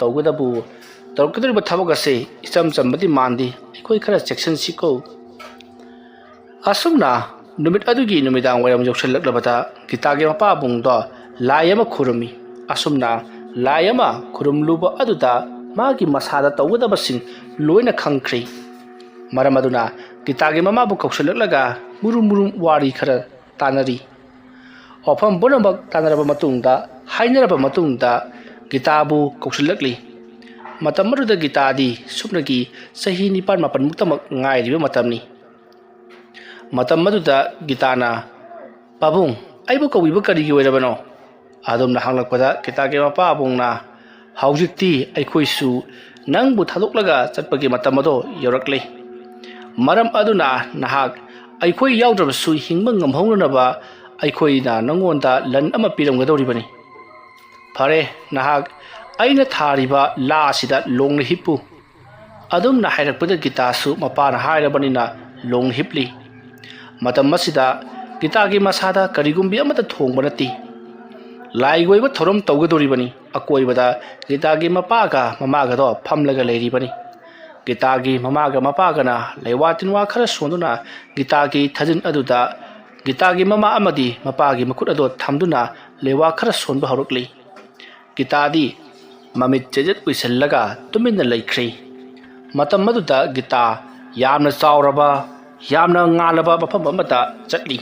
ꯇꯧꯒꯗꯕꯨ ꯇꯧꯔꯛꯀꯗꯧꯔꯤꯕ ꯊꯕꯛ ꯑꯁꯦ ꯏꯆꯝ ꯆꯝꯕꯗꯤ ꯃꯥꯟꯗꯦ, ꯑꯩꯈꯣꯏ ꯈꯔ ꯆꯦꯛꯁꯤꯟꯁꯤꯀꯣ"꯫ ꯑꯁꯨꯝꯅ ꯅꯨꯃꯤꯠ ꯑꯗꯨꯒꯤ ꯅꯨꯃꯤꯗꯥꯡ ꯋꯥꯏꯔꯝ ꯌꯧꯁꯤꯜꯂꯛꯂꯕꯗ ꯒꯤꯇꯥꯒꯤ ꯃꯄꯥꯕꯨꯡꯗꯣ ꯂꯥꯏ ꯑꯃ ꯈꯨꯔꯨꯝꯃꯤ꯫ ꯑꯁꯨꯝꯅ ꯂꯥꯏ ꯑꯃ ꯈꯨꯔꯨꯝꯂꯨꯕ ꯑꯗꯨꯗ ꯃꯥꯒꯤ ꯃꯁꯥꯗ ꯇꯧꯒꯗꯕꯁꯤꯡ ꯂꯣꯏꯅ ꯈꯪꯈ꯭ꯔꯦ꯫ ꯃꯔꯝ ꯑꯗꯨꯅ ꯒꯤꯇꯥꯒꯤ ꯃꯃꯥꯕꯨ ꯀꯧꯁꯤꯜꯂꯛꯂꯒ ꯃꯨꯔꯨꯝ ꯃꯨꯔꯨꯝ ꯋꯥꯔꯤ ꯈꯔ ꯇꯥꯟꯅꯔꯤ꯫ ꯋꯥꯐꯝ ꯄꯨꯝꯅꯃꯛ ꯇꯥꯟꯅꯔꯕ ꯃꯇꯨꯡꯗ, ꯍꯥꯏꯅꯔꯕ ꯃꯇꯨꯡꯗ ꯒꯤꯇꯥꯕꯨ ꯀꯧꯁꯤꯜꯂꯛꯂꯤ꯫ ꯃꯇꯝ ꯑꯗꯨꯗ ꯒꯤꯇꯥꯗꯤ ꯁꯨꯞꯅꯒꯤ ꯆꯍꯤ ꯅꯤꯄꯥꯟ ꯃꯥꯄꯟꯃꯨꯛꯇꯃꯛ ꯉꯥꯏꯔꯤꯕ ꯃꯇꯝꯅꯤ꯫ ꯃꯇꯝ ꯑꯗꯨꯗ ꯒꯤꯇꯥꯅ, "ꯄꯥꯕꯨꯡ, ꯑꯩꯕꯨ ꯀꯧꯕꯤꯕ ꯀꯔꯤꯒꯤ ꯑꯣꯏꯔꯕꯅꯣ?" ꯑꯗꯨꯝꯅ ꯍꯪꯂꯛꯄꯗ ꯒꯤꯇꯥꯒꯤ ꯃꯄꯥꯕꯨꯡꯅ, "ꯍꯧꯖꯤꯛꯇꯤ ꯑꯩꯈꯣꯏꯁꯨ ꯅꯪꯕꯨ ꯊꯥꯗꯣꯛꯂꯒ ꯆꯠꯄꯒꯤ ꯃꯇꯝ ꯑꯗꯣ ꯌꯧꯔꯛꯂꯦ꯫ ꯃꯔꯝ ꯑꯗꯨꯅ ꯅꯍꯥꯛ ꯑꯩꯈꯣꯏ ꯌꯥꯎꯗ꯭ꯔꯕꯁꯨ ꯍꯤꯡꯕ ꯉꯝꯍꯧꯅꯅꯕ ꯑꯩꯈꯣꯏꯅ ꯅꯪꯉꯣꯟꯗ ꯂꯟ ꯑꯃ ꯄꯤꯔꯝꯒꯗꯧꯔꯤꯕꯅꯤ꯫ ꯐꯔꯦ, ꯅꯍꯥꯛ ꯑꯩꯅ ꯊꯥꯔꯤꯕ ꯂꯥ ꯑꯁꯤꯗ ꯂꯣꯡꯅ ꯍꯤꯞꯄꯨ"꯫ ꯑꯗꯨꯝꯅ ꯍꯥꯏꯔꯛꯄꯗ ꯒꯤꯇꯥꯁꯨ ꯃꯄꯥꯅ ꯍꯥꯏꯔꯕꯅꯤꯅ ꯂꯣꯡꯅ ꯍꯤꯞꯂꯤ꯫ ꯃꯇꯝ ꯑꯁꯤꯗ ꯒꯤꯇꯥꯒꯤ ꯃꯁꯥꯗ ꯀꯔꯤꯒꯨꯝꯕꯤ ꯑꯃꯠꯇ ꯊꯣꯡꯕ ꯅꯠꯇꯦ꯫ ꯂꯥꯏꯒꯤ ꯑꯣꯏꯕ ꯊꯧꯔꯝ ꯇꯧꯒꯗꯧꯔꯤꯕꯅꯤ꯫ ꯑꯀꯣꯏꯕꯗ ꯒꯤꯇꯥꯒꯤ ꯃꯄꯥꯒ ꯃꯃꯥꯒꯗꯣ ꯐꯝꯂꯒ ꯂꯩꯔꯤꯕꯅꯤ꯫ ꯒꯤꯇꯥꯒꯤ ꯃꯃꯥꯒ ꯃꯄꯥꯒꯅ ꯂꯩꯋꯥ ꯇꯤꯟꯋꯥ ꯈꯔ ꯁꯣꯟꯗꯨꯅ ꯒꯤꯇꯥꯒꯤ ꯊꯥꯖꯤꯟ ꯑꯗꯨꯗ ꯒꯤꯇꯥꯒꯤ ꯃꯃꯥ ꯑꯃꯗꯤ ꯃꯄꯥꯒꯤ ꯃꯈꯨꯠ ꯑꯗꯣ ꯊꯝꯗꯨꯅ ꯂꯩꯋꯥ ꯈꯔ ꯁꯣꯟꯕ ꯍꯧꯔꯛꯂꯤ꯫ ꯒꯤꯇꯥꯗꯤ ꯃꯃꯤꯠ ꯆꯦꯖꯦꯠ ꯎꯏꯁꯤꯜꯂꯒ ꯇꯨꯃꯤꯟꯅ ꯂꯩꯈ꯭ꯔꯦ꯫ ꯃꯇꯝ ꯑꯗꯨꯗ ꯒꯤꯇꯥ ꯌꯥꯝꯅ ꯆꯥꯎꯔꯕ, ꯌꯥꯝꯅ ꯉꯥꯜꯂꯕ ꯃꯐꯝ ꯑꯃꯗ ꯆꯠꯂꯤ꯫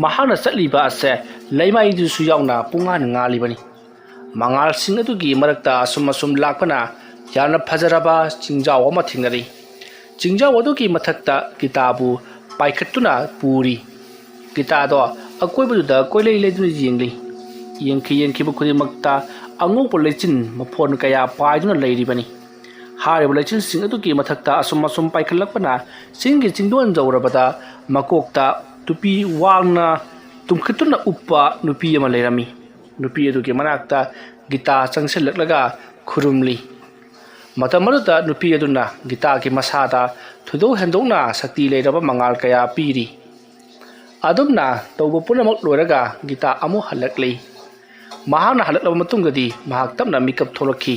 ꯃꯍꯥꯛꯅ ꯆꯠꯂꯤꯕ ꯑꯁꯦ ꯂꯩꯃꯥꯏꯗꯨꯁꯨ ꯌꯥꯎꯅ ꯄꯨꯡꯉꯥꯟ ꯉꯥꯜꯂꯤꯕꯅꯤ꯫ ꯃꯉꯥꯜꯁꯤꯡ ꯑꯗꯨꯒꯤ ꯃꯔꯛꯇ ꯑꯁꯨꯝ ꯑꯁꯨꯝ ꯂꯥꯛꯄꯅ ꯌꯥꯝꯅ ꯐꯖꯔꯕ ꯆꯤꯡꯖꯥꯎ ꯑꯃ ꯊꯦꯡꯅꯔꯤ꯫ ꯆꯤꯡꯖꯥꯎ ꯑꯗꯨꯒꯤ ꯃꯊꯛꯇ ꯒꯤꯇꯥꯕꯨ ꯄꯥꯏꯈꯠꯇꯨꯅ ꯄꯨꯔꯤ꯫ ꯒꯤꯇꯥꯗꯣ ꯑꯀꯣꯏꯕꯗꯨꯗ ꯀꯣꯏꯂꯩ ꯂꯩꯗꯨꯅ ꯌꯦꯡꯂꯤ꯫ ꯌꯦꯡꯈꯤ ꯌꯦꯡꯈꯤꯕ ꯈꯨꯗꯤꯡꯃꯛꯇ ꯑꯉꯧꯕ ꯂꯩꯆꯤꯟ ꯃꯐꯣꯟ ꯀꯌꯥ ꯄꯥꯏꯗꯨꯅ ꯂꯩꯔꯤꯕꯅꯤ꯫ ꯍꯥꯏꯔꯤꯕ ꯂꯩꯆꯤꯜꯁꯤꯡ ꯑꯗꯨꯒꯤ ꯃꯊꯛꯇ ꯑꯁꯨꯝ ꯑꯁꯨꯝ ꯄꯥꯏꯈꯠꯂꯛꯄꯅ ꯆꯤꯡꯒꯤ ꯆꯤꯡꯗꯣꯟ ꯌꯧꯔꯕꯗ ꯃꯀꯣꯛꯇ ꯇꯨꯄꯤ ꯋꯥꯡꯅ ꯇꯨꯝꯈꯠꯇꯨꯅ ꯎꯞꯄ ꯅꯨꯄꯤ ꯑꯃ ꯂꯩꯔꯝꯃꯤ꯫ ꯅꯨꯄꯤ ꯑꯗꯨꯒꯤ ꯃꯅꯥꯛꯇ ꯒꯤꯇꯥ ꯆꯪꯁꯤꯜꯂꯛꯂꯒ ꯈꯨꯔꯨꯝꯂꯤ꯫ ꯃꯇꯝ ꯑꯗꯨꯗ ꯅꯨꯄꯤ ꯑꯗꯨꯅ ꯒꯤꯇꯥꯒꯤ ꯃꯁꯥꯗ ꯊꯣꯏꯗꯣꯛ ꯍꯦꯟꯗꯣꯛꯅ ꯁꯛꯇꯤ ꯂꯩꯔꯕ ꯃꯉꯥꯜ ꯀꯌꯥ ꯄꯤꯔꯤ꯫ ꯑꯗꯨꯝꯅ ꯇꯧꯕ ꯄꯨꯝꯅꯃꯛ ꯂꯣꯏꯔꯒ ꯒꯤꯇꯥ ꯑꯃꯨꯛ ꯍꯜꯂꯛꯂꯤ꯫ ꯃꯍꯥꯛꯅ ꯍꯜꯂꯛꯂꯕ ꯃꯇꯨꯡꯗꯗꯤ ꯃꯍꯥꯛ ꯇꯞꯅ ꯃꯤꯀꯞ ꯊꯣꯛꯂꯛꯈꯤ꯫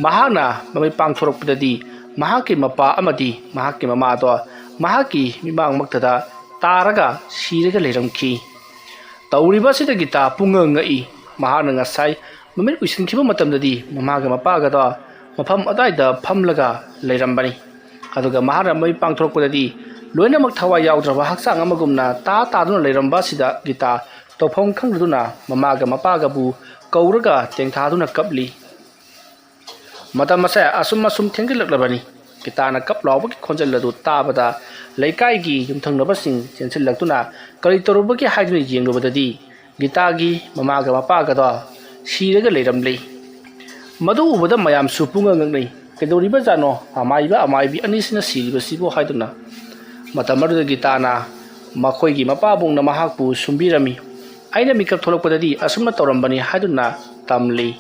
ꯃꯍꯥꯛꯅ ꯃꯃꯤꯠ ꯄꯥꯡꯊꯣꯔꯛꯄꯗꯗꯤ ꯃꯍꯥꯛꯀꯤ ꯃꯄꯥ ꯑꯃꯗꯤ ꯃꯍꯥꯛꯀꯤ ꯃꯃꯥꯗꯣ ꯃꯍꯥꯛꯀꯤ ꯃꯤꯃꯥꯡꯃꯛꯇꯗ ꯇꯥꯔꯒ ꯁꯤꯔꯒ ꯂꯩꯔꯝꯈꯤ꯫ ꯇꯧꯔꯤꯕ ꯑꯁꯤꯗ ꯒꯤꯇꯥ ꯄꯨꯡꯉꯛ ꯉꯛꯏ꯫ ꯃꯍꯥꯛꯅ ꯉꯁꯥꯏ ꯃꯃꯤꯠ ꯎꯏꯁꯤꯟꯈꯤꯕ ꯃꯇꯝꯗꯗꯤ ꯃꯃꯥꯒ ꯃꯄꯥꯒꯗꯣ ꯃꯐꯝ ꯑꯗꯨꯋꯥꯏꯗ ꯐꯝꯂꯒ ꯂꯩꯔꯝꯕꯅꯤ꯫ ꯑꯗꯨꯒ ꯃꯍꯥꯛꯅ ꯃꯃꯤꯠ ꯄꯥꯡꯊꯣꯔꯛꯄꯗꯗꯤ ꯂꯣꯏꯅꯃꯛ ꯊꯋꯥꯏ ꯌꯥꯎꯗ꯭ꯔꯕ ꯍꯛꯆꯥꯡ ꯑꯃꯒꯨꯝꯅ ꯇꯥ ꯇꯥꯗꯨꯅ ꯂꯩꯔꯝꯕ ꯑꯁꯤꯗ ꯒꯤꯇꯥ ꯇꯧꯐꯝ ꯈꯪꯗꯗꯨꯅ ꯃꯃꯥꯒ ꯃꯄꯥꯒꯕꯨ ꯀꯧꯔꯒ ꯇꯦꯡꯊꯥꯗꯨꯅ ꯀꯞꯂꯤ꯫ ꯃꯇꯝ ꯑꯁꯦ ꯑꯁꯨꯝ ꯑꯁꯨꯝ ꯊꯦꯡꯖꯤꯜꯂꯛꯂꯕꯅꯤ꯫ ꯒꯤꯇꯥꯅ ꯀꯞ ꯂꯥꯎꯕꯒꯤ ꯈꯣꯟꯖꯦꯜ ꯑꯗꯨ ꯇꯥꯕꯗ ꯂꯩꯀꯥꯏꯒꯤ ꯌꯨꯝꯊꯪꯅꯕꯁꯤꯡ ꯆꯦꯟꯁꯤꯜꯂꯛꯇꯨꯅ ꯀꯔꯤ ꯇꯧꯔꯨꯕꯒꯦ ꯍꯥꯏꯗꯨꯅ ꯌꯦꯡꯂꯨꯕꯗꯗꯤ ꯒꯤꯇꯥꯒꯤ ꯃꯃꯥꯒ ꯃꯄꯥꯒꯗꯣ ꯁꯤꯔꯒ ꯂꯩꯔꯝꯂꯤ꯫ ꯃꯗꯨ ꯎꯕꯗ ꯃꯌꯥꯝꯁꯨ ꯄꯨꯡꯉꯛ ꯉꯛꯅꯩ꯫ "ꯀꯩꯗꯧꯔꯤꯕꯖꯥꯠꯅꯣ? ꯑꯃꯥꯏꯕ ꯑꯃꯥꯏꯕꯤ ꯑꯅꯤꯁꯤꯅ ꯁꯤꯔꯤꯕꯁꯤꯕꯨ?" ꯍꯥꯏꯗꯨꯅ꯫ ꯃꯇꯝ ꯑꯗꯨꯗ ꯒꯤꯇꯥꯅ ꯃꯈꯣꯏꯒꯤ ꯃꯄꯥꯕꯨꯡꯅ ꯃꯍꯥꯛꯄꯨ ꯁꯨꯝꯕꯤꯔꯝꯃꯤ꯫ "ꯑꯩꯅ ꯃꯤꯀꯞ ꯊꯣꯛꯂꯛꯄꯗꯗꯤ ꯑꯁꯨꯝꯅ ꯇꯧꯔꯝꯕꯅꯤ" ꯍꯥꯏꯗꯨꯅ ꯇꯝꯂꯤ꯫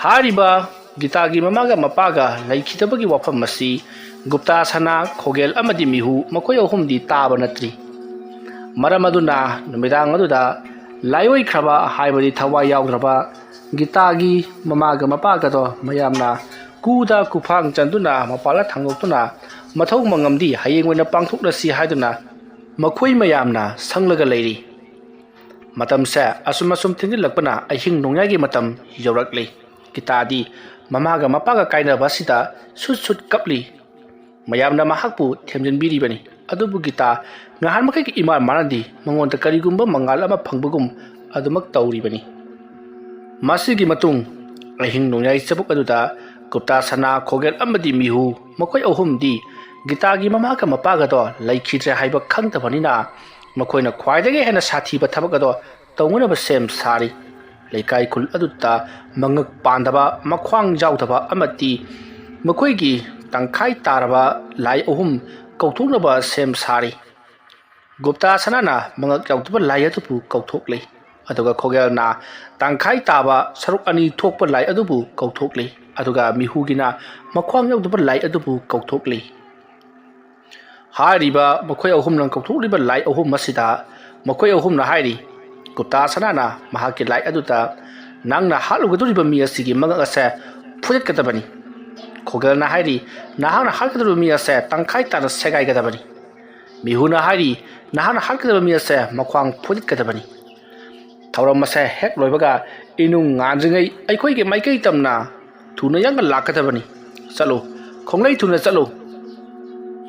ꯍꯥꯏꯔꯤꯕ ꯒꯤꯇꯥꯒꯤ ꯃꯃꯥꯒ ꯃꯄꯥꯒ ꯂꯩꯈꯤꯗꯕꯒꯤ ꯋꯥꯐꯝ ꯑꯁꯤ ꯒꯨꯞꯇꯥ ꯁꯅꯥ, ꯈꯣꯒꯦꯜ ꯑꯃꯗꯤ ꯃꯤꯍꯨ ꯃꯈꯣꯏ ꯑꯍꯨꯝꯗꯤ ꯇꯥꯕ ꯅꯠꯇ꯭ꯔꯤ꯫ ꯃꯔꯝ ꯑꯗꯨꯅ ꯅꯨꯃꯤꯗꯥꯡ ꯑꯗꯨꯗ ꯂꯥꯏꯑꯣꯏꯈ꯭ꯔꯕ ꯍꯥꯏꯕꯗꯤ ꯊꯋꯥꯏ ꯌꯥꯎꯗ꯭ꯔꯕ ꯒꯤꯇꯥꯒꯤ ꯃꯃꯥꯒ ꯃꯄꯥꯒꯗꯣ ꯃꯌꯥꯝꯅ ꯀꯨꯗ ꯀꯨꯐꯥꯡ ꯆꯟꯗꯨꯅ ꯃꯄꯥꯜꯗ ꯊꯥꯡꯗꯣꯛꯇꯨꯅ ꯃꯊꯧ ꯃꯉꯝꯗꯤ ꯍꯌꯦꯡ ꯑꯣꯏꯅ ꯄꯥꯡꯊꯣꯛꯂꯁꯤ ꯍꯥꯏꯗꯨꯅ ꯃꯈꯣꯏ ꯃꯌꯥꯝꯅ ꯁꯪꯂꯒ ꯂꯩꯔꯤ꯫ ꯃꯇꯝꯁꯦ ꯑꯁꯨꯝ ꯑꯁꯨꯝ ꯊꯦꯡꯖꯤꯜꯂꯛꯄꯅ ꯑꯍꯤꯡ ꯅꯣꯡꯌꯥꯏꯒꯤ ꯃꯇꯝ ꯌꯧꯔꯛꯂꯤ꯫ ꯒꯤꯇꯥꯗꯤ ꯃꯃꯥꯒ ꯃꯄꯥꯒ ꯀꯥꯏꯅꯕ ꯑꯁꯤꯗ ꯁꯨꯠ ꯁꯨꯠ ꯀꯞꯂꯤ꯫ ꯃꯌꯥꯝꯅ ꯃꯍꯥꯛꯄꯨ ꯊꯦꯝꯖꯤꯟꯕꯤꯔꯤꯕꯅꯤ꯫ ꯑꯗꯨꯕꯨ ꯒꯤꯇꯥ ꯉꯍꯥꯟ ꯃꯈꯩꯒ ꯏꯃꯥꯟ ꯃꯥꯟꯅꯗꯦ꯫ ꯃꯉꯣꯟꯗ ꯀꯔꯤꯒꯨꯝꯕ ꯃꯉꯥꯜ ꯑꯃ ꯐꯪꯕꯒꯨꯝ ꯑꯗꯨꯃꯛ ꯇꯧꯔꯤꯕꯅꯤ꯫ ꯃꯁꯤꯒꯤ ꯃꯇꯨꯡ ꯑꯍꯤꯡ ꯅꯣꯡꯌꯥꯏ ꯆꯕꯨꯛ ꯑꯗꯨꯗ ꯒꯨꯞꯇꯥ ꯁꯅꯥ, ꯈꯣꯒꯦꯜ ꯑꯃꯗꯤ ꯃꯤꯍꯨ ꯃꯈꯣꯏ ꯑꯍꯨꯝꯗꯤ ꯒꯤꯇꯥꯒꯤ ꯃꯃꯥꯒ ꯃꯄꯥꯒꯗꯣ ꯂꯩꯈꯤꯗ꯭ꯔꯦ ꯍꯥꯏꯕ ꯈꯪꯗꯕꯅꯤꯅ ꯃꯈꯣꯏꯅ ꯈ꯭ꯋꯥꯏꯗꯒꯤ ꯍꯦꯟꯅ ꯁꯥꯊꯤꯕ ꯊꯕꯛ ꯑꯗꯣ ꯇꯧꯅꯅꯕ ꯁꯦꯝ ꯁꯥꯔꯤ꯫ ꯂꯩꯀꯥꯏ ꯈꯨꯜ ꯑꯗꯨꯗ ꯃꯉꯛ ꯄꯥꯟꯗꯕ, ꯃꯈ꯭ꯋꯥꯡ ꯌꯥꯎꯗꯕ ꯑꯃꯗꯤ ꯃꯈꯣꯏꯒꯤ ꯇꯪꯈꯥꯏ ꯇꯥꯔꯕ ꯂꯥꯏ ꯑꯍꯨꯝ ꯀꯧꯊꯣꯛꯅꯕ ꯁꯦꯝ ꯁꯥꯔꯤ꯫ ꯒꯨꯞꯇꯥ ꯁꯅꯥꯅ ꯃꯉꯛ ꯌꯥꯎꯗꯕ ꯂꯥꯏ ꯑꯗꯨꯕꯨ ꯀꯧꯊꯣꯛꯂꯤ, ꯑꯗꯨꯒ ꯈꯣꯒꯦꯜꯅ ꯇꯪꯈꯥꯏ ꯇꯥꯕ ꯁꯔꯨꯛ ꯑꯅꯤ ꯊꯣꯛꯄ ꯂꯥꯏ ꯑꯗꯨꯕꯨ ꯀꯧꯊꯣꯛꯂꯤ, ꯑꯗꯨꯒ ꯃꯤꯍꯨꯒꯤꯅ ꯃꯈ꯭ꯋꯥꯡ ꯌꯥꯎꯗꯕ ꯂꯥꯏ ꯑꯗꯨꯕꯨ ꯀꯧꯊꯣꯛꯂꯤ꯫ ꯍꯥꯏꯔꯤꯕ ꯃꯈꯣꯏ ꯑꯍꯨꯝꯅ ꯀꯧꯊꯣꯛꯂꯤꯕ ꯂꯥꯏ ꯑꯍꯨꯝ ꯑꯁꯤꯗ ꯃꯈꯣꯏ ꯑꯍꯨꯝꯅ ꯍꯥꯏꯔꯤ, ꯒꯨꯞꯇꯥ ꯁꯅꯥꯅ ꯃꯍꯥꯛꯀꯤ ꯂꯥꯏ ꯑꯗꯨꯗ, "ꯅꯪꯅ ꯍꯥꯠꯂꯨꯒꯗꯧꯔꯤꯕ ꯃꯤ ꯑꯁꯤꯒꯤ ꯃꯉꯛ ꯑꯁꯦ ꯐꯨꯗꯠꯀꯗꯕꯅꯤ"꯫ ꯈꯣꯒꯦꯜꯅ ꯍꯥꯏꯔꯤ, "ꯅꯍꯥꯛꯅ ꯍꯥꯠꯀꯗꯧꯔꯤꯕ ꯃꯤ ꯑꯁꯦ ꯇꯪꯈꯥꯏ ꯇꯥꯅ ꯁꯦꯒꯥꯏꯒꯗꯕꯅꯤ"꯫ ꯃꯤꯍꯨꯅ ꯍꯥꯏꯔꯤ, "ꯅꯍꯥꯛꯅ ꯍꯥꯠꯀꯗꯕ ꯃꯤ ꯑꯁꯦ ꯃꯈ꯭ꯋꯥꯡ ꯐꯨꯗꯠꯀꯗꯕꯅꯤ"꯫ ꯊꯧꯔꯝ ꯑꯁꯦ ꯍꯦꯛ ꯂꯣꯏꯕꯒ ꯏꯅꯨꯡ ꯉꯥꯟꯗ꯭ꯔꯤꯉꯩ ꯑꯩꯈꯣꯏꯒꯤ ꯃꯥꯏꯀꯩ ꯇꯝꯅ ꯊꯨꯅ ꯌꯥꯡꯅ ꯂꯥꯛꯀꯗꯕꯅꯤ꯫ ꯆꯠꯂꯨ, ꯈꯣꯡꯂꯩ ꯊꯨꯅ ꯆꯠꯂꯨ꯫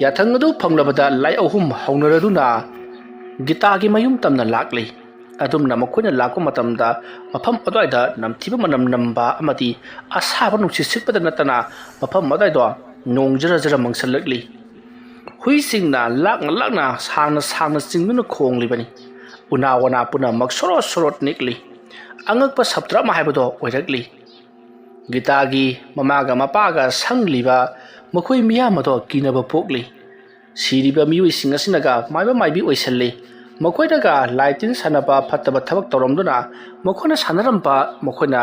ꯌꯥꯊꯪ ꯑꯗꯨ ꯐꯪꯂꯕꯗ ꯂꯥꯏ ꯑꯍꯨꯝ ꯍꯧꯅꯔꯗꯨꯅ ꯒꯤꯇꯥꯒꯤ ꯃꯌꯨꯝ ꯇꯝꯅ ꯂꯥꯛꯂꯤ꯫ ꯑꯗꯨꯝꯅ ꯃꯈꯣꯏꯅ ꯂꯥꯛꯄ ꯃꯇꯝꯗ ꯃꯐꯝ ꯑꯗꯨꯋꯥꯏꯗ ꯅꯝꯊꯤꯕ ꯃꯅꯝ ꯅꯝꯕ ꯑꯃꯗꯤ ꯑꯁꯥꯕ ꯅꯨꯡꯁꯤꯠ ꯁꯤꯠꯄꯗ ꯅꯠꯇꯅ ꯃꯐꯝ ꯑꯗꯨꯋꯥꯏꯗꯣ ꯅꯣꯡ ꯖꯔ ꯖꯔ ꯃꯪꯁꯜꯂꯛꯂꯤ꯫ ꯍꯨꯏꯁꯤꯡꯅ ꯂꯥꯛꯅ ꯂꯥꯛꯅ ꯁꯥꯡꯅ ꯁꯥꯡꯅ ꯆꯤꯡꯗꯨꯅ ꯈꯣꯡꯂꯤꯕꯅꯤ꯫ ꯎꯅꯥ ꯋꯥꯅꯥ ꯄꯨꯝꯅꯃꯛ ꯁꯣꯔꯣꯠ ꯁꯣꯔꯣꯠ ꯅꯤꯛꯂꯤ꯫ ꯑꯉꯛꯄ ꯁꯞꯇ꯭ꯔ ꯑꯃ ꯍꯥꯏꯕꯗꯣ ꯑꯣꯏꯔꯛꯂꯤ꯫ ꯒꯤꯇꯥꯒꯤ ꯃꯃꯥꯒ ꯃꯄꯥꯒ ꯁꯪꯂꯤꯕ ꯃꯈꯣꯏ ꯃꯤꯌꯥꯝ ꯑꯗꯣ ꯀꯤꯅꯕ ꯄꯣꯛꯂꯤ꯫ ꯁꯤꯔꯤꯕ ꯃꯤꯑꯣꯏꯁꯤꯡ ꯑꯁꯤꯅꯒ ꯃꯥꯏꯕ ꯃꯥꯏꯕꯤ ꯑꯣꯏꯁꯜꯂꯤ꯫ ꯃꯈꯣꯏꯅꯒ ꯂꯥꯏ ꯇꯤꯟ ꯁꯥꯟꯅꯕ ꯐꯠꯇꯕ ꯊꯕꯛ ꯇꯧꯔꯝꯗꯨꯅ ꯃꯈꯣꯏꯅ ꯁꯥꯟꯅꯔꯝꯕ, ꯃꯈꯣꯏꯅ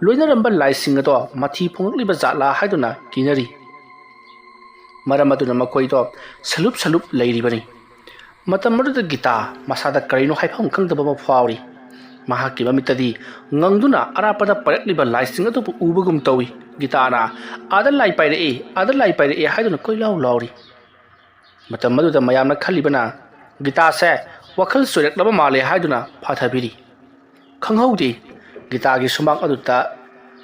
ꯂꯣꯏꯅꯔꯝꯕ ꯂꯥꯏꯁꯤꯡ ꯑꯗꯣ ꯃꯊꯤ ꯐꯣꯡꯂꯛꯂꯤꯕ ꯖꯥꯠꯂꯥ ꯍꯥꯏꯗꯨꯅ ꯀꯤꯅꯔꯤ꯫ ꯃꯔꯝ ꯑꯗꯨꯅ ꯃꯈꯣꯏꯗꯣ ꯁꯂꯨꯞ ꯁꯂꯨꯞ ꯂꯩꯔꯤꯕꯅꯤ꯫ ꯃꯇꯝ ꯑꯗꯨꯗ ꯒꯤꯇꯥ ꯃꯁꯥꯗ ꯀꯔꯤꯅꯣ ꯍꯥꯏꯐꯝ ꯈꯪꯗꯕ ꯑꯃ ꯐꯥꯎꯔꯤ꯫ ꯃꯍꯥꯛꯀꯤ ꯃꯃꯤꯠꯇꯗꯤ ꯉꯪꯗꯨꯅ ꯑꯔꯥꯞꯄꯗ ꯄꯥꯏꯔꯛꯂꯤꯕ ꯂꯥꯏꯁꯤꯡ ꯑꯗꯨꯕꯨ ꯎꯕꯒꯨꯝ ꯇꯧꯏ꯫ ꯒꯤꯇꯥꯅ, "ꯑꯥꯗ ꯂꯥꯏ ꯄꯥꯏꯔꯛꯏ, ꯑꯥꯗ ꯂꯥꯏ ꯄꯥꯏꯔꯛꯏ" ꯍꯥꯏꯗꯨꯅ ꯀꯣꯏꯂꯥꯎ ꯂꯥꯎꯔꯤ꯫ ꯃꯇꯝ ꯑꯗꯨꯗ ꯃꯌꯥꯝꯅ ꯈꯜꯂꯤꯕꯅ, ꯒꯤꯇꯥꯁꯦ ꯋꯥꯈꯜ ꯆꯣꯏꯔꯛꯂꯕ ꯃꯥꯜꯂꯦ ꯍꯥꯏꯗꯨꯅ ꯐꯥꯊꯕꯤꯔꯤ꯫ ꯈꯪꯍꯧꯗꯦ, ꯒꯤꯇꯥꯒꯤ ꯁꯨꯃꯥꯡ ꯑꯗꯨꯗ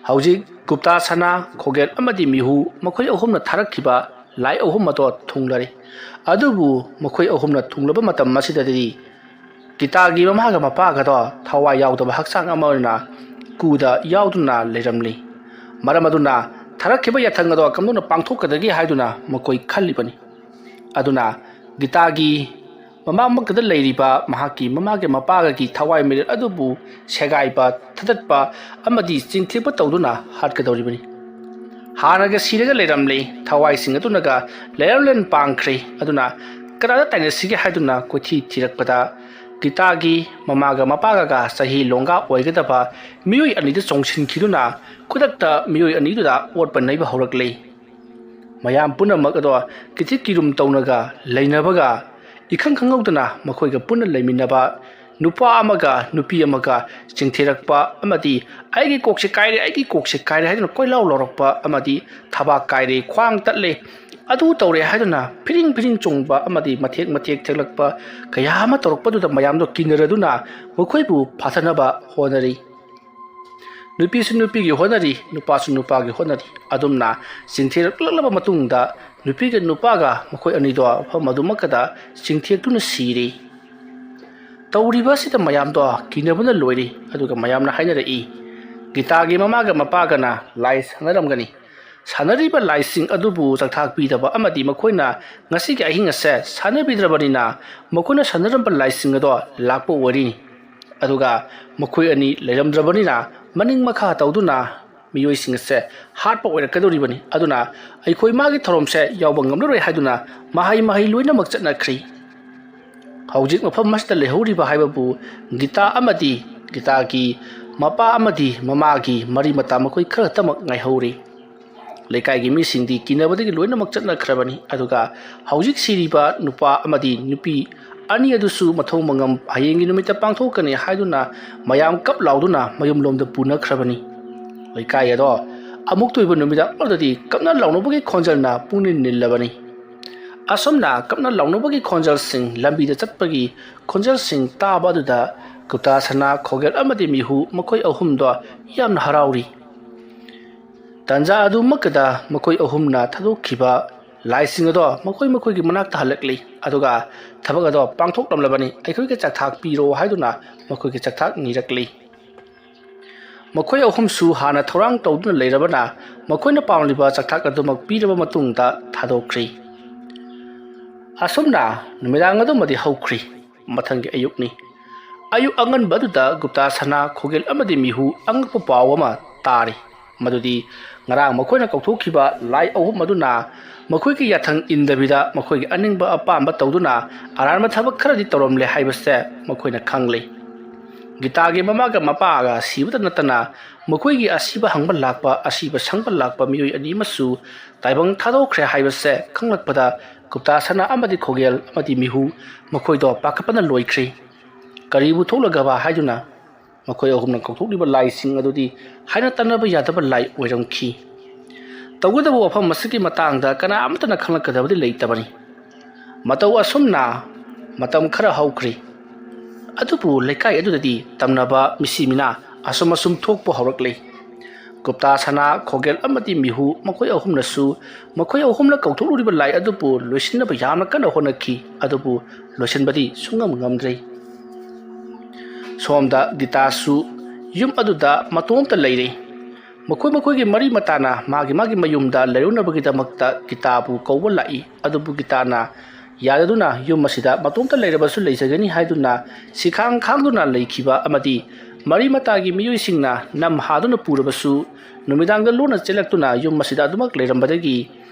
ꯍꯧꯖꯤꯛ ꯒꯨꯞꯇꯥ ꯁꯅꯥ, ꯈꯣꯒꯦꯜ ꯑꯃꯗꯤ ꯃꯤꯍꯨ, ꯃꯈꯣꯏ ꯑꯍꯨꯝꯅ ꯊꯥꯔꯛꯈꯤꯕ ꯂꯥꯏ ꯑꯍꯨꯝ ꯑꯗꯣ ꯊꯨꯡꯂꯔꯦ꯫ ꯑꯗꯨꯕꯨ ꯃꯈꯣꯏ ꯑꯍꯨꯝꯅ ꯊꯨꯡꯂꯕ ꯃꯇꯝ ꯑꯁꯤꯗꯗꯤ ꯒꯤꯇꯥꯒꯤ ꯃꯃꯥꯒ ꯃꯄꯥꯒꯗꯣ ꯊꯋꯥꯏ ꯌꯥꯎꯗꯕ ꯍꯛꯆꯥꯡ ꯑꯃ ꯑꯣꯏꯅ ꯀ꯭ꯌꯨꯗ ꯌꯥꯎꯗꯨꯅ ꯂꯩꯔꯝꯂꯤ꯫ ꯃꯔꯝ ꯑꯗꯨꯅ ꯊꯥꯔꯛꯈꯤꯕ ꯌꯥꯊꯪ ꯑꯗꯣ ꯀꯝꯗꯧꯅ ꯄꯥꯡꯊꯣꯛꯀꯗꯒꯦ ꯍꯥꯏꯗꯨꯅ ꯃꯈꯣꯏ ꯈꯜꯂꯤꯕꯅꯤ꯫ ꯑꯗꯨꯅ ꯒꯤꯇꯥꯒꯤ ꯃꯃꯥꯡꯃꯛꯇꯗ ꯂꯩꯔꯤꯕ ꯃꯍꯥꯛꯀꯤ ꯃꯃꯥꯒꯤ ꯃꯄꯥꯒꯒꯤ ꯊꯋꯥꯏ ꯃꯤꯔꯦꯜ ꯑꯗꯨꯕꯨ ꯁꯦꯒꯥꯏꯕ, ꯊꯗꯠꯄ ꯑꯃꯗꯤ ꯆꯤꯡꯊꯦꯛꯄ ꯇꯧꯗꯨꯅ ꯍꯥꯠꯀꯗꯧꯔꯤꯕꯅꯤ꯫ ꯍꯥꯟꯅꯒ ꯁꯤꯔꯒ ꯂꯩꯔꯝꯂꯤ꯫ ꯊꯋꯥꯏꯁꯤꯡ ꯑꯗꯨꯅꯒ ꯂꯩꯔꯝꯂꯦꯟ ꯄꯥꯡꯈ꯭ꯔꯦ꯫ ꯑꯗꯨꯅ ꯀꯅꯥꯗ ꯇꯥꯏꯅꯁꯤꯒꯦ ꯍꯥꯏꯗꯨꯅ ꯀꯣꯏꯊꯤ ꯊꯤꯔꯛꯄꯗ, ꯒꯤꯇꯥꯒꯤ ꯃꯃꯥꯒ ꯃꯄꯥꯒꯒ ꯆꯍꯤ ꯂꯣꯡꯒꯥ ꯑꯣꯏꯒꯗꯕ ꯃꯤꯑꯣꯏ ꯑꯅꯤꯗ ꯆꯣꯡꯁꯤꯟꯈꯤꯗꯨꯅ ꯈꯨꯗꯛꯇ ꯃꯤꯑꯣꯏ ꯑꯅꯤꯗꯨꯗ ꯑꯣꯠꯄ ꯅꯩꯕ ꯍꯧꯔꯛꯂꯤ꯫ ꯃꯌꯥꯝ ꯄꯨꯝꯅꯃꯛ ꯑꯗꯣ ꯀꯤꯊꯤ ꯀꯤꯔꯨꯝ ꯇꯧꯅꯒ ꯂꯩꯅꯕꯒ, ꯏꯈꯪ ꯈꯪꯍꯧꯗꯅ ꯃꯈꯣꯏꯒ ꯄꯨꯟꯅ ꯂꯩꯃꯤꯟꯅꯕ ꯅꯨꯄꯥ ꯑꯃꯒ ꯅꯨꯄꯤ ꯑꯃꯒ ꯆꯤꯡꯊꯤꯔꯛꯄ ꯑꯃꯗꯤ "ꯑꯩꯒꯤ ꯀꯣꯛꯁꯦ ꯀꯥꯏꯔꯦ, ꯑꯩꯒꯤ ꯀꯣꯛꯁꯦ ꯀꯥꯏꯔꯦ" ꯍꯥꯏꯗꯨꯅ ꯀꯣꯏꯂꯥꯎ ꯂꯥꯎꯔꯛꯄ ꯑꯃꯗꯤ "ꯊꯕꯥꯛ ꯀꯥꯏꯔꯦ, ꯈ꯭ꯋꯥꯡ ꯇꯠꯂꯦ, ꯑꯗꯨ ꯇꯧꯔꯦ" ꯍꯥꯏꯗꯨꯅ ꯐꯤꯔꯤꯡ ꯐꯤꯔꯤꯡ ꯆꯣꯡꯕ ꯑꯃꯗꯤ ꯃꯊꯦꯛ ꯃꯊꯦꯛ ꯊꯦꯛꯂꯛꯄ ꯀꯌꯥ ꯑꯃ ꯇꯧꯔꯛꯄꯗꯨꯗ ꯃꯌꯥꯝꯗꯣ ꯀꯤꯅꯔꯗꯨꯅ ꯃꯈꯣꯏꯕꯨ ꯐꯥꯊꯅꯕ ꯍꯣꯠꯅꯔꯤ꯫ ꯅꯨꯄꯤꯁꯨ ꯅꯨꯄꯤꯒꯤ ꯍꯣꯠꯅꯔꯤ, ꯅꯨꯄꯥꯁꯨ ꯅꯨꯄꯥꯒꯤ ꯍꯣꯠꯅꯔꯤ꯫ ꯑꯗꯨꯝꯅ ꯆꯤꯡꯊꯤꯔꯛꯂꯛꯂꯕ ꯃꯇꯨꯡꯗ ꯅꯨꯄꯤꯒ ꯅꯨꯄꯥꯒ ꯃꯈꯣꯏ ꯑꯅꯤꯗꯣ ꯃꯐꯝ ꯑꯗꯨꯃꯛꯀꯗ ꯆꯤꯡꯊꯦꯛꯇꯨꯅ ꯁꯤꯔꯤ꯫ ꯇꯧꯔꯤꯕ ꯑꯁꯤꯗ ꯃꯌꯥꯝꯗꯣ ꯀꯤꯅꯕꯅ ꯂꯣꯏꯔꯤ꯫ ꯑꯗꯨꯒ ꯃꯌꯥꯝꯅ ꯍꯥꯏꯅꯔꯛꯏ, "ꯒꯤꯇꯥꯒꯤ ꯃꯃꯥꯒ ꯃꯄꯥꯒꯅ ꯂꯥꯏ ꯁꯥꯟꯅꯔꯝꯒꯅꯤ꯫ ꯁꯥꯟꯅꯔꯤꯕ ꯂꯥꯏꯁꯤꯡ ꯑꯗꯨꯕꯨ ꯆꯥꯛꯊꯥꯛ ꯄꯤꯗꯕ ꯑꯃꯗꯤ ꯃꯈꯣꯏꯅ ꯉꯁꯤꯒꯤ ꯑꯍꯤꯡ ꯑꯁꯦ ꯁꯥꯟꯅꯕꯤꯗ꯭ꯔꯕꯅꯤꯅ ꯃꯈꯣꯏꯅ ꯁꯥꯟꯅꯔꯝꯕ ꯂꯥꯏꯁꯤꯡ ꯑꯗꯣ ꯂꯥꯛꯄ ꯑꯣꯏꯔꯤꯅꯤ꯫ ꯑꯗꯨꯒ ꯃꯈꯣꯏ ꯑꯅꯤ ꯂꯩꯔꯝꯗ꯭ꯔꯕꯅꯤꯅ ꯃꯅꯤꯡ ꯃꯈꯥ ꯇꯧꯗꯨꯅ ꯃꯤꯑꯣꯏꯁꯤꯡ ꯑꯁꯦ ꯍꯥꯠꯄ ꯑꯣꯏꯔꯛꯀꯗꯧꯔꯤꯕꯅꯤ꯫ ꯑꯗꯨꯅ ꯑꯩꯈꯣꯏ ꯃꯥꯒꯤ ꯊꯧꯔꯝꯁꯦ ꯌꯥꯎꯕ ꯉꯝꯂꯔꯣꯏ" ꯍꯥꯏꯗꯨꯅ ꯃꯍꯩ ꯃꯍꯩ ꯂꯣꯏꯅꯃꯛ ꯆꯠꯅꯈ꯭ꯔꯤ꯫ ꯍꯧꯖꯤꯛ ꯃꯐꯝ ꯑꯁꯤꯗ ꯂꯩꯍꯧꯔꯤꯕ ꯍꯥꯏꯕꯕꯨ ꯒꯤꯇꯥ ꯑꯃꯗꯤ ꯒꯤꯇꯥꯒꯤ ꯃꯄꯥ ꯑꯃꯗꯤ ꯃꯃꯥꯒꯤ ꯃꯔꯤ ꯃꯇꯥ ꯃꯈꯣꯏ ꯈꯔ ꯈꯛꯇꯃꯛ ꯉꯥꯏꯍꯧꯔꯤ꯫ ꯂꯩꯀꯥꯏꯒꯤ ꯃꯤꯁꯤꯡꯗꯤ ꯀꯤꯅꯕꯗꯒꯤ ꯂꯣꯏꯅꯃꯛ ꯆꯠꯅꯈ꯭ꯔꯕꯅꯤ꯫ ꯑꯗꯨꯒ ꯍꯧꯖꯤꯛ ꯁꯤꯔꯤꯕ ꯅꯨꯄꯥ ꯑꯃꯗꯤ ꯅꯨꯄꯤ ꯑꯅꯤ ꯑꯗꯨꯁꯨ ꯃꯊꯧ ꯃꯉꯝ ꯍꯌꯦꯡꯒꯤ ꯅꯨꯃꯤꯠꯇ ꯄꯥꯡꯊꯣꯛꯀꯅꯤ ꯍꯥꯏꯗꯨꯅ ꯃꯌꯥꯝ ꯀꯞ ꯂꯥꯎꯗꯨꯅ ꯃꯌꯨꯝꯂꯣꯝꯗ ꯄꯨꯅꯈ꯭ꯔꯕꯅꯤ꯫ ꯂꯩꯀꯥꯏ ꯑꯗꯣ ꯑꯃꯨꯛꯇ ꯑꯣꯏꯕ ꯅꯨꯃꯤꯗꯥꯡ ꯑꯗꯨꯗꯗꯤ ꯀꯞꯅ ꯂꯥꯎꯅꯕꯒꯤ ꯈꯣꯟꯖꯦꯜꯅ ꯄꯨꯡꯅꯤꯜ ꯅꯤꯜꯂꯕꯅꯤ꯫ ꯑꯁꯨꯝꯅ ꯀꯞꯅ ꯂꯥꯎꯅꯕꯒꯤ ꯈꯣꯟꯖꯦꯜꯁꯤꯡ, ꯂꯝꯕꯤꯗ ꯆꯠꯄꯒꯤ ꯈꯣꯟꯖꯦꯜꯁꯤꯡ ꯇꯥꯕ ꯑꯗꯨꯗ ꯒꯨꯞꯇꯥ, ꯁꯅꯥ, ꯈꯣꯒꯦꯜ ꯑꯃꯗꯤ ꯃꯤꯍꯨ ꯃꯈꯣꯏ ꯑꯍꯨꯝꯗꯣ ꯌꯥꯝꯅ ꯍꯔꯥꯎꯔꯤ꯫ ꯇꯟꯖꯥ ꯑꯗꯨꯃꯛꯇꯗ ꯃꯈꯣꯏ ꯑꯍꯨꯝꯅ ꯊꯥꯗꯣꯛꯈꯤꯕ ꯂꯥꯏꯁꯤꯡ ꯑꯗꯣ ꯃꯈꯣꯏ ꯃꯈꯣꯏꯒꯤ ꯃꯅꯥꯛꯇ ꯍꯜꯂꯛꯂꯤ꯫ ꯑꯗꯨꯒ "ꯊꯕꯛ ꯑꯗꯣ ꯄꯥꯡꯊꯣꯛꯂꯝꯂꯕꯅꯤ, ꯑꯩꯈꯣꯏꯒꯤ ꯆꯥꯛꯊꯥꯛ ꯄꯤꯔꯣ" ꯍꯥꯏꯗꯨꯅ ꯃꯈꯣꯏꯒꯤ ꯆꯥꯛꯊꯥꯛ ꯅꯤꯔꯛꯂꯤ꯫ ꯃꯈꯣꯏ ꯑꯍꯨꯝꯁꯨ ꯍꯥꯟꯅ ꯊꯧꯔꯥꯡ ꯇꯧꯗꯨꯅ ꯂꯩꯔꯕꯅ ꯃꯈꯣꯏꯅ ꯄꯥꯝꯂꯤꯕ ꯆꯥꯛꯊꯥꯛ ꯑꯗꯨꯃꯛ ꯄꯤꯔꯕ ꯃꯇꯨꯡꯗ ꯊꯥꯗꯣꯛꯈ꯭ꯔꯤ꯫ ꯑꯁꯨꯝꯅ ꯅꯨꯃꯤꯗꯥꯡ ꯑꯗꯨꯃꯗꯤ ꯍꯧꯈ꯭ꯔꯤ꯫ ꯃꯊꯪꯒꯤ ꯑꯌꯨꯛꯅꯤ꯫ ꯑꯌꯨꯛ ꯑꯉꯟꯕ ꯑꯗꯨꯗ ꯒꯨꯞꯇꯥ, ꯁꯅꯥ, ꯈꯣꯒꯦꯜ ꯑꯃꯗꯤ ꯃꯤꯍꯨ ꯑꯉꯛꯄ ꯄꯥꯎ ꯑꯃ ꯇꯥꯔꯤ꯫ ꯃꯗꯨꯗꯤ ꯉꯔꯥꯡ ꯃꯈꯣꯏꯅ ꯀꯧꯊꯣꯛꯈꯤꯕ ꯂꯥꯏ ꯑꯍꯨꯝ ꯑꯗꯨꯅ ꯃꯈꯣꯏꯒꯤ ꯌꯥꯊꯪ ꯏꯟꯗꯕꯤꯗ ꯃꯈꯣꯏꯒꯤ ꯑꯅꯤꯡꯕ ꯑꯄꯥꯝꯕ ꯇꯧꯗꯨꯅ ꯑꯔꯥꯟꯕ ꯊꯕꯛ ꯈꯔꯗꯤ ꯇꯧꯔꯝꯂꯦ ꯍꯥꯏꯕꯁꯦ ꯃꯈꯣꯏꯅ ꯈꯪꯂꯤ꯫ ꯒꯤꯇꯥꯒꯤ ꯃꯃꯥꯒ ꯃꯄꯥꯒ ꯁꯤꯕꯇ ꯅꯠꯇꯅ ꯃꯈꯣꯏꯒꯤ ꯑꯁꯤꯕ ꯍꯪꯕ ꯂꯥꯛꯄ, ꯑꯁꯤꯕ ꯁꯪꯕ ꯂꯥꯛꯄ ꯃꯤꯑꯣꯏ ꯑꯅꯤ ꯑꯃꯁꯨ ꯇꯥꯏꯕꯪ ꯊꯥꯗꯣꯛꯈ꯭ꯔꯦ ꯍꯥꯏꯕꯁꯦ ꯈꯪꯂꯛꯄꯗ ꯒꯨꯞꯇꯥ ꯁꯅꯥ ꯑꯃꯗꯤ ꯈꯣꯒꯦꯜ ꯑꯃꯗꯤ ꯃꯤꯍꯨ ꯃꯈꯣꯏꯗꯣ ꯄꯥꯈꯠꯄꯅ ꯂꯣꯏꯈ꯭ꯔꯦ꯫ ꯀꯔꯤꯕꯨ ꯊꯣꯛꯂꯒꯕ ꯍꯥꯏꯗꯨꯅ ꯃꯈꯣꯏ ꯑꯍꯨꯝꯅ ꯀꯧꯊꯣꯛꯂꯤꯕ ꯂꯥꯏꯁꯤꯡ ꯑꯗꯨꯗꯤ ꯍꯥꯏꯅ ꯇꯥꯟꯅꯕ ꯌꯥꯗꯕ ꯂꯥꯏ ꯑꯣꯏꯔꯝꯈꯤ꯫ ꯇꯧꯒꯗꯕ ꯋꯥꯐꯝ ꯑꯁꯤꯒꯤ ꯃꯇꯥꯡꯗ ꯀꯅꯥ ꯑꯃꯠꯇꯅ ꯈꯪꯂꯛꯀꯗꯕꯗꯤ ꯂꯩꯇꯕꯅꯤ꯫ ꯃꯇꯧ ꯑꯁꯨꯝꯅ ꯃꯇꯝ ꯈꯔ ꯍꯧꯈ꯭ꯔꯦ꯫ ꯑꯗꯨꯕꯨ ꯂꯩꯀꯥꯏ ꯑꯗꯨꯗꯗꯤ ꯇꯝꯅꯕ ꯃꯤꯁꯤ ꯃꯤꯅꯥ ꯑꯁꯨꯝ ꯑꯁꯨꯝ ꯊꯣꯛꯄ ꯍꯧꯔꯛꯂꯦ꯫ ꯒꯨꯞꯇꯥ ꯁꯅꯥ, ꯈꯣꯒꯦꯜ ꯑꯃꯗꯤ ꯃꯤꯍꯨ ꯃꯈꯣꯏ ꯑꯍꯨꯝꯅꯁꯨ ꯃꯈꯣꯏ ꯑꯍꯨꯝꯅ ꯀꯧꯊꯣꯛꯂꯨꯔꯤꯕ ꯂꯥꯏ ꯑꯗꯨꯕꯨ ꯂꯣꯏꯁꯤꯟꯅꯕ ꯌꯥꯝꯅ ꯀꯟꯅ ꯍꯣꯠꯅꯈꯤ, ꯑꯗꯨꯕꯨ ꯂꯣꯏꯁꯤꯟꯕꯗꯤ ꯁꯨꯡꯉꯝ ꯉꯝꯗ꯭ꯔꯦ꯫ ꯁꯣꯝꯗ ꯒꯤꯇꯥꯁꯨ ꯌꯨꯝ ꯑꯗꯨꯗ ꯃꯇꯣꯝꯇ ꯂꯩꯔꯦ꯫ ꯃꯈꯣꯏ ꯃꯈꯣꯏꯒꯤ ꯃꯔꯤ ꯃꯇꯥꯅ ꯃꯥꯒꯤ ꯃꯥꯒꯤ ꯃꯌꯨꯝꯗ ꯂꯩꯔꯨꯅꯕꯒꯤꯗꯃꯛꯇ ꯒꯤꯇꯥꯕꯨ ꯀꯧꯕ ꯂꯥꯛꯏ꯫ ꯑꯗꯨꯕꯨ ꯒꯤꯇꯥꯅ ꯌꯥꯗꯗꯨꯅ ꯌꯨꯝ ꯑꯁꯤꯗ ꯃꯇꯣꯝꯇ ꯂꯩꯔꯕꯁꯨ ꯂꯩꯖꯒꯅꯤ ꯍꯥꯏꯗꯨꯅ ꯁꯤꯈꯥꯡ ꯈꯥꯡꯗꯨꯅ ꯂꯩꯈꯤꯕ ꯑꯃꯗꯤ ꯃꯔꯤ ꯃꯇꯥꯒꯤ ꯃꯤꯑꯣꯏꯁꯤꯡꯅ ꯅꯝ ꯍꯥꯗꯨꯅ ꯄꯨꯔꯕꯁꯨ ꯅꯨꯃꯤꯗꯥꯡꯗ ꯂꯣꯟꯅ ꯆꯦꯜꯂꯛꯇꯨꯅ ꯌꯨꯝ ꯑꯁꯤꯗ ꯑꯗꯨꯃꯛ ꯂꯩꯔꯝꯕꯗꯒꯤ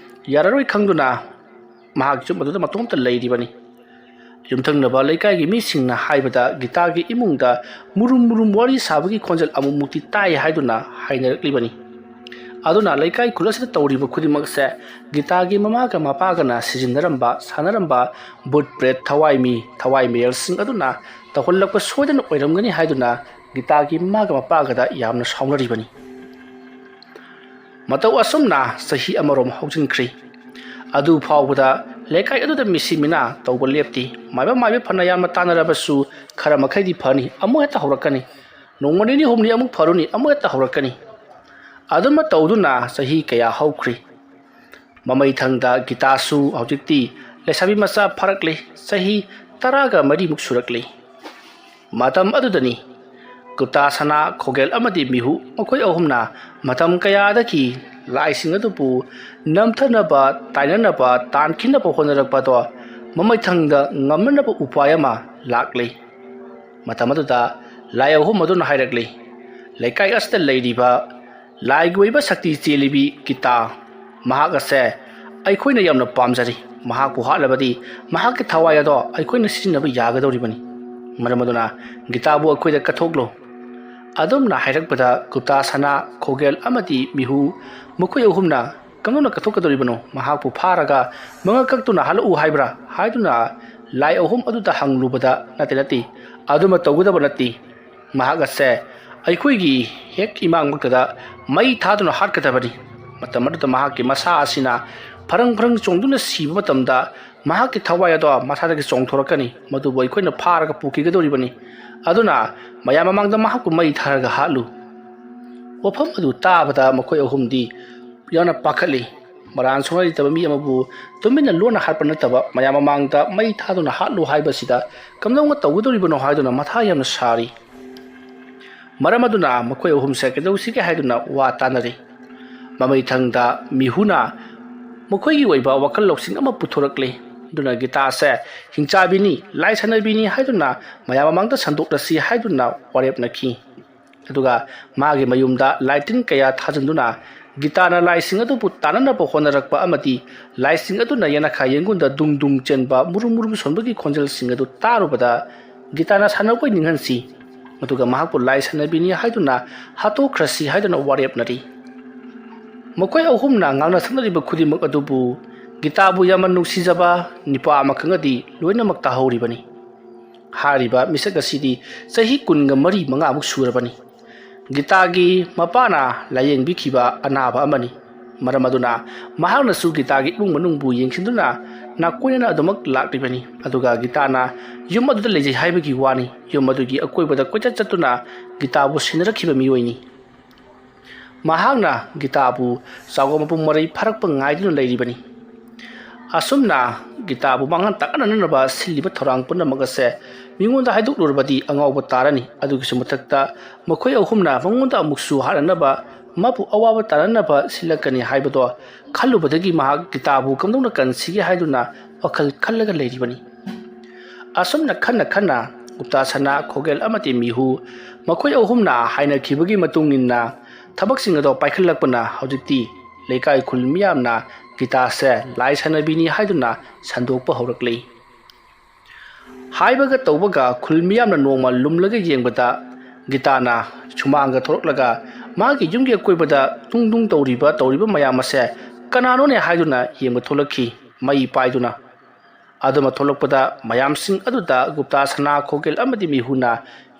ꯌꯥꯔꯔꯣꯏ ꯈꯪꯗꯨꯅ ꯃꯍꯥꯛ ꯌꯨꯝ ꯑꯗꯨꯗ ꯃꯇꯣꯝꯇ ꯂꯩꯔꯤꯕꯅꯤ꯫ ꯌꯨꯝꯊꯪꯅꯕ ꯂꯩꯀꯥꯏꯒꯤ ꯃꯤꯁꯤꯡꯅ ꯍꯥꯏꯕꯗ ꯒꯤꯇꯥꯒꯤ ꯏꯃꯨꯡꯗ ꯃꯨꯔꯨꯝ ꯃꯨꯔꯨꯝ ꯋꯥꯔꯤ ꯁꯥꯕꯒꯤ ꯈꯣꯟꯖꯦꯜ ꯑꯃꯨꯛꯃꯨꯛꯇꯤ ꯇꯥꯏ ꯍꯥꯏꯗꯨꯅ ꯍꯥꯏꯅꯔꯛꯂꯤꯕꯅꯤ꯫ ꯑꯗꯨꯅ ꯂꯩꯀꯥꯏ ꯈꯨꯜ ꯑꯁꯤꯗ ꯇꯧꯔꯤꯕ ꯈꯨꯗꯤꯡꯃꯛꯁꯦ ꯒꯤꯇꯥꯒꯤ ꯃꯃꯥꯒ ꯃꯄꯥꯒꯅ ꯁꯤꯖꯤꯟꯅꯔꯝꯕ, ꯁꯥꯟꯅꯔꯝꯕ ꯚꯨꯠ ꯄ꯭ꯔꯦꯠ ꯊꯋꯥꯏ ꯃꯤ, ꯊꯋꯥꯏ ꯃꯌꯦꯜꯁꯤꯡ ꯑꯗꯨꯅ ꯇꯧꯍꯜꯂꯛꯄ ꯁꯣꯏꯗꯅ ꯑꯣꯏꯔꯝꯒꯅꯤ ꯍꯥꯏꯗꯨꯅ ꯒꯤꯇꯥꯒꯤ ꯃꯃꯥꯒ ꯃꯄꯥꯒꯗ ꯌꯥꯝꯅ ꯁꯥꯎꯅꯔꯤꯕꯅꯤ꯫ ꯃꯇꯧ ꯑꯁꯨꯝꯅ ꯆꯍꯤ ꯑꯃꯔꯣꯝ ꯍꯧꯖꯤꯟꯈ꯭ꯔꯦ꯫ ꯑꯗꯨ ꯐꯥꯎꯕꯗ ꯂꯩꯀꯥꯏ ꯑꯗꯨꯗ ꯃꯤꯁꯤ ꯃꯤꯅꯥ ꯇꯧꯕ ꯂꯦꯞꯇꯦ꯫ ꯃꯥꯏꯕ ꯃꯥꯏꯕꯤ ꯐꯅ ꯌꯥꯝꯅ ꯇꯥꯟꯅꯔꯕꯁꯨ ꯈꯔ ꯃꯈꯩꯗꯤ ꯐꯅꯤ, ꯑꯃꯨꯛ ꯍꯦꯛꯇ ꯍꯧꯔꯛꯀꯅꯤ꯫ ꯅꯣꯡꯃ ꯅꯤꯅꯤ ꯍꯨꯝꯅꯤ ꯑꯃꯨꯛ ꯐꯔꯨꯅꯤ, ꯑꯃꯨꯛ ꯍꯦꯛꯇ ꯍꯧꯔꯛꯀꯅꯤ꯫ ꯑꯗꯨꯝꯅ ꯇꯧꯗꯨꯅ ꯆꯍꯤ ꯀꯌꯥ ꯍꯧꯈ꯭ꯔꯦ꯫ ꯃꯃꯩꯊꯪꯗ ꯒꯤꯇꯥꯁꯨ ꯍꯧꯖꯤꯛꯇꯤ ꯂꯩꯁꯥꯕꯤ ꯃꯆꯥ ꯐꯥꯔꯛꯂꯦ, ꯆꯍꯤ ꯇꯔꯥꯒ ꯃꯔꯤꯃꯨꯛ ꯁꯨꯔꯛꯂꯦ꯫ ꯃꯇꯝ ꯑꯗꯨꯗꯅꯤ ꯒꯨꯞꯇꯥ ꯁꯅꯥ, ꯈꯣꯒꯦꯜ ꯑꯃꯗꯤ ꯃꯤꯍꯨ ꯃꯈꯣꯏ ꯑꯍꯨꯝꯅ ꯃꯇꯝ ꯀꯌꯥꯗꯒꯤ ꯂꯥꯏꯁꯤꯡ ꯑꯗꯨꯕꯨ ꯅꯝꯊꯅꯕ, ꯇꯥꯏꯅꯅꯕ, ꯇꯥꯟꯈꯤꯅꯕ ꯍꯣꯠꯅꯔꯛꯄꯗꯣ ꯃꯃꯩꯊꯪꯗ ꯉꯝꯅꯅꯕ ꯎꯄꯥꯏ ꯑꯃ ꯂꯥꯛꯂꯦ꯫ ꯃꯇꯝ ꯑꯗꯨꯗ ꯂꯥꯏ ꯑꯍꯨꯝ ꯑꯗꯨꯅ ꯍꯥꯏꯔꯛꯂꯤ, ꯂꯩꯀꯥꯏ ꯑꯁꯤꯗ ꯂꯩꯔꯤꯕ ꯂꯥꯏꯒꯤ ꯑꯣꯏꯕ ꯁꯛꯇꯤ ꯆꯦꯜꯂꯤꯕꯤ ꯒꯤꯇꯥ, ꯃꯍꯥꯛ ꯑꯁꯦ ꯑꯩꯈꯣꯏꯅ ꯌꯥꯝꯅ ꯄꯥꯝꯖꯔꯤ꯫ ꯃꯍꯥꯛꯄꯨ ꯍꯥꯠꯂꯕꯗꯤ ꯃꯍꯥꯛꯀꯤ ꯊꯋꯥꯏ ꯑꯗꯣ ꯑꯩꯈꯣꯏꯅ ꯁꯤꯖꯤꯟꯅꯕ ꯌꯥꯒꯗꯧꯔꯤꯕꯅꯤ꯫ ꯃꯔꯝ ꯑꯗꯨꯅ ꯒꯤꯇꯥꯕꯨ ꯑꯩꯈꯣꯏꯗ ꯀꯠꯊꯣꯛꯂꯣ꯫ ꯑꯗꯨꯝꯅ ꯍꯥꯏꯔꯛꯄꯗ ꯒꯨꯞꯇꯥ ꯁꯅꯥ, ꯈꯣꯒꯦꯜ ꯑꯃꯗꯤ ꯃꯤꯍꯨ, ꯃꯈꯣꯏ ꯑꯍꯨꯝꯅ ꯀꯝꯗꯧꯅ ꯀꯠꯊꯣꯛꯀꯗꯧꯔꯤꯕꯅꯣ? ꯃꯍꯥꯛꯄꯨ ꯐꯥꯔꯒ ꯃꯉꯛ ꯀꯛꯇꯨꯅ ꯍꯥꯠꯂꯛꯎ ꯍꯥꯏꯕ꯭ꯔꯥ ꯍꯥꯏꯗꯨꯅ ꯂꯥꯏ ꯑꯍꯨꯝ ꯑꯗꯨꯗ ꯍꯪꯂꯨꯕꯗ, "ꯅꯠꯇꯦ, ꯅꯠꯇꯦ, ꯑꯗꯨꯃ ꯇꯧꯒꯗꯕ ꯅꯠꯇꯦ꯫ ꯃꯍꯥꯛ ꯑꯁꯦ ꯑꯩꯈꯣꯏꯒꯤ ꯍꯦꯛ ꯏꯃꯥꯡꯃꯛꯇꯗ ꯃꯩ ꯊꯥꯗꯨꯅ ꯍꯥꯠꯀꯗꯕꯅꯤ꯫ ꯃꯇꯝ ꯑꯗꯨꯗ ꯃꯍꯥꯛꯀꯤ ꯃꯁꯥ ꯑꯁꯤꯅ ꯐꯔꯪ ꯐꯔꯪ ꯆꯣꯡꯗꯨꯅ ꯁꯤꯕ ꯃꯇꯝꯗ ꯃꯍꯥꯛꯀꯤ ꯊꯋꯥꯏ ꯑꯗꯣ ꯃꯁꯥꯗꯒꯤ ꯆꯣꯡꯊꯣꯔꯛꯀꯅꯤ꯫ ꯃꯗꯨꯕꯨ ꯑꯩꯈꯣꯏꯅ ꯐꯥꯔꯒ ꯄꯨꯈꯤꯒꯗꯧꯔꯤꯕꯅꯤ꯫ ꯑꯗꯨꯅ ꯃꯌꯥꯝ ꯃꯃꯥꯡꯗ ꯃꯍꯥꯛꯄꯨ ꯃꯩ ꯊꯥꯔꯒ ꯍꯥꯠꯂꯨ"꯫ ꯋꯥꯐꯝ ꯑꯗꯨ ꯇꯥꯕꯗ ꯃꯈꯣꯏ ꯑꯍꯨꯝꯗꯤ ꯌꯥꯝꯅ ꯄꯥꯈꯠꯂꯤ꯫ ꯃꯔꯥꯟ ꯁꯣꯛꯅ ꯂꯩꯇꯕ ꯃꯤ ꯑꯃꯕꯨ ꯇꯨꯃꯤꯟꯅ ꯂꯣꯟꯅ ꯍꯥꯠꯄ ꯅꯠꯇꯕ, ꯃꯌꯥꯝ ꯃꯃꯥꯡꯗ ꯃꯩ ꯊꯥꯗꯨꯅ ꯍꯥꯠꯂꯨ ꯍꯥꯏꯕꯁꯤꯗ ꯀꯝꯗꯧꯅ ꯇꯧꯒꯗꯧꯔꯤꯕꯅꯣ ꯍꯥꯏꯗꯨꯅ ꯃꯊꯥ ꯌꯥꯝꯅ ꯁꯥꯔꯤ꯫ ꯃꯔꯝ ꯑꯗꯨꯅ ꯃꯈꯣꯏ ꯑꯍꯨꯝꯁꯦ ꯀꯩꯗꯧꯁꯤꯒꯦ ꯍꯥꯏꯗꯨꯅ ꯋꯥ ꯇꯥꯅꯔꯤ꯫ ꯃꯃꯩꯊꯪꯗ ꯃꯤꯍꯨꯅ ꯃꯈꯣꯏꯒꯤ ꯑꯣꯏꯕ ꯋꯥꯈꯜ ꯂꯧꯁꯤꯡ ꯑꯃ ꯄꯨꯊꯣꯔꯛꯂꯤ꯫ ꯑꯗꯨꯅ ꯒꯤꯇꯥꯁꯦ ꯍꯤꯡꯆꯥꯕꯤꯅꯤ, ꯂꯥꯏ ꯁꯥꯟꯅꯕꯤꯅꯤ ꯍꯥꯏꯗꯨꯅ ꯃꯌꯥꯝ ꯃꯃꯥꯡꯗ ꯁꯟꯗꯣꯛꯂꯁꯤ ꯍꯥꯏꯗꯨꯅ ꯋꯥꯔꯦꯞꯅꯈꯤ꯫ ꯑꯗꯨꯒ ꯃꯥꯒꯤ ꯃꯌꯨꯝꯗ ꯂꯥꯏꯇꯤꯟ ꯀꯌꯥ ꯊꯥꯖꯤꯟꯗꯨꯅ ꯒꯤꯇꯥꯅ ꯂꯥꯏꯁꯤꯡ ꯑꯗꯨꯕꯨ ꯇꯥꯟꯅꯅꯕ ꯍꯣꯠꯅꯔꯛꯄ ꯑꯃꯗꯤ ꯂꯥꯏꯁꯤꯡ ꯑꯗꯨꯅ ꯌꯦꯅꯈꯥ ꯌꯦꯡꯒꯨꯟꯗ ꯗꯨꯡ ꯗꯨꯡ ꯆꯦꯟꯕ, ꯃꯨꯔꯨꯝ ꯃꯨꯔꯨꯝ ꯁꯣꯟꯕꯒꯤ ꯈꯣꯟꯖꯦꯜꯁꯤꯡ ꯑꯗꯨ ꯇꯥꯔꯨꯕꯗ ꯒꯤꯇꯥꯅ ꯁꯥꯟꯅꯄꯣꯠ ꯅꯤꯡꯍꯟꯁꯤ꯫ ꯑꯗꯨꯒ ꯃꯍꯥꯛꯄꯨ ꯂꯥꯏ ꯁꯥꯟꯅꯕꯤꯅꯤ ꯍꯥꯏꯗꯨꯅ ꯍꯥꯠꯇꯣꯛꯈ꯭ꯔꯁꯤ ꯍꯥꯏꯗꯨꯅ ꯋꯥꯔꯦꯞꯅꯔꯤ꯫ ꯃꯈꯣꯏ ꯑꯍꯨꯝꯅ ꯉꯥꯡꯅ ꯁꯛꯅꯔꯤꯕ ꯈꯨꯗꯤꯡꯃꯛ ꯑꯗꯨꯕꯨ ꯒꯤꯇꯥꯕꯨ ꯌꯥꯝꯅ ꯅꯨꯡꯁꯤꯖꯕ ꯅꯨꯄꯥ ꯑꯃꯈꯛꯅꯗꯤ ꯂꯣꯏꯅꯃꯛ ꯇꯥꯍꯧꯔꯤꯕꯅꯤ꯫ ꯍꯥꯏꯔꯤꯕ ꯃꯤꯁꯛ ꯑꯁꯤꯗꯤ ꯆꯍꯤ ꯀꯨꯟꯒ ꯃꯔꯤ ꯃꯉꯥꯃꯨꯛ ꯁꯨꯔꯕꯅꯤ꯫ ꯒꯤꯇꯥꯒꯤ ꯃꯄꯥꯅ ꯂꯥꯌꯦꯡꯕꯤꯈꯤꯕ ꯑꯅꯥꯕ ꯑꯃꯅꯤ꯫ ꯃꯔꯝ ꯑꯗꯨꯅ ꯃꯍꯥꯛꯅꯁꯨ ꯒꯤꯇꯥꯒꯤ ꯏꯃꯨꯡ ꯃꯅꯨꯡꯕꯨ ꯌꯦꯡꯁꯤꯟꯗꯨꯅ ꯅꯥꯀꯣꯏꯅꯅ ꯑꯗꯨꯃꯛ ꯂꯥꯛꯂꯤꯕꯅꯤ꯫ ꯑꯗꯨꯒ ꯒꯤꯇꯥꯅ ꯌꯨꯝ ꯑꯗꯨꯗ ꯂꯩꯖꯩ ꯍꯥꯏꯕꯒꯤ ꯋꯥꯅꯤ, ꯌꯨꯝ ꯑꯗꯨꯒꯤ ꯑꯀꯣꯏꯕꯗ ꯀꯣꯏꯆꯠ ꯆꯠꯇꯨꯅ ꯒꯤꯇꯥꯕꯨ ꯁꯦꯟꯅꯔꯛꯈꯤꯕ ꯃꯤꯑꯣꯏꯅꯤ꯫ ꯃꯍꯥꯛꯅ ꯒꯤꯇꯥꯕꯨ ꯆꯥꯎꯕ ꯃꯄꯨꯡ ꯃꯔꯩ ꯐꯥꯔꯛꯄ ꯉꯥꯏꯗꯨꯅ ꯂꯩꯔꯤꯕꯅꯤ꯫ ꯑꯁꯨꯝꯅ ꯒꯤꯇꯥꯕꯨ ꯃꯥꯡꯍꯟ ꯇꯥꯛꯍꯟꯅꯅꯕ ꯁꯤꯜꯂꯤꯕ ꯊꯧꯔꯥꯡ ꯄꯨꯝꯅꯃꯛ ꯑꯁꯦ ꯃꯤꯉꯣꯟꯗ ꯍꯥꯏꯗꯣꯛꯂꯨꯔꯕꯗꯤ ꯑꯉꯥꯎꯕ ꯇꯥꯔꯅꯤ꯫ ꯑꯗꯨꯒꯤꯁꯨ ꯃꯊꯛꯇ ꯃꯈꯣꯏ ꯑꯍꯨꯝꯅ ꯃꯉꯣꯟꯗ ꯑꯃꯨꯛꯁꯨ ꯍꯥꯠꯅꯅꯕ, ꯃꯥꯕꯨ ꯑꯋꯥꯕ ꯇꯥꯅꯅꯕ ꯁꯤꯜꯂꯛꯀꯅꯤ ꯍꯥꯏꯕꯗꯣ ꯈꯜꯂꯨꯕꯗꯒꯤ ꯃꯍꯥꯛ ꯒꯤꯇꯥꯕꯨ ꯀꯝꯗꯧꯅ ꯀꯟꯁꯤꯒꯦ ꯍꯥꯏꯗꯨꯅ ꯋꯥꯈꯜ ꯈꯜꯂꯒ ꯂꯩꯔꯤꯕꯅꯤ꯫ ꯑꯁꯨꯝꯅ ꯈꯟꯅ ꯈꯟꯅ ꯒꯨꯞꯇꯥ ꯁꯅꯥ, ꯈꯣꯒꯦꯜ ꯑꯃꯗꯤ ꯃꯤꯍꯨ ꯃꯈꯣꯏ ꯑꯍꯨꯝꯅ ꯍꯥꯏꯅꯈꯤꯕꯒꯤ ꯃꯇꯨꯡ ꯏꯟꯅ ꯊꯕꯛꯁꯤꯡ ꯑꯗꯣ ꯄꯥꯏꯈꯠꯂꯛꯄꯅ ꯍꯧꯖꯤꯛꯇꯤ ꯂꯩꯀꯥꯏ ꯈꯨꯜ ꯃꯤꯌꯥꯝꯅ ꯒꯤꯇꯥꯁꯦ ꯂꯥꯏ ꯁꯥꯟꯅꯕꯤꯅꯤ ꯍꯥꯏꯗꯨꯅ ꯁꯟꯗꯣꯛꯄ ꯍꯧꯔꯛꯂꯤ꯫ ꯍꯥꯏꯕꯒ ꯇꯧꯕꯒ ꯈꯨꯜ ꯃꯤꯌꯥꯝꯅ ꯅꯣꯡꯃ ꯂꯨꯝꯂꯒ ꯌꯦꯡꯕꯗ ꯒꯤꯇꯥꯅ ꯁꯨꯃꯥꯡꯒ ꯊꯣꯛꯂꯛꯂꯒ ꯃꯥꯒꯤ ꯌꯨꯝꯒꯤ ꯑꯀꯣꯏꯕꯗ ꯇꯨꯡ ꯇꯨꯡ ꯇꯧꯔꯤꯕ ꯇꯧꯔꯤꯕ ꯃꯌꯥꯝ ꯑꯁꯦ ꯀꯅꯥꯅꯣꯅꯦ ꯍꯥꯏꯗꯨꯅ ꯌꯦꯡꯕ ꯊꯣꯛꯂꯛꯈꯤ꯫ ꯃꯩ ꯄꯥꯏꯗꯨꯅ ꯑꯗꯨꯃ ꯊꯣꯛꯂꯛꯄꯗ ꯃꯌꯥꯝꯁꯤꯡ ꯑꯗꯨꯗ ꯒꯨꯞꯇꯥ ꯁꯅꯥ ꯈꯣꯒꯦꯜ ꯑꯃꯗꯤ ꯃꯤꯍꯨꯅ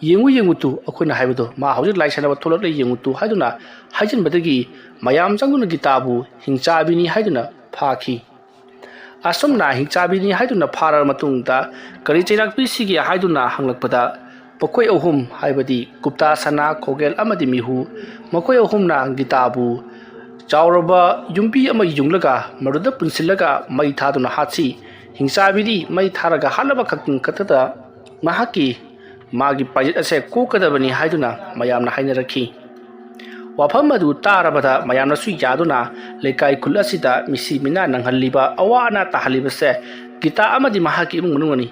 "ꯌꯦꯡꯉꯨ, ꯌꯦꯡꯉꯨ ꯇꯨ, ꯑꯩꯈꯣꯏꯅ ꯍꯥꯏꯕꯗꯣ, ꯃꯥ ꯍꯧꯖꯤꯛ ꯂꯥꯏ ꯁꯥꯟꯅꯕ ꯊꯣꯛꯂꯛꯂꯦ, ꯌꯦꯡꯉꯨ ꯇꯨ" ꯍꯥꯏꯗꯨꯅ ꯍꯥꯏꯖꯤꯟꯕꯗꯒꯤ ꯃꯌꯥꯝ ꯆꯪꯗꯨꯅ ꯒꯤꯇꯥꯕꯨ ꯍꯤꯡꯆꯥꯕꯤꯅꯤ ꯍꯥꯏꯗꯨꯅ ꯐꯥꯈꯤ꯫ ꯑꯁꯨꯝꯅ ꯍꯤꯡꯆꯥꯕꯤꯅꯤ ꯍꯥꯏꯗꯨꯅ ꯐꯥꯔꯕ ꯃꯇꯨꯡꯗ ꯀꯔꯤ ꯆꯩꯔꯥꯛ ꯄꯤꯁꯤꯒꯦ ꯍꯥꯏꯗꯨꯅ ꯍꯪꯂꯛꯄꯗ ꯃꯈꯣꯏ ꯑꯍꯨꯝ, ꯍꯥꯏꯕꯗꯤ ꯒꯨꯞꯇꯥ, ꯁꯅꯥ, ꯈꯣꯒꯦꯜ ꯑꯃꯗꯤ ꯃꯤꯍꯨ, ꯃꯈꯣꯏ ꯑꯍꯨꯝꯅ ꯒꯤꯇꯥꯕꯨ ꯆꯥꯎꯔꯕ ꯌꯨꯝꯕꯤ ꯑꯃ ꯌꯨꯡꯂꯒ ꯃꯗꯨꯗ ꯄꯨꯟꯁꯤꯜꯂꯒ ꯃꯩ ꯊꯥꯗꯨꯅ ꯍꯥꯠꯁꯤ꯫ ꯍꯤꯡꯆꯥꯕꯤꯗꯤ ꯃꯩ ꯊꯥꯔꯒ ꯍꯥꯠꯂꯕ ꯈꯛꯇꯪ ꯈꯛꯇꯗ ꯃꯍꯥꯛꯀꯤ, ꯃꯥꯒꯤ ꯄꯥꯏꯖꯦꯠ ꯑꯁꯦ ꯀꯣꯛꯀꯗꯕꯅꯤ ꯍꯥꯏꯗꯨꯅ ꯃꯌꯥꯝꯅ ꯍꯥꯏꯅꯔꯛꯈꯤ꯫ ꯋꯥꯐꯝ ꯑꯗꯨ ꯇꯥꯔꯕꯗ ꯃꯌꯥꯝꯅꯁꯨ ꯌꯥꯗꯨꯅ ꯂꯩꯀꯥꯏ ꯈꯨꯜ ꯑꯁꯤꯗ ꯃꯤꯁꯤ ꯃꯤꯅꯥ ꯅꯪꯍꯜꯂꯤꯕ, ꯑꯋꯥ ꯑꯅꯥ ꯇꯥꯍꯜꯂꯤꯕꯁꯦ ꯒꯤꯇꯥ ꯑꯃꯗꯤ ꯃꯍꯥꯛꯀꯤ ꯏꯃꯨꯡ ꯃꯅꯨꯡꯅꯤ꯫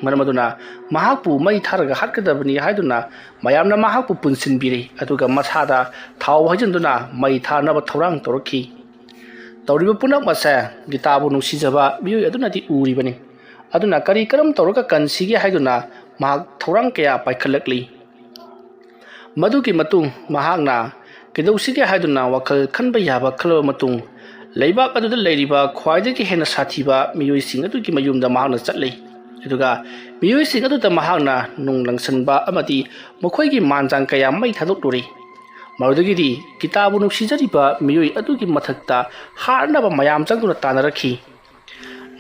ꯃꯔꯝ ꯑꯗꯨꯅ ꯃꯍꯥꯛꯄꯨ ꯃꯩ ꯊꯥꯔꯒ ꯍꯥꯠꯀꯗꯕꯅꯤ ꯍꯥꯏꯗꯨꯅ ꯃꯌꯥꯝꯅ ꯃꯍꯥꯛꯄꯨ ꯄꯨꯟꯁꯤꯟꯕꯤꯔꯦ, ꯑꯗꯨꯒ ꯃꯁꯥꯗ ꯊꯥꯎ ꯍꯩꯖꯤꯟꯗꯨꯅ ꯃꯩ ꯊꯥꯅꯕ ꯊꯧꯔꯥꯡ ꯇꯧꯔꯛꯈꯤ꯫ ꯇꯧꯔꯤꯕ ꯄꯨꯝꯅꯃꯛ ꯑꯁꯦ ꯒꯤꯇꯥꯕꯨ ꯅꯨꯡꯁꯤꯖꯕ ꯃꯤꯑꯣꯏ ꯑꯗꯨꯅꯗꯤ ꯎꯔꯤꯕꯅꯤ꯫ ꯑꯗꯨꯅ ꯀꯔꯤ ꯀꯔꯝ ꯇꯧꯔꯒ ꯀꯟꯁꯤꯒꯦ ꯍꯥꯏꯗꯨꯅ ꯃꯍꯥꯛ ꯊꯧꯔꯥꯡ ꯀꯌꯥ ꯄꯥꯏꯈꯠꯂꯛꯂꯤ꯫ ꯃꯗꯨꯒꯤ ꯃꯇꯨꯡ ꯃꯍꯥꯛꯅ ꯀꯩꯗꯧꯁꯤꯒꯦ ꯍꯥꯏꯗꯨꯅ ꯋꯥꯈꯜ ꯈꯟꯕ ꯌꯥꯕ ꯈꯜꯂꯕ ꯃꯇꯨꯡ, ꯂꯩꯕꯥꯛ ꯑꯗꯨꯗ ꯂꯩꯔꯤꯕ ꯈ꯭ꯋꯥꯏꯗꯒꯤ ꯍꯦꯟꯅ ꯁꯥꯊꯤꯕ ꯃꯤꯑꯣꯏꯁꯤꯡ ꯑꯗꯨꯒꯤ ꯃꯌꯨꯝꯗ ꯃꯍꯥꯛꯅ ꯆꯠꯂꯤ꯫ ꯑꯗꯨꯒ ꯃꯤꯑꯣꯏꯁꯤꯡ ꯑꯗꯨꯗ ꯃꯍꯥꯛꯅ ꯅꯨꯡ ꯂꯪꯁꯟꯕ ꯑꯃꯗꯤ ꯃꯈꯣꯏꯒꯤ ꯃꯥꯟꯖꯥꯡ ꯀꯌꯥ ꯃꯩ ꯊꯥꯗꯣꯛꯂꯨꯔꯦ꯫ ꯃꯗꯨꯗꯒꯤꯗꯤ ꯒꯤꯇꯥꯕꯨ ꯅꯨꯡꯁꯤꯖꯔꯤꯕ ꯃꯤꯑꯣꯏ ꯑꯗꯨꯒꯤ ꯃꯊꯛꯇ ꯍꯥꯠꯅꯕ ꯃꯌꯥꯝ ꯆꯪꯗꯨꯅ ꯇꯥꯟꯅꯔꯛꯈꯤ꯫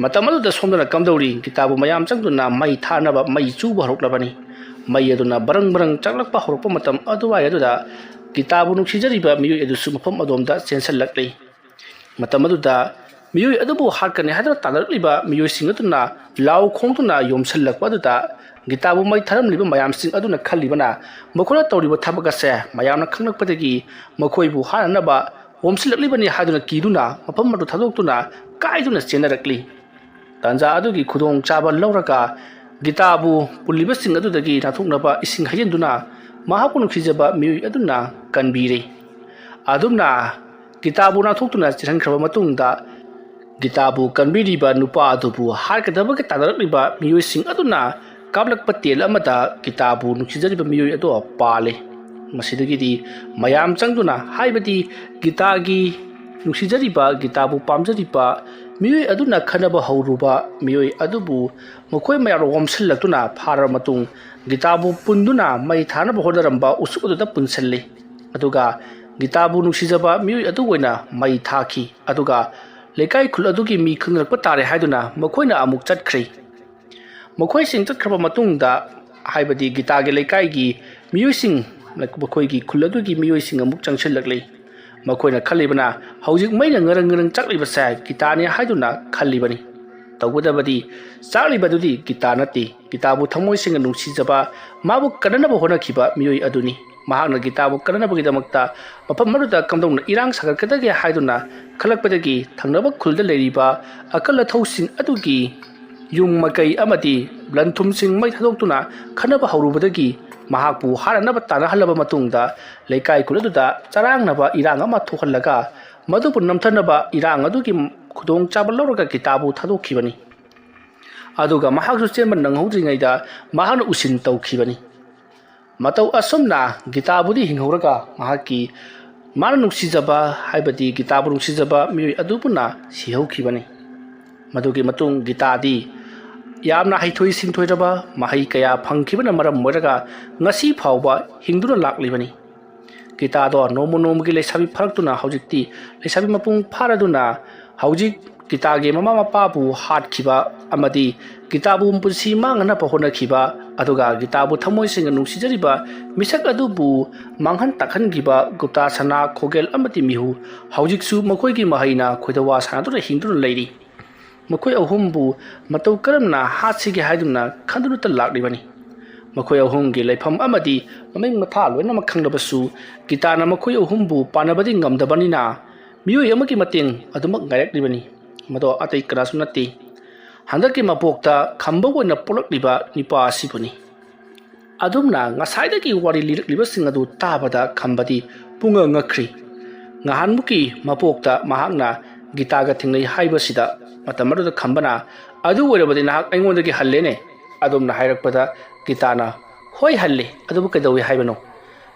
ꯃꯇꯝ ꯑꯗꯨꯗ ꯁꯣꯝꯗꯅ ꯀꯝꯗꯧꯔꯤ? ꯒꯤꯇꯥꯕꯨ ꯃꯌꯥꯝ ꯆꯪꯗꯨꯅ ꯃꯩ ꯊꯥꯅꯕ ꯃꯩ ꯆꯨꯕ ꯍꯧꯔꯛꯂꯕꯅꯤ꯫ ꯃꯩ ꯑꯗꯨꯅ ꯕꯔꯪ ꯕꯔꯪ ꯆꯥꯛꯂꯛꯄ ꯍꯧꯔꯛꯄ ꯃꯇꯝ ꯑꯗꯨꯋꯥꯏ ꯑꯗꯨꯗ ꯒꯤꯇꯥꯕꯨ ꯅꯨꯡꯁꯤꯖꯔꯤꯕ ꯃꯤꯑꯣꯏ ꯑꯗꯨꯁꯨ ꯃꯐꯝ ꯑꯗꯣꯝꯗ ꯆꯦꯟꯁꯤꯜꯂꯛꯂꯤ꯫ ꯃꯇꯝ ꯑꯗꯨꯗ ꯃꯤꯑꯣꯏ ꯑꯗꯨꯕꯨ ꯍꯥꯠꯀꯅꯤ ꯍꯥꯏꯗꯨꯅ ꯇꯥꯟꯅꯔꯛꯂꯤꯕ ꯃꯤꯑꯣꯏꯁꯤꯡ ꯑꯗꯨꯅ ꯂꯥꯎ ꯈꯣꯡꯗꯨꯅ ꯌꯣꯝꯁꯤꯜꯂꯛꯄ ꯑꯗꯨꯗ ꯒꯤꯇꯥꯕꯨ ꯃꯩ ꯊꯥꯔꯝꯂꯤꯕ ꯃꯌꯥꯝꯁꯤꯡ ꯑꯗꯨꯅ ꯈꯜꯂꯤꯕꯅ ꯃꯈꯣꯏꯅ ꯇꯧꯔꯤꯕ ꯊꯕꯛ ꯑꯁꯦ ꯃꯌꯥꯝꯅ ꯈꯪꯂꯛꯄꯗꯒꯤ ꯃꯈꯣꯏꯕꯨ ꯍꯥꯠꯅꯅꯕ ꯍꯣꯝꯁꯤꯜꯂꯛꯂꯤꯕꯅꯤ ꯍꯥꯏꯗꯨꯅ ꯀꯤꯗꯨꯅ ꯃꯐꯝ ꯑꯗꯨ ꯊꯥꯗꯣꯛꯇꯨꯅ ꯀꯥꯏꯗꯨꯅ ꯆꯦꯟꯅꯔꯛꯂꯤ꯫ ꯇꯥꯟꯖꯥ ꯑꯗꯨꯒꯤ ꯈꯨꯗꯣꯡꯆꯥꯕ ꯂꯧꯔꯒ ꯒꯤꯇꯥꯕꯨ ꯄꯨꯜꯂꯤꯕꯁꯤꯡ ꯑꯗꯨꯗꯒꯤ ꯅꯥꯟꯊꯣꯛꯅꯕ ꯏꯁꯤꯡ ꯍꯩꯖꯤꯟꯗꯨꯅ ꯃꯍꯥꯛꯄꯨ ꯅꯨꯡꯁꯤꯖꯕ ꯃꯤꯑꯣꯏ ꯑꯗꯨꯅ ꯀꯟꯕꯤꯔꯦ꯫ ꯑꯗꯨꯝꯅ ꯒꯤꯇꯥꯕꯨ ꯅꯥꯟꯊꯣꯛꯇꯨꯅ ꯆꯦꯟꯍꯟꯈ꯭ꯔꯕ ꯃꯇꯨꯡꯗ, ꯒꯤꯇꯥꯕꯨ ꯀꯟꯕꯤꯔꯤꯕ ꯅꯨꯄꯥ ꯑꯗꯨꯕꯨ ꯍꯥꯠꯀꯗꯕꯒꯤ ꯇꯥꯟꯅꯔꯛꯂꯤꯕ ꯃꯤꯑꯣꯏꯁꯤꯡ ꯑꯗꯨꯅ ꯀꯥꯞꯂꯛꯄ ꯇꯦꯜ ꯑꯃꯗ ꯒꯤꯇꯥꯕꯨ ꯅꯨꯡꯁꯤꯖꯔꯤꯕ ꯃꯤꯑꯣꯏ ꯑꯗꯨ ꯄꯥꯜꯂꯤ꯫ ꯃꯁꯤꯗꯒꯤꯗꯤ ꯃꯌꯥꯝ ꯆꯪꯗꯨꯅ, ꯍꯥꯏꯕꯗꯤ ꯒꯤꯇꯥꯒꯤ ꯅꯨꯡꯁꯤꯖꯔꯤꯕ, ꯒꯤꯇꯥꯕꯨ ꯄꯥꯝꯖꯔꯤꯕ ꯃꯤꯑꯣꯏ ꯑꯗꯨꯅ ꯈꯠꯅꯕ ꯍꯧꯔꯨꯕ ꯃꯤꯑꯣꯏ ꯑꯗꯨꯕꯨ ꯃꯈꯣꯏ ꯃꯌꯥꯝ ꯑꯣꯝꯁꯤꯜꯂꯛꯇꯨꯅ ꯐꯥꯔꯕ ꯃꯇꯨꯡ, ꯒꯤꯇꯥꯕꯨ ꯄꯨꯟꯗꯨꯅ ꯃꯩ ꯊꯥꯅꯕ ꯍꯣꯠꯅꯔꯝꯕ ꯎꯆꯨꯛ ꯑꯗꯨꯗ ꯄꯨꯟꯁꯤꯜꯂꯤ꯫ ꯑꯗꯨꯒ ꯒꯤꯇꯥꯕꯨ ꯅꯨꯡꯁꯤꯖꯕ ꯃꯤꯑꯣꯏ ꯑꯗꯨ ꯑꯣꯏꯅ ꯃꯩ ꯊꯥꯈꯤ꯫ ꯑꯗꯨꯒ ꯂꯩꯀꯥꯏ ꯈꯨꯜ ꯑꯗꯨꯒꯤ ꯃꯤ ꯈꯪꯅꯔꯛꯄ ꯇꯥꯔꯦ ꯍꯥꯏꯗꯨꯅ ꯃꯈꯣꯏꯅ ꯑꯃꯨꯛ ꯆꯠꯈ꯭ꯔꯦ꯫ ꯃꯈꯣꯏꯁꯤꯡ ꯆꯠꯈ꯭ꯔꯕ ꯃꯇꯨꯡꯗ, ꯍꯥꯏꯕꯗꯤ ꯒꯤꯇꯥꯒꯤ ꯂꯩꯀꯥꯏꯒꯤ ꯃꯤꯑꯣꯏꯁꯤꯡ, ꯃꯈꯣꯏꯒꯤ ꯈꯨꯜ ꯑꯗꯨꯒꯤ ꯃꯤꯑꯣꯏꯁꯤꯡ ꯑꯃꯨꯛ ꯆꯪꯁꯤꯜꯂꯛꯂꯤ꯫ ꯃꯈꯣꯏꯅ ꯈꯜꯂꯤꯕꯅ, ꯍꯧꯖꯤꯛ ꯃꯩꯅ ꯉꯔꯪ ꯉꯔꯪ ꯆꯥꯛꯂꯤꯕꯁꯦ ꯒꯤꯇꯥꯅꯤ ꯍꯥꯏꯗꯨꯅ ꯈꯜꯂꯤꯕꯅꯤ꯫ ꯇꯧꯕꯇꯕꯨꯗꯤ ꯆꯥꯛꯂꯤꯕꯗꯨꯗꯤ ꯒꯤꯇꯥ ꯅꯠꯇꯦ, ꯒꯤꯇꯥꯕꯨ ꯊꯃꯣꯏ ꯁꯦꯡꯅ ꯅꯨꯡꯁꯤꯖꯕ, ꯃꯥꯕꯨ ꯀꯟꯅꯅꯕ ꯍꯣꯠꯅꯈꯤꯕ ꯃꯤꯑꯣꯏ ꯑꯗꯨꯅꯤ꯫ ꯃꯍꯥꯛꯅ ꯒꯤꯇꯥꯕꯨ ꯀꯟꯅꯅꯕꯒꯤꯗꯃꯛꯇ ꯃꯐꯝ ꯑꯗꯨꯗ ꯀꯝꯗꯧꯅ ꯏꯔꯥꯡ ꯁꯥꯒꯠꯀꯗꯒꯦ ꯍꯥꯏꯗꯨꯅ ꯈꯜꯂꯛꯄꯗꯒꯤ, ꯊꯪꯅꯕ ꯈꯨꯜꯗ ꯂꯩꯔꯤꯕ ꯑꯀꯜ ꯑꯊꯧꯁꯤꯡ ꯑꯗꯨꯒꯤ ꯌꯨꯝ ꯃꯀꯩ ꯑꯃꯗꯤ ꯂꯟ ꯊꯨꯝꯁꯤꯡ ꯃꯩ ꯊꯥꯗꯣꯛꯇꯨꯅ ꯈꯠꯅꯕ ꯍꯧꯔꯨꯕꯗꯒꯤ, ꯃꯍꯥꯛꯄꯨ ꯍꯥꯠꯅꯅꯕ ꯇꯥꯟꯅꯍꯜꯂꯕ ꯃꯇꯨꯡꯗ, ꯂꯩꯀꯥꯏ ꯈꯨꯜ ꯑꯗꯨꯗ ꯆꯔꯥꯡꯅꯕ ꯏꯔꯥꯡ ꯑꯃ ꯊꯣꯛꯍꯜꯂꯒ, ꯃꯗꯨꯕꯨ ꯅꯝꯊꯅꯕ ꯏꯔꯥꯡ ꯑꯗꯨꯒꯤ ꯈꯨꯗꯣꯡꯆꯥꯕ ꯂꯧꯔꯒ ꯒꯤꯇꯥꯕꯨ ꯊꯥꯗꯣꯛꯈꯤꯕꯅꯤ꯫ ꯑꯗꯨꯒ ꯃꯍꯥꯛꯁꯨ ꯆꯦꯟꯕ ꯅꯪꯍꯧꯗ꯭ꯔꯤꯉꯩꯗ ꯃꯍꯥꯛꯅ ꯎꯁꯤꯟ ꯇꯧꯈꯤꯕꯅꯤ꯫ ꯃꯇꯧ ꯑꯁꯨꯝꯅ ꯒꯤꯇꯥꯕꯨꯗꯤ ꯍꯤꯡꯍꯧꯔꯒ, ꯃꯍꯥꯛꯀꯤ, ꯃꯥꯅ ꯅꯨꯡꯁꯤꯖꯕ, ꯍꯥꯏꯕꯗꯤ ꯒꯤꯇꯥꯕꯨ ꯅꯨꯡꯁꯤꯖꯕ ꯃꯤꯑꯣꯏ ꯑꯗꯨꯕꯨꯅ ꯁꯤꯍꯧꯈꯤꯕꯅꯤ꯫ ꯃꯗꯨꯒꯤ ꯃꯇꯨꯡ ꯒꯤꯇꯥꯗꯤ ꯌꯥꯝꯅ ꯍꯩꯊꯣꯏ ꯁꯤꯡꯊꯣꯏꯔꯕ, ꯃꯍꯩ ꯀꯌꯥ ꯐꯪꯈꯤꯕꯅ ꯃꯔꯝ ꯑꯣꯏꯔꯒ ꯉꯁꯤ ꯐꯥꯎꯕ ꯍꯤꯡꯗꯨꯅ ꯂꯥꯛꯂꯤꯕꯅꯤ꯫ ꯒꯤꯇꯥꯗꯣ ꯅꯣꯡꯃ ꯅꯣꯡꯃꯒꯤ ꯂꯩꯁꯥꯕꯤ ꯐꯥꯔꯛꯇꯨꯅ ꯍꯧꯖꯤꯛꯇꯤ ꯂꯩꯁꯥꯕꯤ ꯃꯄꯨꯡ ꯐꯥꯔꯗꯨꯅ, ꯍꯧꯖꯤꯛ ꯒꯤꯇꯥꯒꯤ ꯃꯃꯥ ꯃꯄꯥꯕꯨ ꯍꯥꯠꯈꯤꯕ ꯑꯃꯗꯤ ꯒꯤꯇꯥꯕꯨ ꯄꯨꯟꯁꯤ ꯃꯥꯡꯍꯟꯅꯕ ꯍꯣꯠꯅꯈꯤꯕ, ꯑꯗꯨꯒ ꯒꯤꯇꯥꯕꯨ ꯊꯃꯣꯏ ꯁꯦꯡꯅ ꯅꯨꯡꯁꯤꯖꯔꯤꯕ ꯃꯤꯁꯛ ꯑꯗꯨꯕꯨ ꯃꯥꯡꯍꯟ ꯇꯥꯛꯍꯟꯈꯤꯕ ꯒꯨꯞꯇꯥ ꯁꯅꯥ, ꯈꯣꯒꯦꯜ ꯑꯃꯗꯤ ꯃꯤꯍꯨ ꯍꯧꯖꯤꯛꯁꯨ ꯃꯈꯣꯏꯒꯤ ꯃꯍꯩꯅ ꯈꯣꯏꯗꯋꯥ ꯁꯥꯟꯅꯗꯨꯅ ꯍꯤꯡꯗꯨꯅ ꯂꯩꯔꯤ꯫ ꯃꯈꯣꯏ ꯑꯍꯨꯝꯕꯨ ꯃꯇꯧ ꯀꯔꯝꯅ ꯍꯥꯠꯁꯤꯒꯦ ꯍꯥꯏꯗꯨꯅ ꯈꯟꯗꯨꯅꯇ ꯂꯥꯛꯂꯤꯕꯅꯤ꯫ ꯃꯈꯣꯏ ꯑꯍꯨꯝꯒꯤ ꯂꯩꯐꯝ ꯑꯃꯗꯤ ꯃꯃꯤꯡ ꯃꯊꯥ ꯂꯣꯏꯅꯃꯛ ꯈꯪꯂꯕꯁꯨ, ꯒꯤꯇꯥꯅ ꯃꯈꯣꯏ ꯑꯍꯨꯝꯕꯨ ꯄꯥꯟꯅꯕꯗꯤ ꯉꯝꯗꯕꯅꯤꯅ, ꯃꯤꯑꯣꯏ ꯑꯃꯒꯤ ꯃꯇꯦꯡ ꯑꯗꯨꯃꯛ ꯉꯥꯏꯔꯛꯂꯤꯕꯅꯤ꯫ ꯃꯗꯣ ꯑꯇꯩ ꯀꯅꯥꯁꯨ ꯅꯠꯇꯦ, ꯍꯟꯗꯛꯀꯤ ꯃꯄꯣꯛꯇ ꯈꯝꯕ ꯑꯣꯏꯅ ꯄꯣꯛꯂꯛꯂꯤꯕ ꯅꯨꯄꯥ ꯑꯁꯤꯕꯨꯅꯤ꯫ ꯑꯗꯨꯝꯅ ꯉꯁꯥꯏꯗꯒꯤ ꯋꯥꯔꯤ ꯂꯤꯔꯛꯂꯤꯕꯁꯤꯡ ꯑꯗꯨ ꯇꯥꯕꯗ ꯈꯝꯕꯗꯤ ꯄꯨꯡꯉꯛ ꯉꯛꯈ꯭ꯔꯤ꯫ ꯉꯍꯥꯟꯃꯨꯛꯀꯤ ꯃꯄꯣꯛꯇ ꯃꯍꯥꯛꯅ ꯒꯤꯇꯥꯒ ꯊꯦꯡꯅꯩ ꯍꯥꯏꯕꯁꯤꯗ ꯃꯇꯝ ꯑꯗꯨꯗ ꯈꯝꯕꯅ, "ꯑꯗꯨ ꯑꯣꯏꯔꯕꯗꯤ ꯅꯍꯥꯛ ꯑꯩꯉꯣꯟꯗꯒꯤ ꯍꯜꯂꯦꯅꯦ?" ꯑꯗꯨꯝꯅ ꯍꯥꯏꯔꯛꯄꯗ ꯒꯤꯇꯥꯅ, "ꯍꯣꯏ ꯍꯜꯂꯦ, ꯑꯗꯨꯕꯨ ꯀꯩꯗꯧꯏ ꯍꯥꯏꯕꯅꯣ?"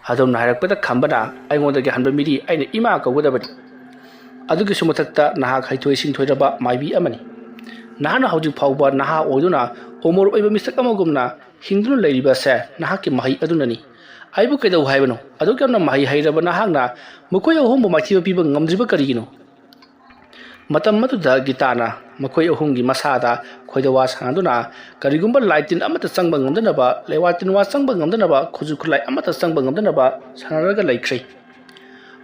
ꯑꯗꯨꯝꯅ ꯍꯥꯏꯔꯛꯄꯗ ꯈꯝꯕꯅ, "ꯑꯩꯉꯣꯟꯗꯒꯤ ꯍꯟꯕ ꯃꯤꯗꯤ ꯑꯩꯅ ꯏꯃꯥ ꯀꯧꯒꯗꯕꯅꯤ꯫ ꯑꯗꯨꯒꯤꯁꯨ ꯃꯊꯛꯇ ꯅꯍꯥꯛ ꯍꯩꯊꯣꯏ ꯁꯤꯡꯊꯣꯏꯔꯕ ꯃꯥꯏꯕꯤ ꯑꯃꯅꯤ꯫ ꯅꯍꯥꯛꯅ ꯍꯧꯖꯤꯛ ꯐꯥꯎꯕ ꯅꯍꯥ ꯑꯣꯏꯗꯨꯅ ꯑꯃꯣꯔ ꯑꯣꯏꯕ ꯃꯤꯁꯛ ꯑꯃꯒꯨꯝꯅ ꯍꯤꯡꯗꯨꯅ ꯂꯩꯔꯤꯕ ꯑꯁꯦ ꯅꯍꯥꯛꯀꯤ ꯃꯍꯩ ꯑꯗꯨꯅꯅꯤ꯫ ꯑꯩꯕꯨ ꯀꯩꯗꯧ ꯍꯥꯏꯕꯅꯣ? ꯑꯗꯨꯛ ꯌꯥꯝꯅ ꯃꯍꯩ ꯍꯩꯔꯕ ꯅꯍꯥꯛꯅ ꯃꯈꯣꯏ ꯑꯍꯨꯝꯕꯨ ꯃꯥꯏꯊꯤꯕ ꯄꯤꯕ ꯉꯝꯗ꯭ꯔꯤꯕ ꯀꯔꯤꯒꯤꯅꯣ?" ꯃꯇꯝ ꯑꯗꯨꯗ ꯒꯤꯇꯥꯅ ꯃꯈꯣꯏ ꯑꯍꯨꯝꯒꯤ ꯃꯁꯥꯗ ꯈꯣꯏꯗꯋꯥ ꯁꯥꯟꯅꯗꯨꯅ, ꯀꯔꯤꯒꯨꯝꯕ ꯂꯥꯏ ꯇꯤꯟ ꯑꯃꯠꯇ ꯆꯪꯕ ꯉꯝꯗꯅꯕ, ꯂꯩꯋꯥ ꯇꯤꯟꯋꯥ ꯆꯪꯕ ꯉꯝꯗꯅꯕ, ꯈꯨꯠꯁꯨ ꯈꯨꯠꯂꯥꯏ ꯑꯃꯠꯇ ꯆꯪꯕ ꯉꯝꯗꯅꯕ ꯁꯥꯟꯅꯔꯒ ꯂꯩꯈ꯭ꯔꯦ꯫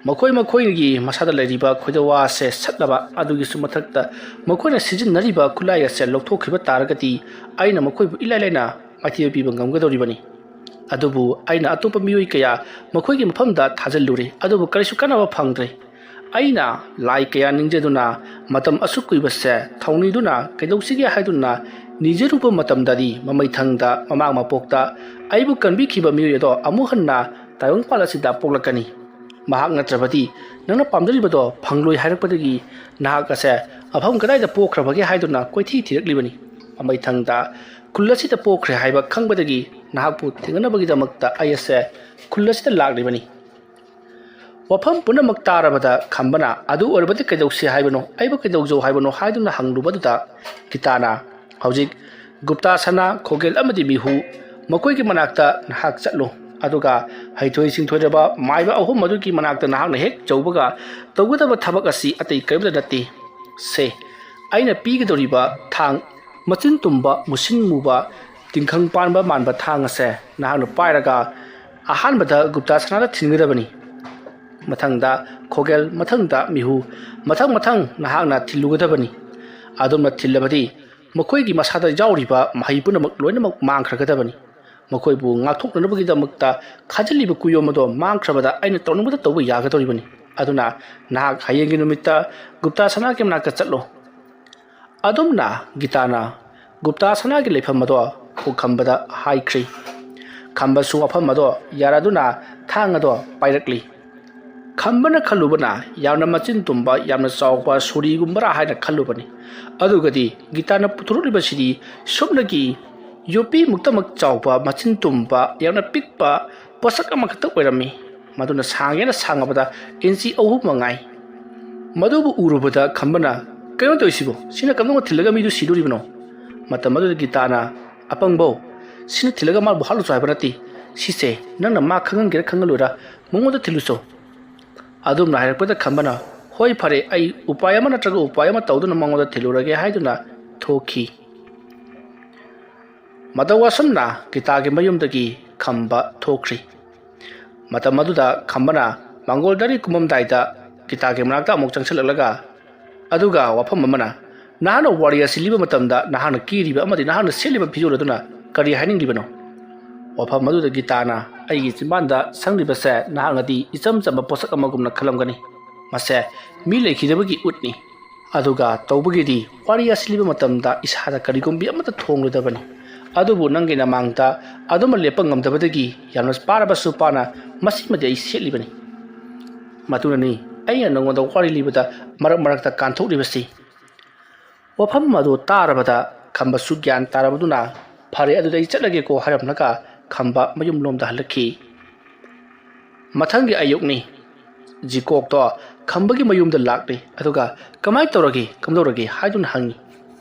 ꯃꯈꯣꯏ ꯃꯈꯣꯏꯒꯤ ꯃꯁꯥꯗ ꯂꯩꯔꯤꯕ ꯈꯣꯏꯗꯋꯥ ꯑꯁꯦ ꯁꯠꯅꯕ, ꯑꯗꯨꯒꯤꯁꯨ ꯃꯊꯛꯇ ꯃꯈꯣꯏꯅ ꯁꯤꯖꯤꯟꯅꯔꯤꯕ ꯈꯨꯠꯂꯥꯏ ꯑꯁꯦ ꯂꯧꯊꯣꯛꯈꯤꯕ ꯇꯥꯔꯒꯗꯤ, ꯑꯩꯅ ꯃꯈꯣꯏꯕꯨ ꯏꯂꯥꯏ ꯂꯥꯏꯅ ꯃꯥꯏꯊꯤꯕ ꯄꯤꯕ ꯉꯝꯒꯗꯧꯔꯤꯕꯅꯤ꯫ ꯑꯗꯨꯕꯨ ꯑꯩꯅ ꯑꯇꯣꯞꯄ ꯃꯤꯑꯣꯏ ꯀꯌꯥ ꯃꯈꯣꯏꯒꯤ ꯃꯐꯝꯗ ꯊꯥꯖꯤꯜꯂꯨꯔꯦ, ꯑꯗꯨꯕꯨ ꯀꯔꯤꯁꯨ ꯀꯥꯟꯅꯕ ꯐꯪꯗ꯭ꯔꯦ꯫ ꯑꯩꯅ ꯂꯥꯏ ꯀꯌꯥ ꯅꯤꯡꯖꯗꯨꯅ ꯃꯇꯝ ꯑꯁꯨꯛ ꯀꯨꯏꯕꯁꯦ ꯊꯧꯅꯤꯗꯨꯅ ꯀꯩꯗꯧꯁꯤꯒꯦ ꯍꯥꯏꯗꯨꯅ ꯅꯤꯖꯔꯨꯕ ꯃꯇꯝꯗꯗꯤ, ꯃꯃꯩꯊꯪꯗ ꯃꯃꯥꯡ ꯃꯄꯣꯛꯇ ꯑꯩꯕꯨ ꯀꯟꯕꯤꯈꯤꯕ ꯃꯤꯑꯣꯏ ꯑꯗꯣ ꯑꯃꯨꯛ ꯍꯟꯅ ꯇꯥꯏꯕꯪꯄꯥꯟ ꯑꯁꯤꯗ ꯄꯣꯛꯂꯛꯀꯅꯤ꯫ ꯃꯍꯥꯛ ꯅꯠꯇ꯭ꯔꯕꯗꯤ ꯅꯪꯅ ꯄꯥꯝꯖꯔꯤꯕꯗꯣ ꯐꯪꯂꯣꯏ ꯍꯥꯏꯔꯛꯄꯗꯒꯤ, ꯅꯍꯥꯛ ꯑꯁꯦ ꯃꯐꯝ ꯀꯗꯥꯏꯗ ꯄꯣꯛꯈ꯭ꯔꯕꯒꯦ ꯍꯥꯏꯗꯨꯅ ꯀꯣꯏꯊꯤ ꯊꯤꯔꯛꯂꯤꯕꯅꯤ꯫ ꯃꯃꯩꯊꯪꯗ ꯈꯨꯜ ꯑꯁꯤꯗ ꯄꯣꯛꯈ꯭ꯔꯦ ꯍꯥꯏꯕ ꯈꯪꯕꯗꯒꯤ ꯅꯍꯥꯛꯄꯨ ꯊꯦꯡꯅꯅꯕꯒꯤꯗꯃꯛꯇ ꯑꯩ ꯑꯁꯦ ꯈꯨꯜ ꯑꯁꯤꯗ ꯂꯥꯛꯂꯤꯕꯅꯤ꯫ ꯋꯥꯐꯝ ꯄꯨꯝꯅꯃꯛ ꯇꯥꯔꯕꯗ ꯈꯝꯕꯅ, "ꯑꯗꯨ ꯑꯣꯏꯔꯕꯗꯤ ꯀꯩꯗꯧꯁꯤ ꯍꯥꯏꯕꯅꯣ? ꯑꯩꯕꯨ ꯀꯩꯗꯧꯖꯧ ꯍꯥꯏꯕꯅꯣ?" ꯍꯥꯏꯗꯨꯅ ꯍꯪꯂꯨꯕꯗꯨꯗ ꯒꯤꯇꯥꯅ, "ꯍꯧꯖꯤꯛ ꯒꯨꯞꯇꯥ ꯁꯅꯥ, ꯈꯣꯒꯦꯜ ꯑꯃꯗꯤ ꯃꯤꯍꯨ ꯃꯈꯣꯏꯒꯤ ꯃꯅꯥꯛꯇ ꯅꯍꯥꯛ ꯆꯠꯂꯨ꯫ ꯑꯗꯨꯒ ꯍꯩꯊꯣꯏ ꯁꯤꯡꯊꯣꯏꯔꯕ ꯃꯥꯏꯕ ꯑꯍꯨꯝ ꯑꯗꯨꯒꯤ ꯃꯅꯥꯛꯇ ꯅꯍꯥꯛꯅ ꯍꯦꯛ ꯌꯧꯕꯒ ꯇꯧꯒꯗꯕ ꯊꯕꯛ ꯑꯁꯤ ꯑꯇꯩ ꯀꯔꯤꯝꯇ ꯅꯠꯇꯦ꯫ ꯁꯦ, ꯑꯩꯅ ꯄꯤꯒꯗꯧꯔꯤꯕ ꯊꯥꯡ ꯃꯆꯤꯟ ꯇꯨꯝꯕ, ꯃꯨꯁꯤꯟ ꯃꯨꯕ, ꯇꯤꯡꯈꯪ ꯄꯥꯟꯕ ꯃꯥꯟꯕ ꯊꯥꯡ ꯑꯁꯦ ꯅꯍꯥꯛꯅ ꯄꯥꯏꯔꯒ ꯑꯍꯥꯟꯕꯗ ꯒꯨꯞꯇꯥ ꯁꯅꯥꯗ ꯊꯤꯟꯒꯗꯕꯅꯤ꯫ ꯃꯊꯪꯗ ꯈꯣꯒꯦꯜ, ꯃꯊꯪꯗ ꯃꯤꯍꯨ, ꯃꯊꯪ ꯃꯊꯪ ꯅꯍꯥꯛꯅ ꯊꯤꯜꯂꯨꯒꯗꯕꯅꯤ꯫ ꯑꯗꯣꯝꯅ ꯊꯤꯜꯂꯕꯗꯤ ꯃꯈꯣꯏꯒꯤ ꯃꯁꯥꯗ ꯌꯥꯎꯔꯤꯕ ꯃꯍꯩ ꯄꯨꯝꯅꯃꯛ ꯂꯣꯏꯅꯃꯛ ꯃꯥꯡꯈ꯭ꯔꯒꯗꯕꯅꯤ꯫ ꯃꯈꯣꯏꯕꯨ ꯉꯥꯛꯊꯣꯛꯅꯅꯕꯒꯤꯗꯃꯛꯇ ꯈꯥꯖꯤꯜꯂꯤꯕ ꯀꯨꯌꯣꯝ ꯑꯗꯣ ꯃꯥꯡꯈ꯭ꯔꯕꯗ ꯑꯩꯅ ꯇꯧꯅꯤꯡꯕꯗ ꯇꯧꯕ ꯌꯥꯒꯗꯧꯔꯤꯕꯅꯤ꯫ ꯑꯗꯨꯅ ꯅꯍꯥꯛ ꯍꯌꯦꯡꯒꯤ ꯅꯨꯃꯤꯠꯇ ꯒꯨꯞꯇꯥ ꯁꯅꯥꯒꯤ ꯃꯅꯥꯛꯇ ꯆꯠꯂꯣ꯫" ꯑꯗꯨꯝꯅ ꯒꯤꯇꯥꯅ ꯒꯨꯞꯇꯥ ꯁꯅꯥꯒꯤ ꯂꯩꯐꯝ ꯑꯗꯣ ꯈꯨꯈꯝꯕꯗ ꯍꯥꯏꯈ꯭ꯔꯤ꯫ ꯈꯝꯕꯁꯨ ꯋꯥꯐꯝ ꯑꯗꯣ ꯌꯥꯔꯗꯨꯅ ꯊꯥꯡ ꯑꯗꯣ ꯄꯥꯏꯔꯛꯂꯤ꯫ ꯈꯝꯕꯅ ꯈꯜꯂꯨꯕꯅ ꯌꯥꯝꯅ ꯃꯆꯤꯟ ꯇꯨꯝꯕ, ꯌꯥꯝꯅ ꯆꯥꯎꯕ ꯁꯣꯔꯤꯒꯨꯝꯕꯔꯥ ꯍꯥꯏꯅ ꯈꯜꯂꯨꯕꯅꯤ꯫ ꯑꯗꯨꯒꯗꯤ ꯒꯤꯇꯥꯅ ꯄꯨꯊꯣꯔꯛꯂꯤꯕꯁꯤꯗꯤ ꯁꯨꯞꯅꯒꯤ ꯌꯣꯠꯄꯤ ꯃꯨꯛꯇꯃꯛ ꯆꯥꯎꯕ, ꯃꯆꯤꯟ ꯇꯨꯝꯕ, ꯌꯥꯝꯅ ꯄꯤꯛꯄ ꯄꯣꯠꯁꯛ ꯑꯃꯈꯛꯇ ꯑꯣꯏꯔꯝꯃꯤ꯫ ꯃꯗꯨꯅ ꯁꯥꯡꯒꯦꯅ ꯁꯥꯡꯉꯕꯗ ꯏꯟꯆꯤ ꯑꯍꯨꯝ ꯃꯉꯥꯏ꯫ ꯃꯗꯨꯕꯨ ꯎꯔꯨꯕꯗ ꯈꯝꯕꯅ, "ꯀꯩꯅꯣ ꯇꯧꯔꯤꯁꯤꯕꯣ? ꯁꯤꯅ ꯀꯝꯗꯧꯅ ꯊꯤꯜꯂꯒ ꯃꯤꯗꯨ ꯁꯤꯗꯣꯔꯤꯕꯅꯣ?" ꯃꯇꯝ ꯑꯗꯨꯗ ꯒꯤꯇꯥꯅ, "ꯑꯄꯪꯕꯧ, ꯁꯤꯅ ꯊꯤꯜꯂꯒ ꯃꯥꯕꯨ ꯍꯥꯠꯂꯨꯆꯣ ꯍꯥꯏꯕ ꯅꯠꯇꯦ꯫ ꯁꯤꯁꯦ ꯅꯪꯅ ꯃꯥ ꯈꯪꯍꯟꯒꯦꯔꯥ ꯈꯪꯍꯜꯂꯣꯏꯔꯥ, ꯃꯉꯣꯟꯗ ꯊꯤꯜꯂꯨꯆꯣ꯫ ꯑꯗꯨꯝꯅ ꯍꯥꯏꯔꯛꯄꯗ ꯈꯝꯕꯅ, "ꯍꯣꯏ, ꯐꯔꯦ, ꯑꯩ ꯎꯄꯥꯏ ꯑꯃ ꯅꯠꯇ꯭ꯔꯒ ꯎꯄꯥꯏ ꯑꯃ ꯇꯧꯗꯨꯅ ꯃꯉꯣꯟꯗ ꯊꯤꯜꯂꯨꯔꯒꯦ" ꯍꯥꯏꯗꯨꯅ ꯊꯣꯛꯈꯤ꯫ ꯃꯇꯧ ꯑꯁꯨꯝꯅ ꯒꯤꯇꯥꯒꯤ ꯃꯌꯨꯝꯗꯒꯤ ꯈꯝꯕ ꯊꯣꯛꯈ꯭ꯔꯤ꯫ ꯃꯇꯝ ꯑꯗꯨꯗ ꯈꯝꯕꯅ ꯃꯪꯒꯣꯜꯗꯥꯔꯤ ꯀꯨꯝꯃꯝꯗꯥꯏꯗ ꯒꯤꯇꯥꯒꯤ ꯃꯅꯥꯛꯇ ꯑꯃꯨꯛ ꯆꯪꯁꯤꯜꯂꯛꯂꯒ, ꯑꯗꯨꯒ ꯋꯥꯐꯝ ꯑꯃꯅ, "ꯅꯍꯥꯛꯅ ꯋꯥꯔꯤ ꯑꯁꯤ ꯂꯤꯕ ꯃꯇꯝꯗ ꯅꯍꯥꯛꯅ ꯀꯦꯔꯤꯕ ꯑꯃꯗꯤ ꯅꯍꯥꯛꯅ ꯁꯦꯠꯂꯤꯕ ꯐꯤꯖꯣꯜ ꯑꯗꯨꯅ ꯀꯔꯤ ꯍꯥꯏꯅꯤꯡꯂꯤꯕꯅꯣ?" ꯋꯥꯐꯝ ꯑꯗꯨꯗ ꯒꯤꯇꯥꯅ, "ꯑꯩꯒꯤ ꯆꯤꯝꯕꯥꯟꯗ ꯁꯪꯂꯤꯕꯁꯦ ꯅꯍꯥꯛꯅꯗꯤ ꯏꯆꯝ ꯆꯝꯕ ꯄꯣꯠꯁꯛ ꯑꯃꯒꯨꯝꯅ ꯈꯜꯂꯝꯒꯅꯤ꯫ ꯃꯁꯦ ꯃꯤ ꯂꯩꯈꯤꯗꯕꯒꯤ ꯎꯠꯅꯤ꯫ ꯑꯗꯨꯒ ꯇꯧꯕꯒꯤꯗꯤ ꯋꯥꯔꯤ ꯑꯁꯤ ꯂꯤꯕ ꯃꯇꯝꯗ ꯏꯁꯥꯗ ꯀꯔꯤꯒꯨꯝꯕꯤ ꯑꯃꯠꯇ ꯊꯣꯡꯂꯣꯏꯗꯕꯅꯤ꯫ ꯑꯗꯨꯕꯨ ꯅꯪꯒꯤ ꯅꯃꯥꯡꯗ ꯑꯗꯨꯃ ꯂꯦꯞꯄ ꯉꯝꯗꯕꯗꯒꯤ ꯌꯥꯝꯅ ꯄꯥꯔꯕꯁꯨ ꯄꯥꯅ ꯃꯁꯤꯃꯗꯤ ꯑꯩ ꯁꯦꯠꯂꯤꯕꯅꯤ꯫ ꯃꯗꯨꯅꯅꯤ ꯑꯩꯅ ꯅꯉꯣꯟꯗ ꯋꯥꯔꯤ ꯂꯤꯕꯗ ꯃꯔꯛ ꯃꯔꯛꯇ ꯀꯥꯟꯊꯣꯛꯂꯤꯕꯁꯤ꯫" ꯋꯥꯐꯝ ꯑꯗꯨ ꯇꯥꯔꯕꯗ ꯈꯝꯕꯁꯨ ꯒ꯭ꯌꯥꯟ ꯇꯥꯔꯕꯗꯨꯅ, "ꯐꯔꯦ, ꯑꯗꯨꯗꯤ ꯑꯩ ꯆꯠꯂꯒꯦꯀꯣ" ꯍꯥꯏꯔꯝꯂꯒ ꯈꯝꯕ ꯃꯌꯨꯝꯂꯣꯝꯗ ꯍꯜꯂꯛꯈꯤ꯫ ꯃꯊꯪꯒꯤ ꯑꯌꯨꯛꯅꯤ꯫ ꯖꯤꯀꯣꯛꯇꯣ ꯈꯝꯕꯒꯤ ꯃꯌꯨꯝꯗ ꯂꯥꯛꯂꯤ꯫ ꯑꯗꯨꯒ, "ꯀꯃꯥꯏꯅ ꯇꯧꯔꯒꯦ, ꯀꯝꯗꯧꯔꯒꯦ?" ꯍꯥꯏꯗꯨꯅ ꯍꯪꯉꯤ꯫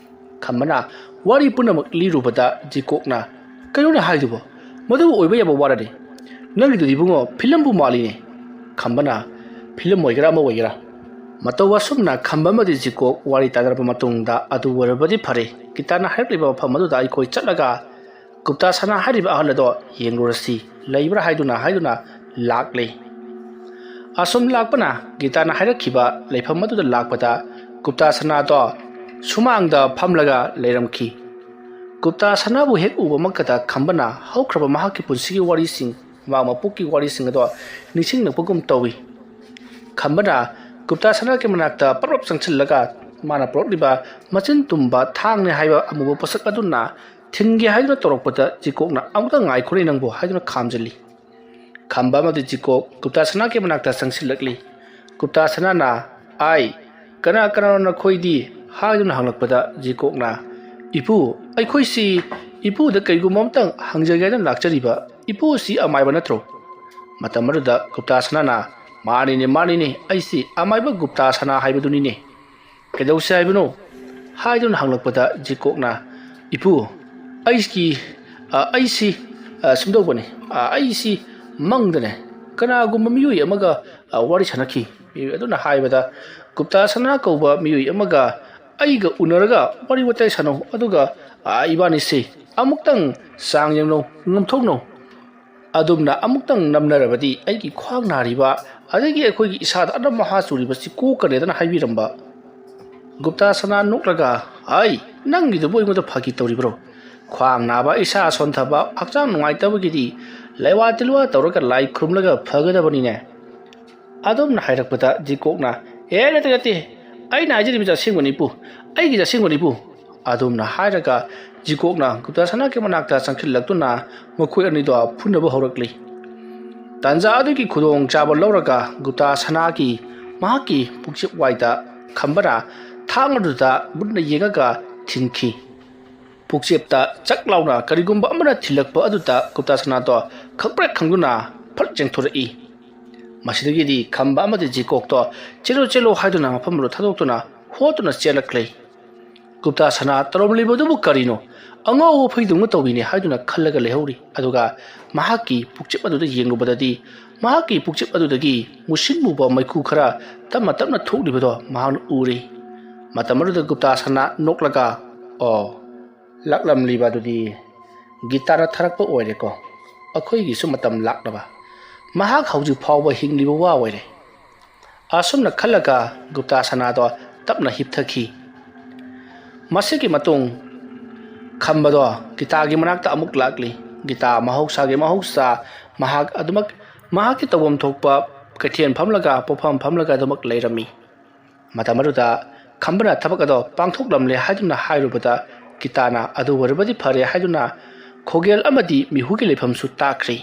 ꯈꯝꯕꯅ ꯋꯥꯔꯤ ꯄꯨꯝꯅꯃꯛ ꯂꯤꯔꯨꯕꯗ ꯖꯤꯀꯣꯛꯅ, "ꯀꯩꯅꯣꯅꯦ ꯍꯥꯏꯗꯨꯕꯣ? ꯃꯗꯨꯕꯨ ꯑꯣꯏꯕ ꯌꯥꯕ ꯋꯥꯔꯅꯦ꯫ ꯅꯪꯒꯤꯗꯨꯗꯤ ꯏꯕꯨꯡꯉꯣ, ꯐꯤꯂꯝꯕꯨ ꯃꯥꯜꯂꯤꯅꯦ꯫" ꯈꯝꯕꯅ, "ꯐꯤꯂꯝ ꯑꯣꯏꯒꯦꯔꯥ ꯑꯃ ꯑꯣꯏꯒꯦꯔꯥ, ꯃꯇꯧ ꯑꯁꯨꯝꯅ ꯈꯝꯕ ꯑꯃꯗꯤ ꯖꯤꯀꯣꯛ ꯋꯥꯔꯤ ꯇꯥꯟꯅꯔꯕ ꯃꯇꯨꯡꯗ, ꯑꯗꯨ ꯑꯣꯏꯔꯕꯗꯤ ꯐꯔꯦ, ꯒꯤꯇꯥꯅ ꯍꯥꯏꯔꯛꯂꯤꯕ ꯃꯐꯝ ꯑꯗꯨꯗ ꯑꯩꯈꯣꯏ ꯆꯠꯂꯒ ꯒꯨꯞꯇꯥ ꯁꯅꯥ ꯍꯥꯏꯔꯤꯕ ꯑꯍꯜ ꯑꯗꯣ ꯌꯦꯡꯂꯨꯔꯁꯤ, ꯂꯩꯕ꯭ꯔꯥ ꯍꯥꯏꯗꯨꯅ" ꯍꯥꯏꯗꯨꯅ ꯂꯥꯛꯂꯦ꯫ ꯑꯁꯨꯝ ꯂꯥꯛꯄꯅ ꯒꯤꯇꯥꯅ ꯍꯥꯏꯔꯛꯈꯤꯕ ꯂꯩꯐꯝ ꯑꯗꯨꯗ ꯂꯥꯛꯄꯗ ꯒꯨꯞꯇꯥ ꯁꯅꯥꯗꯣ ꯁꯨꯃꯥꯡꯗ ꯐꯝꯂꯒ ꯂꯩꯔꯝꯈꯤ꯫ ꯒꯨꯞꯇꯥ ꯁꯅꯥꯕꯨ ꯍꯦꯛ ꯎꯕꯃꯛꯇꯗ ꯈꯝꯕꯅ ꯍꯧꯈ꯭ꯔꯕ ꯃꯍꯥꯛꯀꯤ ꯄꯨꯟꯁꯤꯒꯤ ꯋꯥꯔꯤꯁꯤꯡ, ꯃꯃꯥ ꯃꯄꯣꯛꯀꯤ ꯋꯥꯔꯤꯁꯤꯡ ꯑꯗꯣ ꯅꯤꯡꯁꯤꯡꯂꯛꯄꯒꯨꯝ ꯇꯧꯏ꯫ ꯈꯝꯕꯅ ꯒꯨꯞꯇꯥ ꯁꯅꯥꯒꯤ ꯃꯅꯥꯛꯇ ꯄꯔꯞ ꯆꯪꯁꯤꯜꯂꯒ ꯃꯥꯅ ꯄꯨꯔꯛꯂꯤꯕ ꯃꯆꯤꯟ ꯇꯨꯝꯕ ꯊꯥꯡꯅꯦ ꯍꯥꯏꯕ ꯑꯃꯨꯕ ꯄꯣꯠꯁꯛ ꯑꯗꯨꯅ ꯊꯤꯟꯒꯦ ꯍꯥꯏꯗꯨꯅ ꯇꯧꯔꯛꯄꯗ ꯖꯤꯀꯣꯛꯅ, "ꯑꯃꯨꯛꯇ ꯉꯥꯏꯈꯣꯅꯦ ꯅꯪꯕꯨ" ꯍꯥꯏꯗꯨꯅ ꯈꯥꯝꯖꯤꯜꯂꯤ꯫ ꯈꯝꯕ ꯑꯃꯗꯤ ꯖꯤꯀꯣꯛ ꯒꯨꯞꯇꯥ ꯁꯅꯥꯒꯤ ꯃꯅꯥꯛꯇ ꯆꯪꯁꯤꯜꯂꯛꯂꯤ꯫ ꯒꯨꯞꯇꯥ ꯁꯅꯥꯅ, "ꯑꯥꯏ, ꯀꯅꯥ ꯀꯅꯥꯅꯣ ꯅꯈꯣꯏꯗꯤ?" ꯍꯥꯏꯗꯨꯅ ꯍꯪꯂꯛꯄꯗ ꯖꯤꯀꯣꯛꯅ, "ꯏꯄꯨ, ꯑꯩꯈꯣꯏꯁꯤ ꯏꯄꯨꯗ ꯀꯩꯒꯨꯝꯕ ꯑꯝꯇꯪ ꯍꯪꯖꯒꯦ ꯍꯥꯏꯗꯨꯅ ꯂꯥꯛꯆꯔꯤꯕ꯫ ꯏꯄꯨ ꯑꯁꯤ ꯑꯃꯥꯏꯕ ꯅꯠꯇ꯭ꯔꯣ?" ꯃꯇꯝ ꯑꯗꯨꯗ ꯒꯨꯞꯇꯥ ꯁꯅꯥꯅ, "ꯃꯥꯅꯤꯅꯦ, ꯃꯥꯅꯤꯅꯦ, ꯑꯩꯁꯤ ꯑꯃꯥꯏꯕ ꯒꯨꯞꯇꯥ ꯁꯅꯥ ꯍꯥꯏꯕꯗꯨꯅꯤꯅꯦ꯫ ꯀꯩꯗꯧꯁꯦ ꯍꯥꯏꯕꯅꯣ?" ꯍꯥꯏꯗꯨꯅ ꯍꯪꯂꯛꯄꯗ ꯖꯤꯀꯣꯛꯅ, "ꯏꯄꯨ, ꯑꯩꯒꯤ, ꯑ, ꯑꯩꯁꯤ, ꯑ, ꯁꯨꯝꯗꯧꯕꯅꯤ, ꯑ, ꯑꯩꯁꯤ ꯃꯪꯗꯅꯦ ꯀꯅꯥꯒꯨꯝꯕ ꯃꯤꯑꯣꯏ ꯑꯃꯒ, ꯑ, ꯋꯥꯔꯤ ꯁꯥꯟꯅꯈꯤ꯫ ꯃꯤꯑꯣꯏ ꯑꯗꯨꯅ ꯍꯥꯏꯕꯗ ꯒꯨꯞꯇꯥ ꯁꯅꯥ ꯀꯧꯕ ꯃꯤꯑꯣꯏ ꯑꯃꯒ ꯑꯩꯒ ꯎꯅꯔꯒ ꯋꯥꯔꯤ ꯋꯥꯇꯥꯏ ꯁꯥꯟꯅꯧ, ꯑꯗꯨꯒ, ꯑ, ꯏꯕꯥꯅꯤꯁꯤ ꯑꯃꯨꯛꯇꯪ ꯆꯥꯡ ꯌꯦꯡꯅꯧ, ꯉꯝꯊꯣꯛꯅꯧ꯫ ꯑꯗꯨꯝꯅ ꯑꯃꯨꯛꯇꯪ ꯅꯝꯅꯔꯕꯗꯤ ꯑꯩꯒꯤ ꯈ꯭ꯋꯥꯡ ꯅꯥꯔꯤꯕ, ꯑꯗꯒꯤ ꯑꯩꯈꯣꯏꯒꯤ ꯏꯁꯥꯗ ꯑꯅꯝ ꯑꯍꯥ ꯆꯨꯔꯤꯕꯁꯤ ꯀꯣꯛꯀꯅꯤꯗꯅ" ꯍꯥꯏꯕꯤꯔꯝꯕ꯫ ꯒꯨꯞꯇꯥ ꯁꯅꯥ ꯅꯣꯛꯂꯒ, "ꯑꯩ, ꯅꯪꯒꯤꯗꯨꯕꯨ ꯑꯩꯉꯣꯟꯗ ꯐꯥꯒꯤ ꯇꯧꯔꯤꯕ꯭ꯔꯣ? ꯈ꯭ꯋꯥꯡ ꯅꯥꯕ, ꯏꯁꯥ ꯁꯣꯟꯊꯕ, ꯍꯛꯆꯥꯡ ꯅꯨꯡꯉꯥꯏꯇꯕꯒꯤꯗꯤ ꯂꯩꯋꯥ ꯇꯤꯜꯋꯥ ꯇꯧꯔꯒ ꯂꯥꯏ ꯈꯨꯔꯨꯝꯂꯒ ꯐꯒꯗꯕꯅꯤꯅꯦ?" ꯑꯗꯨꯝꯅ ꯍꯥꯏꯔꯛꯄꯗ ꯖꯤꯀꯣꯛꯅ, "ꯑꯦ, ꯅꯠꯇꯦ, ꯅꯠꯇꯦ, ꯑꯩꯅ ꯍꯥꯏꯖꯔꯤꯕꯁꯤ ꯑꯁꯦꯡꯕꯅꯤ ꯏꯄꯨ, ꯑꯩꯒꯤꯁꯤ ꯑꯁꯦꯡꯕꯅꯤ ꯏꯄꯨ"꯫ ꯑꯗꯨꯝꯅ ꯍꯥꯏꯔꯒ ꯖꯤꯀꯣꯛꯅ ꯒꯨꯞꯇꯥ ꯁꯅꯥꯒꯤ ꯃꯅꯥꯛꯇ ꯆꯪꯁꯤꯜꯂꯛꯇꯨꯅ ꯃꯈꯣꯏ ꯑꯅꯤꯗꯣ ꯐꯨꯅꯕ ꯍꯧꯔꯛꯂꯤ꯫ ꯇꯥꯟꯖꯥ ꯑꯗꯨꯒꯤ ꯈꯨꯗꯣꯡꯆꯥꯕ ꯂꯧꯔꯒ ꯒꯨꯞꯇꯥ ꯁꯅꯥꯒꯤ ꯃꯍꯥꯛꯀꯤ ꯄꯨꯛꯆꯦꯞ ꯋꯥꯏꯗ ꯈꯝꯕꯅ ꯊꯥꯡ ꯑꯗꯨꯗ ꯃꯨꯟꯅ ꯌꯦꯡꯉꯒ ꯊꯤꯟꯈꯤ꯫ ꯄꯨꯛꯆꯦꯞꯇ ꯆꯛ ꯂꯥꯎꯅ ꯀꯔꯤꯒꯨꯝꯕ ꯑꯃꯅ ꯊꯤꯜꯂꯛꯄ ꯑꯗꯨꯗ ꯒꯨꯞꯇꯥ ꯁꯅꯥꯗꯣ ꯈꯪꯄ꯭ꯔꯦꯛ ꯈꯪꯗꯨꯅ ꯐꯠ ꯆꯦꯟꯊꯣꯔꯛꯏ꯫ ꯃꯁꯤꯗꯒꯤꯗꯤ ꯈꯝꯕ ꯑꯃꯗꯤ ꯖꯤꯀꯣꯛꯇꯣ "ꯆꯦꯜꯂꯣ, ꯆꯦꯜꯂꯣ" ꯍꯥꯏꯗꯨꯅ ꯃꯐꯝ ꯑꯗꯨ ꯊꯥꯗꯣꯛꯇꯨꯅ ꯍꯣꯠꯇꯨꯅ ꯆꯦꯜꯂꯛꯂꯦ꯫ ꯒꯨꯞꯇꯥ ꯁꯅꯥ ꯇꯧꯔꯝꯂꯤꯕꯗꯨꯕꯨ ꯀꯔꯤꯅꯣ? ꯑꯉꯥꯎꯕ ꯐꯩꯗꯧꯅ ꯇꯧꯏꯅꯦ ꯍꯥꯏꯗꯨꯅ ꯈꯜꯂꯒ ꯂꯩꯍꯧꯔꯤ꯫ ꯑꯗꯨꯒ ꯃꯍꯥꯛꯀꯤ ꯄꯨꯛꯆꯦꯞ ꯑꯗꯨꯗ ꯌꯦꯡꯂꯨꯕꯗꯗꯤ ꯃꯍꯥꯛꯀꯤ ꯄꯨꯛꯆꯦꯞ ꯑꯗꯨꯗꯒꯤ ꯃꯨꯁꯤꯟ ꯃꯨꯕ ꯃꯩꯈꯨ ꯈꯔ ꯇꯞꯅ ꯇꯞꯅ ꯊꯣꯛꯂꯤꯕꯗꯣ ꯃꯍꯥꯛꯅ ꯎꯔꯦ꯫ ꯃꯇꯝ ꯑꯗꯨꯗ ꯒꯨꯞꯇꯥ ꯁꯅꯥ ꯅꯣꯛꯂꯒ, "ꯑꯣ, ꯂꯥꯛꯂꯝꯂꯤꯕ ꯑꯗꯨꯗꯤ ꯒꯤꯇꯥꯅ ꯊꯥꯔꯛꯄ ꯑꯣꯏꯔꯦꯀꯣ꯫ ꯑꯩꯈꯣꯏꯒꯤꯁꯨ ꯃꯇꯝ ꯂꯥꯛꯂꯕ꯫ ꯃꯍꯥꯛ ꯍꯧꯖꯤꯛ ꯐꯥꯎꯕ ꯍꯤꯡꯂꯤꯕ ꯋꯥ ꯑꯣꯏꯔꯦ"꯫ ꯑꯁꯨꯝꯅ ꯈꯜꯂꯒ ꯒꯨꯞꯇꯥ ꯁꯅꯥꯗꯣ ꯇꯞꯅ ꯍꯤꯞꯊꯈꯤ꯫ ꯃꯁꯤꯒꯤ ꯃꯇꯨꯡ ꯈꯝꯕꯗꯣ ꯒꯤꯇꯥꯒꯤ ꯃꯅꯥꯛꯇ ꯑꯃꯨꯛ ꯂꯥꯛꯂꯤ꯫ ꯒꯤꯇꯥ ꯃꯍꯧꯁꯥꯒꯤ ꯃꯍꯧꯁꯥ ꯃꯍꯥꯛ ꯑꯗꯨꯃꯛ ꯃꯍꯥꯛꯀꯤ ꯇꯧꯐꯝ ꯊꯣꯛꯄ ꯀꯩꯊꯦꯜ ꯐꯝꯂꯒ ꯄꯣꯠꯐꯝ ꯐꯝꯂꯒ ꯑꯗꯨꯃꯛ ꯂꯩꯔꯝꯃꯤ꯫ ꯃꯇꯝ ꯑꯗꯨꯗ ꯈꯝꯕꯅ ꯊꯕꯛ ꯑꯗꯣ ꯄꯥꯡꯊꯣꯛꯂꯝꯂꯦ ꯍꯥꯏꯗꯨꯅ ꯍꯥꯏꯔꯨꯕꯗ ꯒꯤꯇꯥꯅ "ꯑꯗꯨ ꯑꯣꯏꯔꯕꯗꯤ ꯐꯔꯦ" ꯍꯥꯏꯗꯨꯅ ꯈꯣꯒꯦꯜ ꯑꯃꯗꯤ ꯃꯤꯍꯨꯒꯤ ꯂꯩꯐꯝꯁꯨ ꯇꯥꯛꯈ꯭ꯔꯦ꯫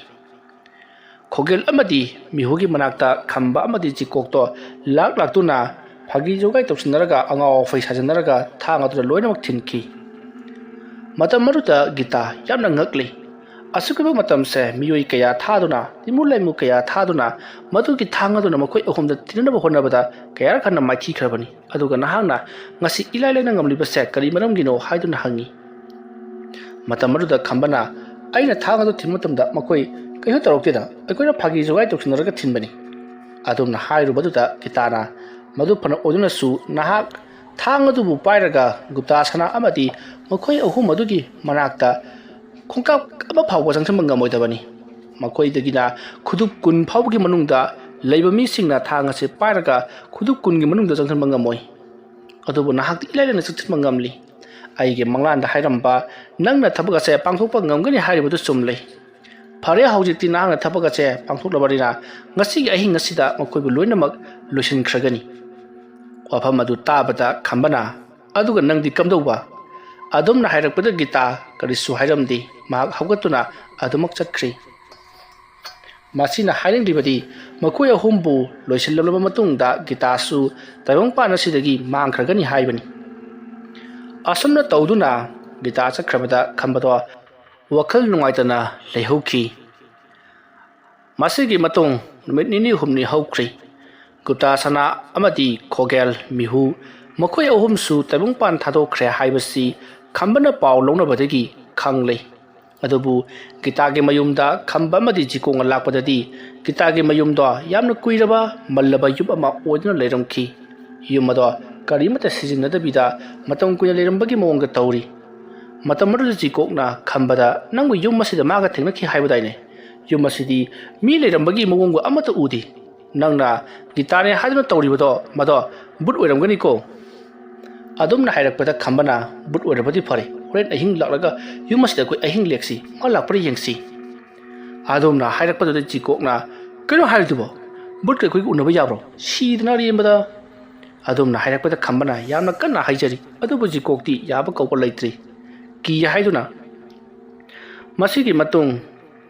ꯈꯣꯒꯦꯜ ꯑꯃꯗꯤ ꯃꯤꯍꯨꯒꯤ ꯃꯅꯥꯛꯇ ꯈꯝꯕ ꯑꯃꯗꯤ ꯆꯤꯀꯣꯛꯇꯣ ꯂꯥꯛ ꯂꯥꯛꯇꯨꯅ ꯐꯥꯒꯤ ꯖꯣꯒꯥꯏ ꯇꯧꯁꯤꯟꯅꯔꯒ ꯑꯉꯥꯎ ꯑꯐꯩ ꯁꯥꯖꯤꯟꯅꯔꯒ ꯊꯥꯡ ꯑꯗꯨꯗ ꯂꯣꯏꯅꯃꯛ ꯊꯤꯟꯈꯤ꯫ ꯃꯇꯝ ꯑꯗꯨꯗ ꯒꯤꯇꯥ ꯌꯥꯝꯅ ꯉꯛꯂꯤ꯫ ꯑꯁꯨꯛ ꯀꯨꯏꯕ ꯃꯇꯝꯁꯦ ꯃꯤꯑꯣꯏ ꯀꯌꯥ ꯊꯥꯗꯨꯅ, ꯇꯤꯃꯨ ꯂꯩꯃꯨ ꯀꯌꯥ ꯊꯥꯗꯨꯅ, ꯃꯗꯨꯒꯤ ꯊꯥꯡ ꯑꯗꯨꯅ ꯃꯈꯣꯏ ꯑꯍꯨꯝꯗ ꯊꯤꯟꯅꯅꯕ ꯍꯣꯠꯅꯕꯗ ꯀꯌꯥꯔꯛ ꯍꯟꯅ ꯃꯥꯏꯊꯤꯈ꯭ꯔꯕꯅꯤ꯫ ꯑꯗꯨꯒ ꯅꯍꯥꯛꯅ ꯉꯁꯤ ꯏꯂꯥꯏ ꯂꯥꯏꯅ ꯉꯝꯂꯤꯕꯁꯦ ꯀꯔꯤ ꯃꯔꯝꯒꯤꯅꯣ ꯍꯥꯏꯗꯨꯅ ꯍꯪꯉꯤ꯫ ꯃꯇꯝ ꯑꯗꯨꯗ ꯈꯝꯕꯅ, "ꯑꯩꯅ ꯊꯥꯡ ꯑꯗꯨ ꯊꯤꯟꯕ ꯃꯇꯝꯗ ꯃꯈꯣꯏ ꯀꯩꯁꯨ ꯇꯧꯔꯛꯇꯦꯗ, ꯑꯩꯈꯣꯏꯅ ꯐꯥꯒꯤ ꯖꯣꯒꯥꯏ ꯇꯧꯁꯤꯟꯅꯔꯒ ꯊꯤꯟꯕꯅꯤ"꯫ ꯑꯗꯨꯝꯅ ꯍꯥꯏꯔꯨꯕꯗꯨꯗ ꯒꯤꯇꯥꯅ, "ꯃꯗꯨ ꯐꯅ ꯑꯣꯏꯗꯨꯅꯁꯨ ꯅꯍꯥꯛ ꯊꯥꯡ ꯑꯗꯨꯕꯨ ꯄꯥꯏꯔꯒ ꯒꯨꯞꯇꯥ ꯁꯅꯥ ꯑꯃꯗꯤ ꯃꯈꯣꯏ ꯑꯍꯨꯝ ꯑꯗꯨꯒꯤ ꯃꯅꯥꯛꯇ ꯈꯣꯡꯀꯥꯞ ꯑꯃ ꯐꯥꯎꯕ ꯆꯪꯁꯤꯟꯕ ꯉꯝꯃꯣꯏꯗꯕꯅꯤ꯫ ꯃꯈꯣꯏꯗꯒꯤꯅ ꯈꯨꯗꯨꯞ ꯀꯨꯟ ꯐꯥꯎꯕꯒꯤ ꯃꯅꯨꯡꯗ ꯂꯩꯕ ꯃꯤꯁꯤꯡꯅ ꯊꯥꯡ ꯑꯁꯤ ꯄꯥꯏꯔꯒ ꯈꯨꯗꯨꯞ ꯀꯨꯟꯒꯤ ꯃꯅꯨꯡꯗ ꯆꯪꯁꯤꯟꯕ ꯉꯝꯃꯣꯏ꯫ ꯑꯗꯨꯕꯨ ꯅꯍꯥꯛꯇꯤ ꯏꯂꯥꯏ ꯂꯥꯏꯅ ꯆꯪꯁꯤꯟꯕ ꯉꯝꯂꯤ꯫ ꯑꯩꯒꯤ ꯃꯪꯂꯥꯟꯗ ꯍꯥꯏꯔꯝꯕ ꯅꯪꯅ ꯊꯕꯛ ꯑꯁꯦ ꯄꯥꯡꯊꯣꯛꯄ ꯉꯝꯒꯅꯤ ꯍꯥꯏꯔꯤꯕꯗꯨ ꯆꯨꯝꯂꯦ꯫ ꯐꯔꯦ, ꯍꯧꯖꯤꯛꯇꯤ ꯅꯍꯥꯛꯅ ꯊꯕꯛ ꯑꯁꯦ ꯄꯥꯡꯊꯣꯛꯂꯕꯅꯤꯅ ꯉꯁꯤꯒꯤ ꯑꯍꯤꯡ ꯑꯁꯤꯗ ꯃꯈꯣꯏꯕꯨ ꯂꯣꯏꯅꯃꯛ ꯂꯣꯏꯁꯤꯟꯈ꯭ꯔꯒꯅꯤ"꯫ ꯋꯥꯐꯝ ꯑꯗꯨ ꯇꯥꯕꯗ ꯈꯝꯕꯅ, "ꯑꯗꯨꯒ ꯅꯪꯗꯤ ꯀꯝꯗꯧꯕ?" ꯑꯗꯨꯝꯅ ꯍꯥꯏꯔꯛꯄꯗ ꯒꯤꯇꯥ ꯀꯔꯤꯁꯨ ꯍꯥꯏꯔꯝꯗꯦ꯫ ꯃꯍꯥꯛ ꯍꯧꯒꯠꯇꯨꯅ ꯑꯗꯨꯃꯛ ꯆꯠꯈ꯭ꯔꯤ꯫ ꯃꯁꯤꯅ ꯍꯥꯏꯅꯤꯡꯂꯤꯕꯗꯤ ꯃꯈꯣꯏ ꯑꯍꯨꯝꯕꯨ ꯂꯣꯏꯁꯤꯜꯂꯕ ꯃꯇꯨꯡꯗ ꯒꯤꯇꯥꯁꯨ ꯇꯥꯏꯕꯪꯄꯥꯟ ꯑꯁꯤꯗꯒꯤ ꯃꯥꯡꯈ꯭ꯔꯒꯅꯤ ꯍꯥꯏꯕꯅꯤ꯫ ꯑꯁꯨꯝꯅ ꯇꯧꯗꯨꯅ ꯒꯤꯇꯥ ꯆꯠꯈ꯭ꯔꯕꯗ ꯈꯝꯕꯗꯣ ꯋꯥꯈꯜ ꯅꯨꯡꯉꯥꯏꯇꯅ ꯂꯩꯍꯧꯈꯤ꯫ ꯃꯁꯤꯒꯤ ꯃꯇꯨꯡ ꯅꯨꯃꯤꯠ ꯅꯤꯅꯤ ꯍꯨꯝꯅꯤ ꯍꯧꯈ꯭ꯔꯤ꯫ ꯒꯨꯞꯇꯥ ꯁꯅꯥ ꯑꯃꯗꯤ ꯈꯣꯒꯦꯜ ꯃꯤꯍꯨ ꯃꯈꯣꯏ ꯑꯍꯨꯝꯁꯨ ꯇꯥꯏꯕꯪꯄꯥꯟ ꯊꯥꯗꯣꯛꯈ꯭ꯔꯦ ꯍꯥꯏꯕꯁꯤ ꯈꯝꯕꯅ ꯄꯥꯎ ꯂꯧꯅꯕꯗꯒꯤ ꯈꯪꯂꯦ꯫ ꯑꯗꯨꯕꯨ ꯒꯤꯇꯥꯒꯤ ꯃꯌꯨꯝꯗ ꯈꯝꯕ ꯑꯃꯗꯤ ꯆꯤꯀꯣꯡꯅ ꯂꯥꯛꯄꯗꯗꯤ ꯒꯤꯇꯥꯒꯤ ꯃꯌꯨꯝꯗꯣ ꯌꯥꯝꯅ ꯀꯨꯏꯔꯕ ꯃꯜꯂꯕ ꯌꯨꯝ ꯑꯃ ꯑꯣꯏꯗꯨꯅ ꯂꯩꯔꯝꯈꯤ꯫ ꯌꯨꯝ ꯑꯗꯣ ꯀꯔꯤꯃꯠꯇ ꯁꯤꯖꯤꯟꯅꯗꯕꯤꯗ ꯃꯇꯝ ꯀꯨꯏꯅ ꯂꯩꯔꯝꯕꯒꯤ ꯃꯑꯣꯡꯗ ꯇꯧꯔꯤ꯫ ꯃꯇꯝ ꯑꯗꯨꯗ ꯆꯤꯀꯣꯛꯅ ꯈꯝꯕꯗ, "ꯅꯪꯕꯨ ꯌꯨꯝ ꯑꯁꯤꯗ ꯃꯥꯒ ꯊꯦꯡꯅꯈꯤ ꯍꯥꯏꯕꯗꯥꯏꯅꯦ? ꯌꯨꯝ ꯑꯁꯤꯗꯤ ꯃꯤ ꯂꯩꯔꯝꯕꯒꯤ ꯃꯑꯣꯡꯕꯨ ꯑꯃꯠꯇ ꯎꯗꯦ꯫ ꯅꯪꯅ ꯒꯤꯇꯥꯅꯦ ꯍꯥꯏꯗꯨꯅ ꯇꯧꯔꯤꯕꯗꯣ ꯃꯗꯣ ꯕꯨꯠ ꯑꯣꯏꯔꯝꯒꯅꯤꯀꯣ"꯫ ꯑꯗꯨꯝꯅ ꯍꯥꯏꯔꯛꯄꯗ ꯈꯝꯕꯅ, "ꯕꯨꯠ ꯑꯣꯏꯔꯕꯗꯤ ꯐꯔꯦ, ꯍꯣꯔꯦꯟ ꯑꯍꯤꯡ ꯂꯥꯛꯂꯒ ꯌꯨꯝ ꯑꯁꯤꯗ ꯑꯩꯈꯣꯏ ꯑꯍꯤꯡ ꯂꯦꯛꯁꯤ, ꯃꯥ ꯂꯥꯛꯄ꯭ꯔꯥ ꯌꯦꯡꯁꯤ"꯫ ꯑꯗꯨꯝꯅ ꯍꯥꯏꯔꯛꯄꯗꯨꯗ ꯆꯤꯀꯣꯛꯅ, "ꯀꯩꯅꯣ ꯍꯥꯏꯔꯤꯗꯨꯕꯣ? ꯕꯨꯠꯀ ꯑꯩꯈꯣꯏꯒ ꯎꯅꯕ ꯌꯥꯕ꯭ꯔꯣ? ꯁꯤꯗꯅ ꯑꯔꯦꯝꯕꯗ"꯫ ꯑꯗꯨꯝꯅ ꯍꯥꯏꯔꯛꯄꯗ ꯈꯝꯕꯅ ꯌꯥꯝꯅ ꯀꯟꯅ ꯍꯥꯏꯖꯔꯤ, ꯑꯗꯨꯕꯨ ꯆꯤꯀꯣꯛꯇꯤ ꯌꯥꯕ ꯀꯧꯕ ꯂꯩꯇ꯭ꯔꯤ꯫ ꯀꯤ ꯍꯥꯏꯗꯨꯅ ꯃꯁꯤꯒꯤ ꯃꯇꯨꯡ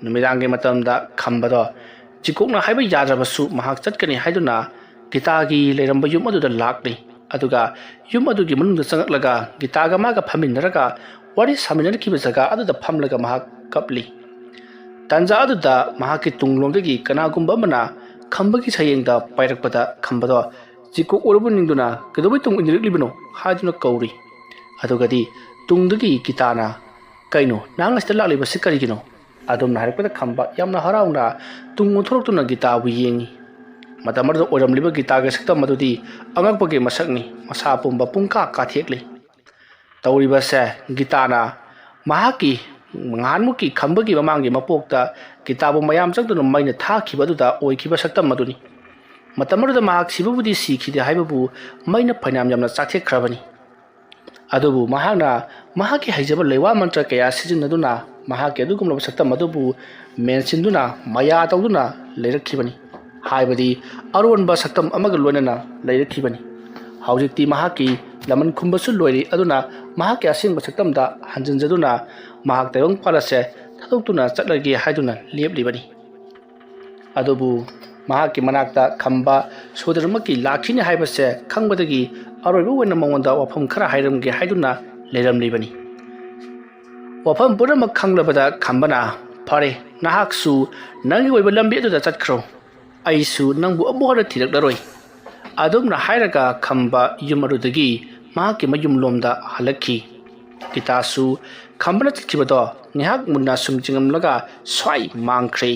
ꯅꯨꯃꯤꯗꯥꯡꯒꯤ ꯃꯇꯝꯗ ꯈꯝꯕꯗꯣ ꯖꯤꯀꯣꯛꯅ ꯍꯥꯏꯕ ꯌꯥꯗ꯭ꯔꯕꯁꯨ ꯃꯍꯥꯛ ꯆꯠꯀꯅꯤ ꯍꯥꯏꯗꯨꯅ ꯒꯤꯇꯥꯒꯤ ꯂꯩꯔꯝꯕ ꯌꯨꯝ ꯑꯗꯨꯗ ꯂꯥꯛꯂꯤ꯫ ꯑꯗꯨꯒ ꯌꯨꯝ ꯑꯗꯨꯒꯤ ꯃꯅꯨꯡꯗ ꯆꯪꯂꯛꯂꯒ ꯒꯤꯇꯥꯒ ꯃꯥꯒ ꯐꯝꯃꯤꯟꯅꯔꯒ ꯋꯥꯔꯤ ꯁꯥꯃꯤꯟꯅꯔꯛꯈꯤꯕ ꯖꯒꯥ ꯑꯗꯨꯗ ꯐꯝꯂꯒ ꯃꯍꯥꯛ ꯀꯞꯂꯤ꯫ ꯇꯥꯟꯖꯥ ꯑꯗꯨꯗ ꯃꯍꯥꯛꯀꯤ ꯇꯨꯡꯂꯣꯝꯗꯒꯤ ꯀꯅꯥꯒꯨꯝꯕ ꯑꯃꯅ ꯈꯝꯕꯒꯤ ꯁꯌꯦꯡꯗ ꯄꯥꯏꯔꯛꯄꯗ ꯈꯝꯕꯗꯣ ꯖꯤꯀꯣꯛ ꯑꯣꯏꯔꯕ ꯅꯤꯡꯗꯨꯅ "ꯀꯩꯗꯧꯕꯩ ꯇꯨꯡ ꯏꯟꯅꯔꯛꯂꯤꯕꯅꯣ?" ꯍꯥꯏꯗꯨꯅ ꯀꯧꯔꯤ꯫ ꯑꯗꯨꯒꯗꯤ ꯇꯨꯡꯗꯒꯤ ꯒꯤꯇꯥꯅ, "ꯀꯩꯅꯣ, ꯅꯍꯥꯛ ꯑꯁꯤꯗ ꯂꯥꯛꯂꯤꯕꯁꯤ ꯀꯔꯤꯒꯤꯅꯣ?" ꯑꯗꯨꯝꯅ ꯍꯥꯏꯔꯛꯄꯗ ꯈꯝꯕ ꯌꯥꯝꯅ ꯍꯔꯥꯎꯅ ꯇꯨꯡ ꯑꯣꯟꯊꯣꯔꯛꯇꯨꯅ ꯒꯤꯇꯥꯕꯨ ꯌꯦꯡꯉꯤ꯫ ꯃꯇꯝ ꯑꯗꯨꯗ ꯑꯣꯏꯔꯝꯂꯤꯕ ꯒꯤꯇꯥꯒꯤ ꯁꯛꯇꯝ ꯑꯗꯨꯗꯤ ꯑꯉꯛꯄꯒꯤ ꯃꯁꯛꯅꯤ꯫ ꯃꯁꯥ ꯄꯨꯝꯕ ꯄꯨꯡꯀꯥ ꯀꯥꯊꯦꯛꯂꯤ꯫ ꯇꯧꯔꯤꯕꯁꯦ ꯒꯤꯇꯥꯅ ꯃꯍꯥꯛꯀꯤ ꯅꯍꯥꯟꯃꯨꯛꯀꯤ ꯈꯝꯕꯒꯤ ꯃꯃꯥꯡꯒꯤ ꯃꯄꯣꯛꯇ ꯒꯤꯇꯥꯕꯨ ꯃꯌꯥꯝ ꯆꯪꯗꯨꯅ ꯃꯩꯅ ꯊꯥꯈꯤꯕ ꯑꯗꯨꯗ ꯑꯣꯏꯈꯤꯕ ꯁꯛꯇꯝ ꯑꯗꯨꯅꯤ꯫ ꯃꯇꯝ ꯑꯗꯨꯗ ꯃꯍꯥꯛ ꯁꯤꯕꯕꯨꯗꯤ ꯁꯤꯈꯤꯗꯦ ꯍꯥꯏꯕꯕꯨ ꯃꯩꯅ ꯐꯅꯌꯥꯝ ꯌꯥꯝꯅ ꯆꯥꯊꯦꯛꯈ꯭ꯔꯕꯅꯤ꯫ ꯑꯗꯨꯕꯨ ꯃꯍꯥꯛꯅ ꯃꯍꯥꯛꯀꯤ ꯍꯩꯖꯕ ꯂꯩꯋꯥ ꯃꯟꯇ꯭ꯔ ꯀꯌꯥ ꯁꯤꯖꯤꯟꯅꯗꯨꯅ ꯃꯍꯥꯛꯀꯤ ꯑꯗꯨꯒꯨꯝꯂꯕ ꯁꯛꯇꯝ ꯑꯗꯨꯕꯨ ꯃꯦꯟꯁꯤꯟꯗꯨꯅ ꯃꯌꯥ ꯇꯧꯗꯨꯅ ꯂꯩꯔꯛꯈꯤꯕꯅꯤ꯫ ꯍꯥꯏꯕꯗꯤ ꯑꯔꯣꯟꯕ ꯁꯛꯇꯝ ꯑꯃꯒ ꯂꯣꯏꯅꯅ ꯂꯩꯔꯛꯈꯤꯕꯅꯤ꯫ ꯍꯧꯖꯤꯛꯇꯤ ꯃꯍꯥꯛꯀꯤ ꯂꯃꯟ ꯈꯨꯝꯕꯁꯨ ꯂꯣꯏꯔꯦ꯫ ꯑꯗꯨꯅ ꯃꯍꯥꯛꯀꯤ ꯑꯁꯦꯡꯕ ꯁꯛꯇꯝꯗ ꯍꯟꯖꯤꯟꯖꯗꯨꯅ ꯃꯍꯥꯛ ꯇꯥꯏꯕꯪꯄꯥꯜ ꯑꯁꯦ ꯊꯥꯗꯣꯛꯇꯨꯅ ꯆꯠꯂꯒꯦ ꯍꯥꯏꯗꯨꯅ ꯂꯦꯞꯂꯤꯕꯅꯤ꯫ ꯑꯗꯨꯕꯨ ꯃꯍꯥꯛꯀꯤ ꯃꯅꯥꯛꯇ ꯈꯝꯕ ꯁꯣꯏꯗꯅꯃꯛꯀꯤ ꯂꯥꯛꯈꯤꯅꯤ ꯍꯥꯏꯕꯁꯦ ꯈꯪꯕꯗꯒꯤ ꯑꯔꯣꯏꯕ ꯑꯣꯏꯅ ꯃꯉꯣꯟꯗ ꯋꯥꯐꯝ ꯈꯔ ꯍꯥꯏꯔꯝꯒꯦ ꯍꯥꯏꯗꯨꯅ ꯂꯩꯔꯝꯂꯤꯕꯅꯤ꯫ ꯋꯥꯐꯝ ꯄꯨꯝꯅꯃꯛ ꯈꯪꯂꯕꯗ ꯈꯝꯕꯅ, "ꯐꯔꯦ, ꯅꯍꯥꯛꯁꯨ ꯅꯪꯒꯤ ꯑꯣꯏꯕ ꯂꯝꯕꯤ ꯑꯗꯨꯗ ꯆꯠꯈ꯭ꯔꯣ꯫ ꯑꯩꯁꯨ ꯅꯪꯕꯨ ꯑꯃꯨꯛ ꯍꯟꯅ ꯊꯤꯔꯛꯂꯔꯣꯏ"꯫ ꯑꯗꯨꯝꯅ ꯍꯥꯏꯔꯒ ꯈꯝꯕ ꯌꯨꯝ ꯑꯗꯨꯗꯒꯤ ꯃꯍꯥꯛꯀꯤ ꯃꯌꯨꯝꯂꯣꯝꯗ ꯍꯜꯂꯛꯈꯤ꯫ ꯒꯤꯇꯥꯁꯨ ꯈꯝꯕꯅ ꯆꯠꯈꯤꯕꯗꯣ ꯉꯥꯏꯍꯥꯛ ꯃꯨꯟꯅ ꯁꯨꯝ ꯆꯤꯡꯉꯝꯂꯒ ꯁ꯭ꯋꯥꯏ ꯃꯥꯡꯈ꯭ꯔꯦ꯫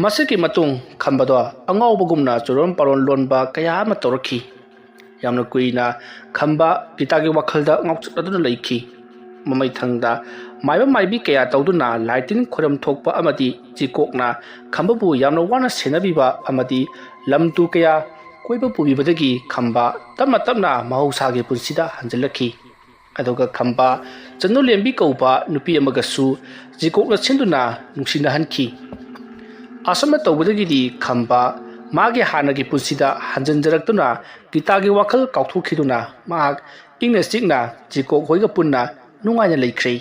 ꯃꯁꯤꯒꯤ ꯃꯇꯨꯡ ꯈꯝꯕꯗꯣ ꯑꯉꯥꯎꯕꯒꯨꯝꯅ ꯆꯨꯔꯣꯟ ꯄꯥꯔꯣꯟ ꯂꯣꯟꯕ ꯀꯌꯥ ꯑꯃ ꯇꯧꯔꯛꯈꯤ꯫ ꯌꯥꯝꯅ ꯀꯨꯏꯅ ꯈꯝꯕ ꯒꯤꯇꯥꯒꯤ ꯋꯥꯈꯜꯗ ꯉꯥꯎꯆꯠꯅꯗꯨꯅ ꯂꯩꯈꯤ꯫ ꯃꯃꯩꯊꯪꯗ ꯃꯥꯏꯕ ꯃꯥꯏꯕꯤ ꯀꯌꯥ ꯇꯧꯗꯨꯅ ꯂꯥꯏ ꯇꯤꯟ ꯈꯣꯏꯔꯝ ꯊꯣꯛꯄ ꯑꯃꯗꯤ ꯖꯤꯀꯣꯛꯅ ꯈꯝꯕꯕꯨ ꯌꯥꯝꯅ ꯋꯥꯅ ꯁꯦꯟꯅꯕꯤꯕ ꯑꯃꯗꯤ ꯂꯝ ꯇꯨ ꯀꯌꯥ ꯀꯣꯏꯕ ꯄꯨꯕꯤꯕꯗꯒꯤ ꯈꯝꯕ ꯇꯞꯅ ꯇꯞꯅ ꯃꯍꯧꯁꯥꯒꯤ ꯄꯨꯟꯁꯤꯗ ꯍꯟꯖꯤꯜꯂꯛꯈꯤ꯫ ꯑꯗꯨꯒ ꯈꯝꯕ ꯆꯅꯨꯂꯦꯝꯕꯤ ꯀꯧꯕ ꯅꯨꯄꯤ ꯑꯃꯒꯁꯨ ꯖꯤꯀꯣꯛꯅ ꯁꯤꯟꯗꯨꯅ ꯅꯨꯡꯁꯤꯅꯍꯟꯈꯤ꯫ ꯑꯁꯨꯝꯅ ꯇꯧꯕꯗꯒꯤꯗꯤ ꯈꯝꯕ ꯃꯥꯒꯤ ꯍꯥꯟꯅꯒꯤ ꯄꯨꯟꯁꯤꯗ ꯍꯟꯖꯤꯟꯖꯔꯛꯇꯨꯅ ꯒꯤꯇꯥꯒꯤ ꯋꯥꯈꯜ ꯀꯥꯎꯊꯣꯛꯈꯤꯗꯨꯅ ꯃꯍꯥꯛ ꯏꯪꯅ ꯆꯤꯛꯅ ꯖꯤꯀꯣꯛ ꯍꯣꯏꯒ ꯄꯨꯟꯅ ꯅꯨꯡꯉꯥꯏꯅ ꯂꯩꯈ꯭ꯔꯦ꯫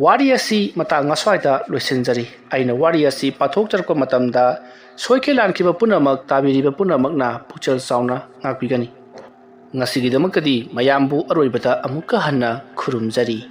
ꯋꯥꯔꯤ ꯑꯁꯤ ꯃꯇꯥꯡ ꯑꯁ꯭ꯋꯥꯏꯗ ꯂꯣꯏꯁꯤꯟꯖꯔꯤ꯫ ꯑꯩꯅ ꯋꯥꯔꯤ ꯑꯁꯤ ꯄꯥꯊꯣꯛꯆꯔꯛꯄ ꯃꯇꯝꯗ ꯁꯣꯏꯈꯤ ꯂꯥꯟꯈꯤꯕ ꯄꯨꯝꯅꯃꯛ ꯇꯥꯕꯤꯔꯤꯕ ꯄꯨꯝꯅꯃꯛꯅ ꯄꯨꯛꯆꯦꯜ ꯆꯥꯎꯅ ꯉꯥꯛꯄꯤꯒꯅꯤ꯫ ꯉꯁꯤꯒꯤꯗꯃꯛꯇꯗꯤ ꯃꯌꯥꯝꯕꯨ ꯑꯔꯣꯏꯕꯗ ꯑꯃꯨꯛꯀ ꯍꯟꯅ ꯈꯨꯔꯨꯝꯖꯔꯤ꯫